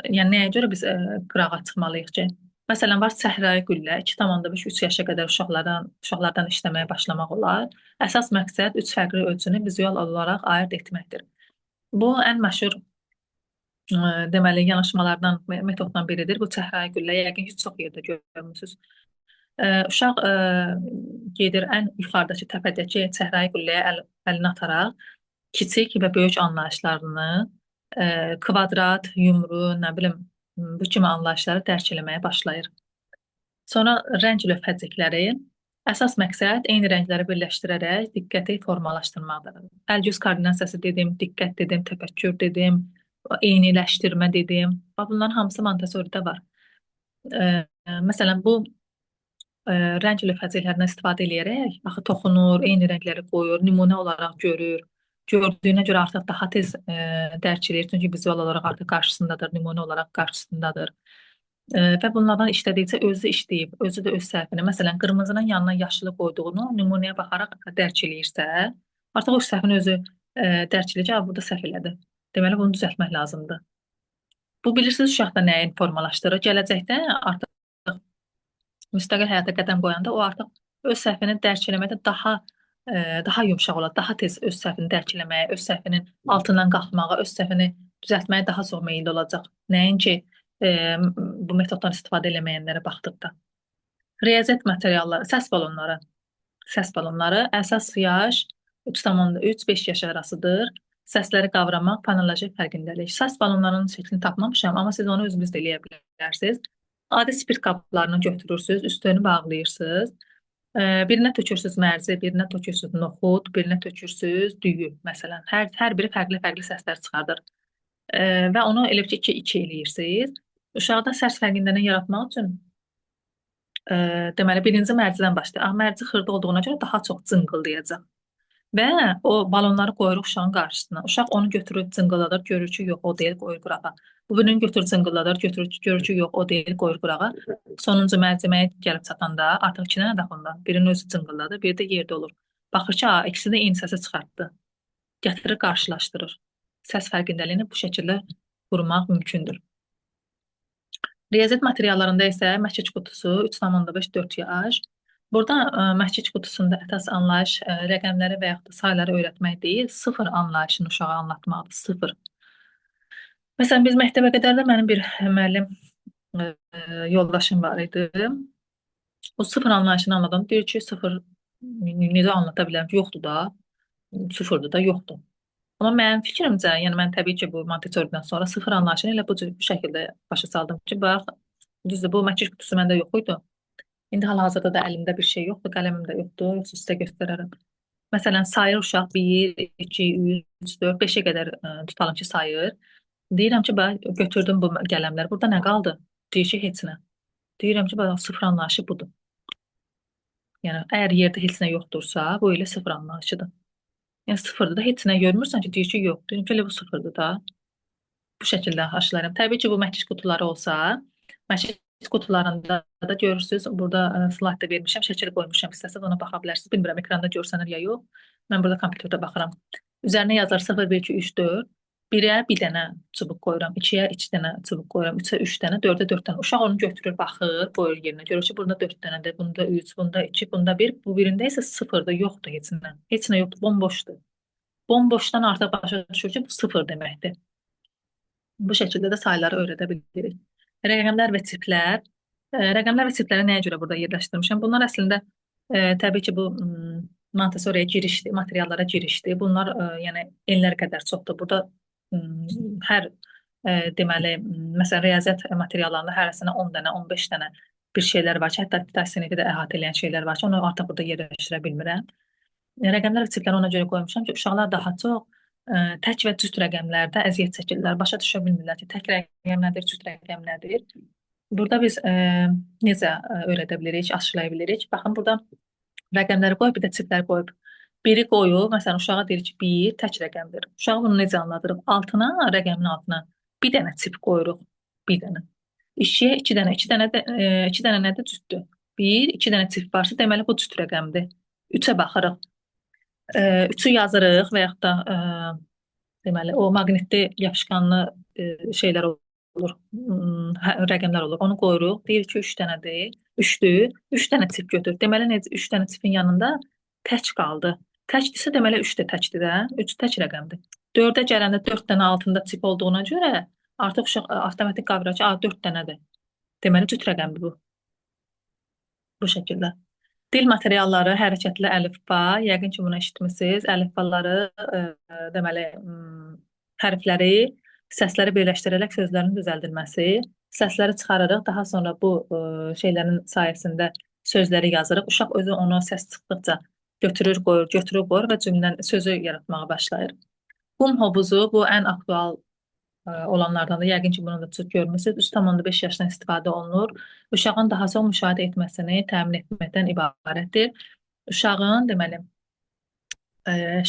[SPEAKER 2] Yəni nəyə görə biz qırağa çıxmalıyıq ki? Məsələn, var səhrayı güllə, 2,5-3 yaşa qədər uşaqlardan işləməyə başlamaq olar. Əsas məqsəd üç fərqli ölçünü vizual olaraq ayırd etməkdir. Bu ən məşhur deməli yanaşmalardan, metoddan biridir. Bu səhrayı güllə yəqin ki, çox yerdə görmüsünüz. Uşaq gedir ən yuxarıdakı təpədəki səhrayı gülləyə əlini ataraq kiçik və böyük anlayışlarını, kvadrat, yumru, nə bilim, bu kimi anlayışları dərk eləməyə başlayır. Sonra rəng lövhəcikləri. Əsas məqsəd eyni rəngləri birləşdirərək diqqəti formalaşdırmaqdır. Əl-göz koordinasiyası dedim, diqqət dedim, təfəkkür dedim, eyniləşdirmə dedim. Bax, bunların hamısı Montessori'də var. Məsələn, bu rəng lövhəciklərindən istifadə eləyərək, axı toxunur, eyni rəngləri qoyur, nümunə olaraq görür. Gördüyünə görə artıq daha tez dərk eləyir, çünki vizual olaraq artıq qarşısındadır, nümunə olaraq qarşısındadır. Və bunlardan işlədikcə özü işləyib, özü də öz səhvini, məsələn, qırmızının yanına yaşılı qoyduğunu nümunəyə baxaraq dərk eləyirsə, artıq o səhvini özü dərk eləyəcək, burada səhv elədi. Deməli, bunu düzəltmək lazımdır. Bu, bilirsiniz, uşaqda nəyi formalaşdırır? Gələcəkdə artıq müstəqil həyata qədəm qoyanda o artıq öz səhvini dərk eləməkdə daha yumşaq olar, daha tez öz səhvini dərk eləməyə, öz səhvinin altından qalxmağa, öz səhvini düzəltməyə daha çox meyilli olacaq. Nəinki bu metoddan istifadə eləməyənlərə baxdıqda. Riyaziyyat materialları, səs balonları. Səs balonları əsas yaş 3,3-5 yaş arasıdır. Səsləri qavramaq, fonoloji fərqindəlik. Səs balonlarının şəklini tapmamışam, amma siz onu özünüz də eləyə bilərsiniz. Adi spirt qablarını götürürsünüz, üstünü bağlayırsınız. Birinə tökürsünüz mərzi, birinə tökürsünüz noxud, birinə tökürsünüz düyü, məsələn. Hər biri fərqli-fərqli səslər çıxardır. Və onu elə ki, 2-2 eləyirsiniz. Uşaqda səs fərqindəliyi yaratmaq üçün deməli, birinci mərzidən başlayır. Mərzi xırda olduğuna görə daha çox cınqıldayacaq. Və o balonları qoyuruq uşağın qarşısına. Uşaq onu götürüb cınqıldadır, görür ki, yox, o deyil, qoyur qırağa. Bu birini götürür cınqıldadır, görür ki, yox, o deyil, qoyur qırağa. Sonuncu mərciməyə gəlib çatanda artıq iki dənə də onda. Birinin özü cınqıldadır, biri də yerdə olur. Baxır ki, ikisi də eyni səsi çıxartdı. Gətirir, qarşılaşdırır. Səs fərqindəliyini bu şəkildə qurmaq mümkündür. Riyaziyyat materiallarında isə məkik qutusu 3,5-4 yaş. Burada məkik qutusunda əsas anlayış rəqəmləri və yaxud da sayları öyrətmək deyil, sıfır anlayışını uşağa anlatmaqdır, sıfır. Məsələn, biz məktəbə qədər də mənim bir müəllim yoldaşım var idi. O sıfır anlayışını anladan deyir ki, sıfır necə anlata bilərəm ki, yoxdur da, sıfırdır da, yoxdur. Amma mənim fikrimcə, yəni mən təbii ki, bu Montessori'dən sonra sıfır anlayışını elə bu şəkildə başa saldım ki, bax, düzdür, bu məkik qutusu məndə yox idi. İndi hal-hazırda da əlimdə bir şey yoxdur, qələmim də yoxdur, yoxsa sizə göstərərəm. Məsələn, sayır uşaq 1, 2, 3, 4, 5-ə qədər tutalım ki, sayır. Deyirəm ki, bax, götürdüm bu qələmləri. Burada nə qaldı? Deyir ki, heç nə. Deyirəm ki, bax, sıfır anlayışı budur. Yəni, əgər yerdə heç nə yoxdursa, bu elə sıfır anlayışıdır. Yəni, sıfırdır da, heç nə görmürsən ki, deyir ki, yox. Deyirəm ki, elə bu sıfırdır da. Bu şəkildə aşılayıram. Təbii ki, bu məkik qutuları olsa, məkik Qutularında da görürsünüz, burada slaydda vermişəm, şəkil qoymuşam, istəsəz ona baxa bilərsiniz. Bilmirəm, ekranda görsənir ya yox. Mən burada kompüterdə baxıram. Üzərinə yazılır 0, 1, 2, 3, 4. 1-ə bir dənə çubuq qoyuram, 2-yə 2 dənə çubuq qoyuram, 3-ə 3 dənə, 4-ə 4 dənə. Uşaq onu götürür, baxır, qoyur yerinə. Görür ki, bunda 4 dənədir, bunda 3, bunda 2, bunda 1. Bu birində isə 0-dır, yoxdur heç nə. Heç nə yoxdur, bomboşdur. Bomboşdan artıq başa düşür ki, bu 0 deməkdir. Bu şəkildə də sayları öyrədə bilirik. Rəqəmlər və tiplər. Rəqəmlər və tipləri nəyə görə burada yerləşdirmişəm? Bunlar əslində təbii ki, bu Montessori'yə girişdir, materiallara girişdir. Bunlar yəni enlər qədər çoxdur. Burada hər deməli, məsələn, riyaziyyat materiallarında hərəsinə 10 dənə, 15 dənə bir şeylər var ki, hətta ibtidai sinifi də əhatə edən şeylər var ki, onu artıq burada yerləşdirə bilmirəm. Rəqəmlər və tipləri ona görə qoymuşam ki, uşaqlar daha çox tək və cüt rəqəmlərdə əziyyət çəkirlər. Başa düşə bilmirlər ki, tək rəqəm nədir, cüt rəqəm nədir. Burada biz necə öyrədə bilirik, aşılaya bilirik? Baxın, burada rəqəmləri qoyub, bir də tipləri qoyub. Biri qoyub, məsələn, uşağa deyir ki, 1 tək rəqəmdir. Uşağı bunu necə anladırıq? Altına, rəqəmin altına bir dənə tip qoyuruq. Bir dənə. 2-yə 2 dənə, 2 dənə də, 2 dənə nədir? Cütdür. 1, 2 dənə tip varsa, deməli bu cüt rəqəmdir. 3-ə baxırıq. 3-ü yazırıq və yaxud da deməli o maqnitli yapışqanlı şeylər olur, rəqəmlər olur. Onu qoyuruq. Deyir ki, 3 dənədir. 3-dür. 3 dənə tip götür. Deməli necə 3 dənə tipin yanında tək qaldı. Təkdirsə deməli 3 də təkdir də. 3 tək rəqəmdir. 4-ə gələndə 4 dənə altında tip olduğuna görə artıq uşaq avtomatik qavrar ki, 4 dənədir. Deməli cüt rəqəmdir bu. Bu şəkildə. Dil materialları, hərəkətli əlifba, yəqin ki, bunu eşitmisiniz. Əlifbaları, deməli, hərfləri, səsləri birləşdirərək sözlərin düzəldilməsi. Səsləri çıxarırıq, daha sonra bu şeylərin sayəsində sözləri yazırıq. Uşaq özü onu səs çıxdıqca götürür, qoyur, götürür, qoyur və cümlənin sözü yaratmağa başlayır. Qum hovuzu bu ən aktual olanlardan da, yəqin ki, bunu da çox görmüsünüz. 3,5 yaşdan istifadə olunur. Uşağın daha çox müşahidə etməsini təmin etməkdən ibarətdir. Uşağın, deməli,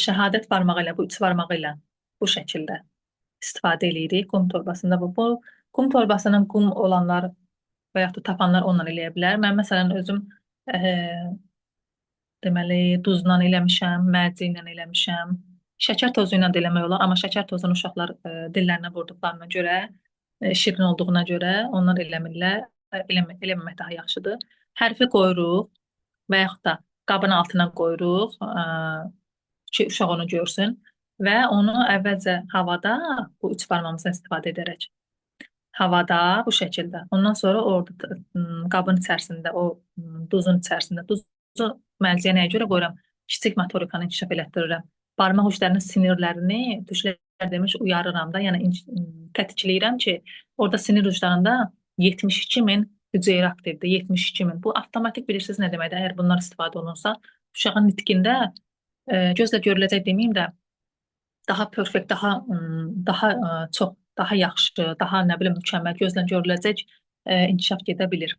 [SPEAKER 2] şəhadət barmağı ilə, bu üç barmağı ilə bu şəkildə istifadə eləyirik qum torbasında. Bu qum torbasının qum olanlar və yaxud da tapanlar onunla eləyə bilər. Mən məsələn özüm deməli, duzla eləmişəm, mərci ilə eləmişəm. Şəkər tozu ilə də eləmək olar, amma şəkər tozunu uşaqlar dillərinə vurduqlarına görə, şirin olduğuna görə onlar eləmirlər. Eləməmək daha yaxşıdır. Hərfi qoyuruq və yaxud da qabın altına qoyuruq ki, uşaq onu görsün və onu əvvəlcə havada bu üç barmağımızdan istifadə edərək havada bu şəkildə. Ondan sonra orada qabın içərisində, o duzun içərisində, duzu mərciyə nəyə görə qoyuram? Kiçik motorikanı inkişaf elətdirirəm. Barmaq uclarının sinirlərini, tuşlar demiş, uyarıram da, yəni tətikləyirəm ki, orada sinir uclarında 72 min hüceyrə aktivdir, 72 min. Bu avtomatik bilirsiniz nə deməkdir? Əgər bunlar istifadə olunsa, uşağın nitqində gözlə görüləcək deməyim də, daha perfekt, daha çox, daha yaxşı, daha nə bilim mükəmməl gözlə görüləcək inkişaf gedə bilir.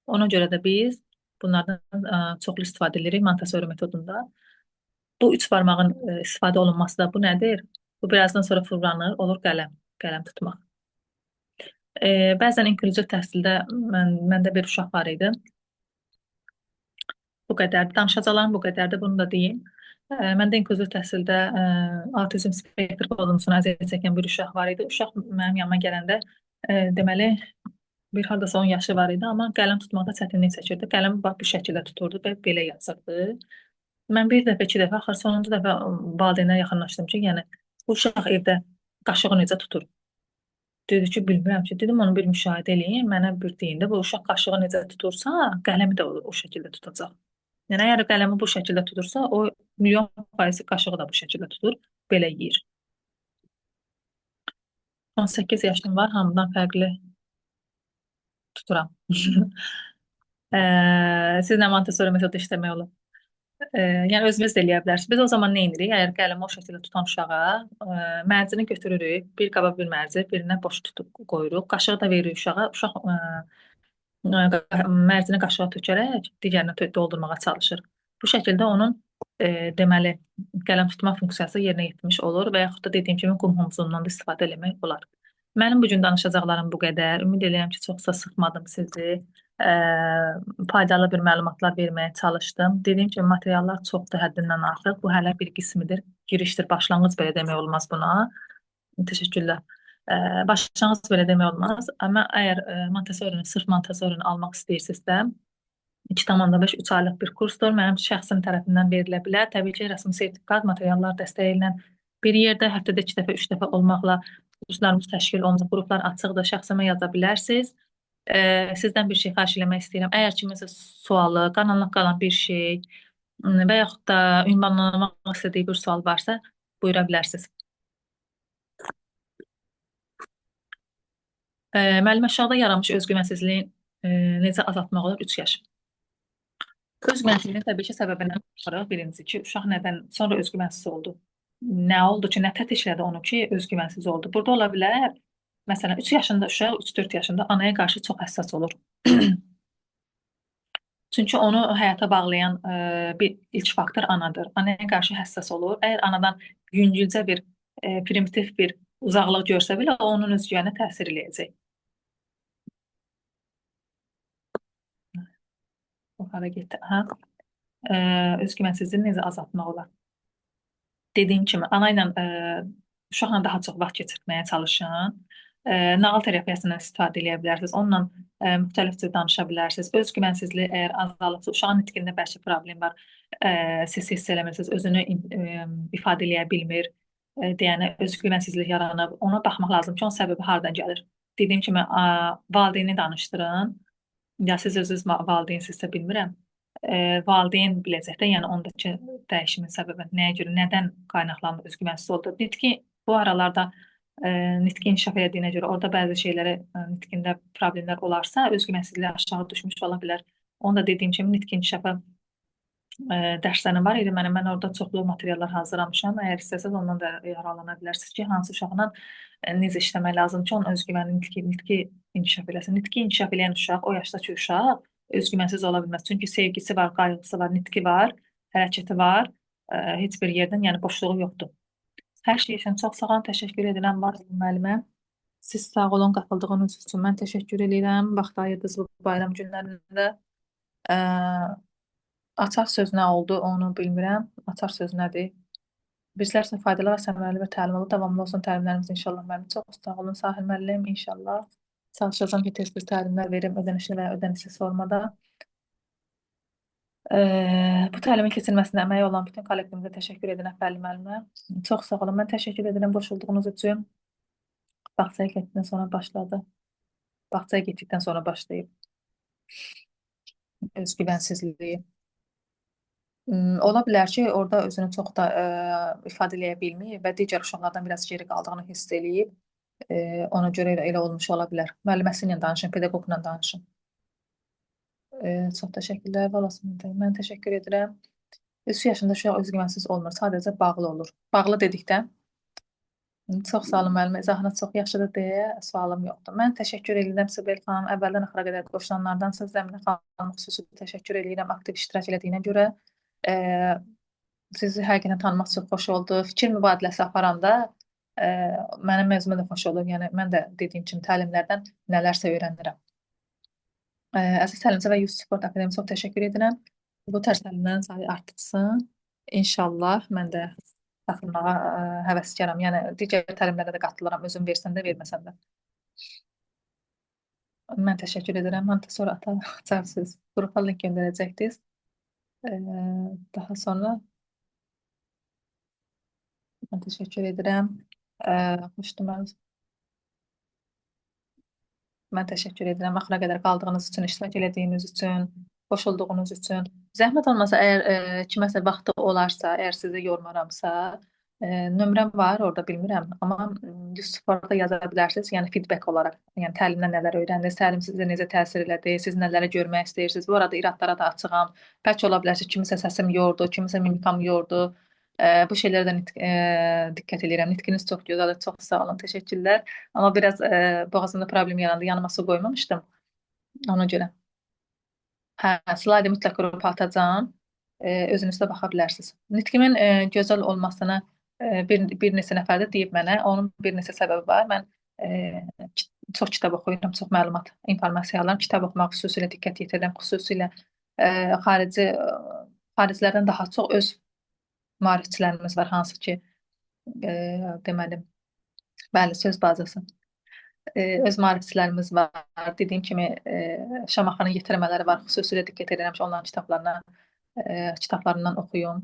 [SPEAKER 2] Ona görə də biz bunlardan çoxlu istifadə edirik Montessori metodunda. Bu üç barmağın istifadə olunması da bu nədir? Bu birazdan sonra fırlanır, olur qələm, qələm tutmaq. Bəzən inklüziv təhsildə məndə bir uşaq var idi. Bu qədərdir. Danışacaqlarım bu qədərdir, bunu da deyim. Məndə inklüziv təhsildə autizm spektr pozuntusuna əziyyət çəkən bir uşaq var idi. Uşaq mənim yanıma gələndə deməli, bir hardasa 10 yaşı var idi, amma qələm tutmaqda çətinlik çəkirdi. Qələm bax bu şəkildə tuturdu və belə yazırdı. Mən bir dəfə, iki dəfə, axır sonuncu dəfə valideynlərə yaxınlaşdım ki, yəni bu uşaq evdə qaşığı necə tutur? Dedi ki, bilmirəm ki, dedim onu bir müşahidə eləyin, mənə bir deyin də bu uşaq qaşığı necə tutursa, qələmi də o şəkildə tutacaq. Yəni əgər qələmi bu şəkildə tutursa, o 1.000.000% qaşığı da bu şəkildə tutur, belə yeyir. 18 yaşım var, hamıdan fərqli tuturam. Sizlə Montessori metodu işləmək olar. Yəni özünüz də eləyə bilərsiniz. Biz o zaman nə edirik? Əgər qələmi o şəkildə tutan uşağa mərcini götürürük, bir qaba bir mərci, birinə boş tutub qoyuruq. Qaşığı da veririk uşağa. Uşaq mərcini qaşığa tökərək digərinə doldurmağa çalışır. Bu şəkildə onun deməli qələm tutma funksiyası yerinə yetmiş olur və yaxud da dediyim kimi qum hovuzundan da istifadə eləmək olar. Mənim bu gün danışacaqlarım bu qədər. Ümid edirəm ki, çoxsa sıxmadım sizi. Faydalı bir məlumatlar verməyə çalışdım. Dediyim kimi materiallar çoxdur, həddindən artıq. Bu hələ bir qismidir. Girişdir, başlanğıc belə demək olmaz buna. Təşəkkürlər. Başlanğıc belə demək olmaz. Amma əgər Montessori-ni, sırf Montessori-ni almaq istəyirsinizsə, 2,5 3 aylıq bir kursdur. Mənim şəxsim tərəfindən verilə bilər. Təbii ki, rəsmi sertifikat, materiallar dəstəyi ilə bir yerdə həftədə 2 dəfə, 3 dəfə olmaqla kurslarımız təşkil olunur. Qruplar açıqdır. Şəxsimə yaza bilərsiniz. Sizdən bir şey xahiş eləmək istəyirəm. Əgər kiminsə sualı, qaranlıq qalan bir şey və yaxud da ünvanlamaq istədiyi bir sual varsa, buyura bilərsiniz. Müəllim, aşağıda yaranmış özgüvənsizliyin necə azaltmaq olar? 3 yaş. Özgüvənsizliyin təbii ki, səbəbindən baxırıq. Birincisi ki, uşaq nədən sonra özgüvənsiz oldu? Nə oldu ki, nə tətiklədi onu ki, özgüvənsiz oldu? Burada ola bilər, məsələn, 3 yaşında uşaq, 3-4 yaşında anaya qarşı çox həssas olur. Çünki onu həyata bağlayan bir ilk faktor anadır. Anaya qarşı həssas olur. Əgər anadan yüngülcə bir primitiv bir uzaqlıq görsə belə, o onun özgüvəninə təsir eləyəcək. Bu hara getdi? Aha. Özgüvənsizliyi necə azaltmaq olar? Dediyim kimi, ana ilə uşaqla daha çox vaxt keçirtməyə çalışın. Nağıl terapiyasından istifadə eləyə bilərsiniz. Onunla müxtəlif cür danışa bilərsiniz. Özgüvənsizliyi əgər azalıbsa, uşağın nitqində bəlkə problem var, siz hiss eləmirsiniz, özünü ifadə eləyə bilmir, deyənə özgüvənsizlik yaranıb. Ona baxmaq lazım ki, onun səbəbi hardan gəlir. Dediyim kimi, valideyni danışdırın. Ya siz özünüz valideynsinizsə bilmirəm. Valideyn biləcək də, yəni ondakı dəyişimin səbəbi nəyə görə, nədən qaynaqlanır, özgüvənsiz oldu. Nitqi bu aralarda nitqi inkişaf elədiyinə görə orada bəzi şeylərə nitqində problemlər olarsa, özgüvənsizliyi aşağı düşmüş ola bilər. Onu da dediyim kimi nitq inkişafı dərslərim var idi mənim. Mən orada çoxlu materiallar hazırlamışam. Əgər istəsəz ondan da yararlana bilərsiniz ki, hansı uşaqla necə işləmək lazımdır ki, onun özgüvəni, nitqi inkişaf eləsin. Nitqi inkişaf eləyən uşaq, o yaşdakı uşaq özgüvənsiz ola bilməz. Çünki sevgisi var, qayğısı var, nitqi var, hərəkəti var. Heç bir yerdən, yəni boşluğu yoxdur. Hər şey üçün çox sağ olun, təşəkkür edirəm var olun müəllimə. Siz sağ olun qatıldığınız üçün. Mən təşəkkür edirəm. Vaxt ayırdınız bu bayram günlərində. Açar söz nə oldu, onu bilmirəm. Açar söz nədir? Bizlər üçün faydalı və səmərəli bir təlim oldu. Davamlı olsun təlimlərimiz inşallah müəllim. Çox sağ olun Sahil müəllim, inşallah. Çalışacağam ki, tez-tez təlimlər verim ödənişli və ödənişsiz formada. Bu təlimin keçirilməsində əməyi olan bütün kollektivimizə təşəkkür edirəm Fərli müəllimə. Çox sağ olun. Mən təşəkkür edirəm qoşulduğunuz üçün. Bağçaya getdikdən sonra başladı. Bağçaya getdikdən sonra başlayıb. Özgüvənsizliyi. Ola bilər ki, orada özünü çox da ifadə eləyə bilməyib və digər uşaqlardan biraz geri qaldığını hiss eləyib. Ona görə elə olmuş ola bilər. Müəlliməsi ilə danışın, pedaqoqla danışın. Çox təşəkkürlər. Var olsun. Mən təşəkkür edirəm. 3 yaşında uşaq özgüvənsiz olmur, sadəcə bağlı olur. Bağlı dedikdə çox sağ olun müəllimə, izahınız çox yaxşıdır deyə sualım yoxdur. Mən təşəkkür edirəm Sibel xanım, əvvəldən axıra qədər qoşulanlardansa Zəminə xanım xüsusi təşəkkür edirəm aktiv iştirak elədiyinə görə. Sizi həqiqətən tanımaq çox xoş oldu. Fikir mübadiləsi aparanda mənim özümə də xoş olur. Yəni mən də dediyim kimi təlimlərdən nələrsə öyrənirəm. Əziz təlimçi və Youth Sport Akademisi çox təşəkkür edirəm. Bu tərz təlimlərin sayı artsın. İnşallah mən də qatılmağa həvəskaram. Yəni digər təlimlərə də qatılıram, özüm versəm də, verməsəm də. Mən təşəkkür edirəm. Montessori ata açarsınız. Qrupa link göndərəcəkdiniz. Daha sonra mən təşəkkür edirəm. Xoşdur mənim. Mən təşəkkür edirəm axıra qədər qaldığınız üçün, iştirak elədiyiniz üçün, qoşulduğunuz üçün. Zəhmət olmasa, əgər kiməsə vaxtı olarsa, əgər sizi yormaramsa, nömrəm var orada bilmirəm, amma Youth yaza bilərsiniz, yəni feedback olaraq. Yəni təlimdən nələr öyrəndiniz, təlim sizə necə təsir elədi, siz nələri görmək istəyirsiniz. Bu arada iradlara da açığam. Bəlkə ola bilər ki, kimisə səsim yordu, kimisə mimikam yordu. Bu şeylərə də diqqət eləyirəm. Nitqiniz çox gözəldir, çox sağ olun, təşəkkürlər. Amma biraz boğazımda problem yarandı, yanıma su qoymamışdım. Ona görə. Hə, slaydı mütləq qrupa atacağam. Özünüz də baxa bilərsiniz. Nitqimin gözəl olmasını bir neçə nəfər də deyib mənə. Onun bir neçə səbəbi var. Mən E, çox kitab oxuyuram, çox məlumat, informasiya alıram. Kitab oxumaq xüsusilə diqqət yetirirəm. Xüsusilə xarici xaricilərdən daha çox öz maarifçilərimiz var, hansı ki, deməli, bəli, söz bazası. Öz maarifçilərimiz var. Dediyim kimi, Şamaxının yetirmələri var. Xüsusilə diqqət edirəm ki, onların kitablarına, kitablarından oxuyum.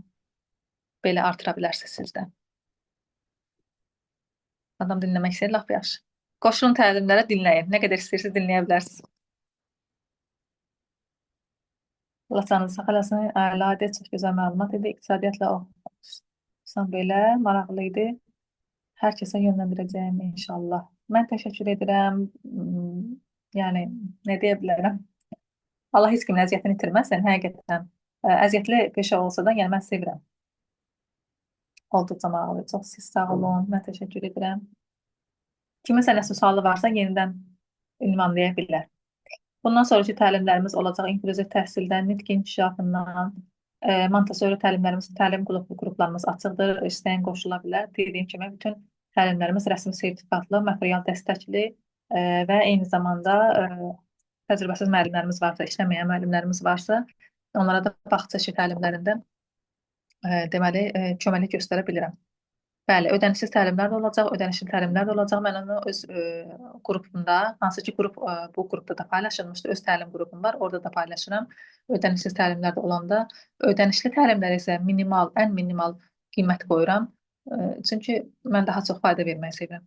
[SPEAKER 2] Belə artıra bilərsiniz siz də. Adam dinləmək istəyir, lap yaxşı. Qoşulun təlimlərə, dinləyin. Nə qədər istəyirsiniz dinləyə bilərsiniz. Allah canınızı sağ eləsin. Əla idi, çox gözəl məlumat idi. İqtisadiyyatla oxusan belə maraqlı idi. Hər kəsə yönləndirəcəyim inşallah. Mən təşəkkür edirəm. Yəni nə deyə bilərəm? Allah heç kimin əziyyətini itirməsin, həqiqətən. Əziyyətli peşə olsa da, yəni mən sevirəm. Olduqca maraqlı. Çox siz sağ olun. Mən təşəkkür edirəm. Kiminsə nəsə sualı varsa yenidən ünvanlaya bilər. Bundan sonraki təlimlərimiz olacaq inklüziv təhsildən, nitq inkişafından, Montessori təlimlərimiz, təlim qruplarımız açıqdır. İstəyən qoşula bilər. Dediyim kimi bütün təlimlərimiz rəsmi sertifikatlı, material dəstəkli və eyni zamanda təcrübəsiz müəllimlərimiz varsa, işləməyən müəllimlərimiz varsa, onlara da bağça işi təlimlərində deməli köməklik göstərə bilirəm. Bəli, ödənişsiz təlimlər də olacaq, ödənişli təlimlər də olacaq. Mən onu öz qrupumda, hansı ki qrup bu qrupda da paylaşılmışdı, öz təlim qrupum var, orada da paylaşıram. Ödənişsiz təlimlər də olanda, ödənişli təlimlərə isə minimal, ən minimal qiymət qoyuram. Çünki mən daha çox fayda verməyi sevirəm.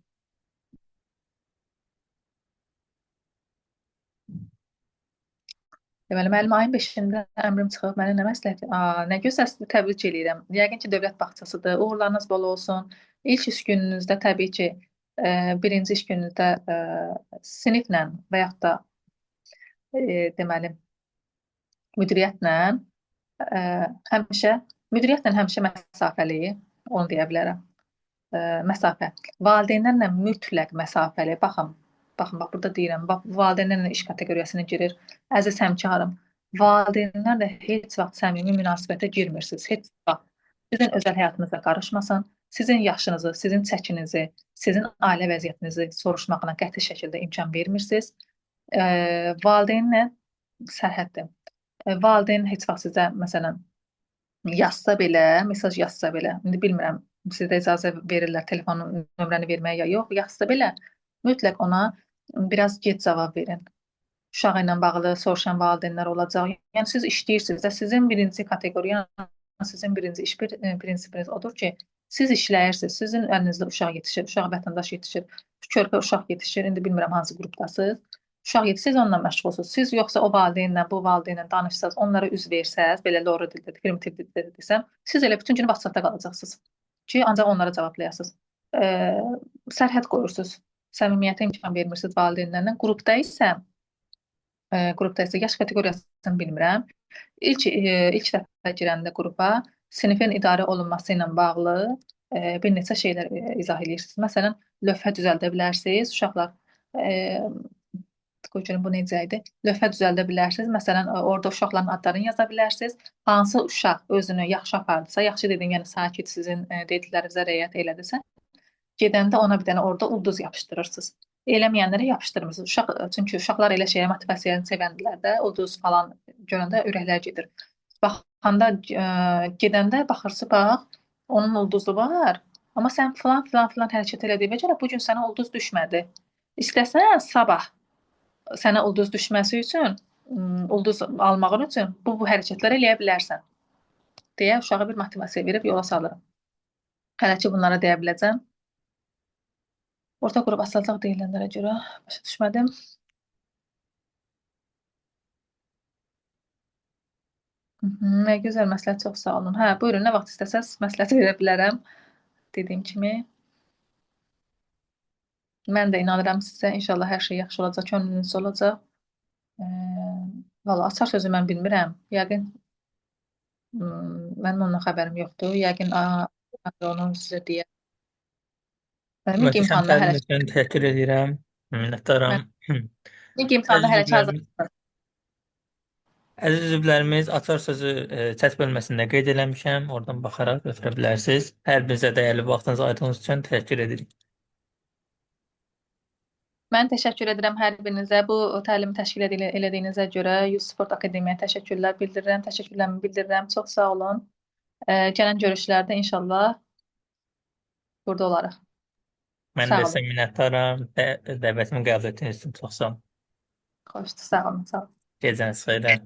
[SPEAKER 2] Deməli, müəllim ayın 5-də əmrim çıxıb, mənə nə məsləhət? Aa, nə gözəl, sizi təbrik eləyirəm. Yəqin ki, dövlət bağçasıdır. Uğurlarınız bol olsun. İlk iş gününüzdə təbii ki, birinci iş gününüzdə siniflə və yaxud da deməli müdiriyyətlə e, həmişə müdiriyyətlə həmişə məsafəli, onu deyə bilərəm. Məsafə. Valideynlərlə mütləq məsafəli. Baxın, baxın, bax burada deyirəm, bax valideynlərlə iş kateqoriyasına girir. Əziz həmkarım, valideynlərlə heç vaxt səmimi münasibətə girmirsiniz. Heç vaxt. Sizin özəl həyatınıza qarışmasın. Sizin yaşınızı, sizin çəkinizi, sizin ailə vəziyyətinizi soruşmağına qəti şəkildə imkan vermirsiniz. Valideynlə sərhəddir. Valideyn heç vaxt sizə məsələn yazsa belə, mesaj yazsa belə, indi bilmirəm sizdə icazə verirlər telefon nömrəni verməyə ya yox, yazsa belə mütləq ona biraz gec cavab verin. Uşağı ilə bağlı soruşan valideynlər olacaq. Yəni siz işləyirsiniz də, sizin birinci kateqoriya, sizin birinci iş bir, prinsipiniz odur ki, siz işləyirsiniz, sizin əlinizdə uşaq yetişir, uşaq vətəndaş yetişir, körpə uşaq yetişir. İndi bilmirəm hansı qrupdasınız. Uşaq yetişir, siz onunla məşğulsunuz. Siz yoxsa o valideynlə, bu valideynlə danışsaz, onlara üz versəz, belə doğru dildə, primitiv dildə desəm, siz elə bütün günü WhatsApp-da qalacaqsınız ki, ancaq onlara cavablayasınız. Sərhəd qoyursunuz. Səmimiyyətə imkan vermirsiniz valideynlərlə. Qrupda isə yaş kateqoriyasını bilmirəm. İlk dəfə girəndə qrupa sinifin idarə olunması ilə bağlı bir neçə şeylər izah edirsiniz. Məsələn, lövhə düzəldə bilərsiniz. Uşaqlar qoy görüm bu necə idi? Lövhə düzəldə bilərsiniz. Məsələn, orada uşaqların adlarını yaza bilərsiniz. Hansı uşaq özünü yaxşı apardısa, yaxşı dediyim, yəni sakit sizin dediklərinizə riayət elədisə, gedəndə ona bir dənə orada ulduz yapışdırırsınız. Eləməyənlərə yapışdırmırsınız. Uşaq, çünki uşaqlar elə şeyə motivasiyasını sevəndilər də, ulduz falan görəndə ürəkləri gedir. Baxanda, gedəndə baxırsınız, bax, onun ulduzu var, amma sən filan filan filan hərəkət elədiyinə görə bu gün sənə ulduz düşmədi. İstəsən sabah sənə ulduz düşməsi üçün, ulduz almağın üçün bu hərəkətləri eləyə bilərsən deyə uşağa bir motivasiya verib yola salıram. Hələ ki bunlara deyə biləcəm. Orta qrup açılacaq deyilənlərə görə başa düşmədim. Nə gözəl məsləhət, çox sağ olun. Hə, buyurun, nə vaxt istəsəz məsləhət verə bilərəm. Dediyim kimi. Mən də inanıram sizə. İnşallah hər şey yaxşı olacaq, könlünüzdə olacaq. Valla açar sözü mən bilmirəm. Yəqin mənim ondan xəbərim yoxdur. Yəqin onu sizə deyər. Mənim imtahanına hələ
[SPEAKER 1] təlim üçün təşəkkür edirəm. Minnətdaram.
[SPEAKER 2] Minik imtahanda hələ ki hazırlanıram.
[SPEAKER 1] Əziz üzvlərimiz, açar sözü chat bölməsində qeyd eləmişəm. Oradan baxaraq götürə bilərsiniz. Hər birinizə dəyərli vaxtınızı ayırdığınız üçün təşəkkür edirik.
[SPEAKER 2] Mən təşəkkür edirəm hər birinizə bu təlimi təşkil elədiyinizə görə Yüz Sport Akademiyaya təşəkkürlər bildirirəm, təşəkkürlərimi bildirirəm. Çox sağ olun. Gələn görüşlərdə inşallah burada olarıq.
[SPEAKER 1] Mən
[SPEAKER 2] Sağ
[SPEAKER 1] də
[SPEAKER 2] olun.
[SPEAKER 1] sizə minnətdaram. Dəvətimi qəbul etdiyiniz üçün çox sağ olun.
[SPEAKER 2] Xoşdur, sağ olun, sağ olun.
[SPEAKER 1] Gecəniz xeyrə.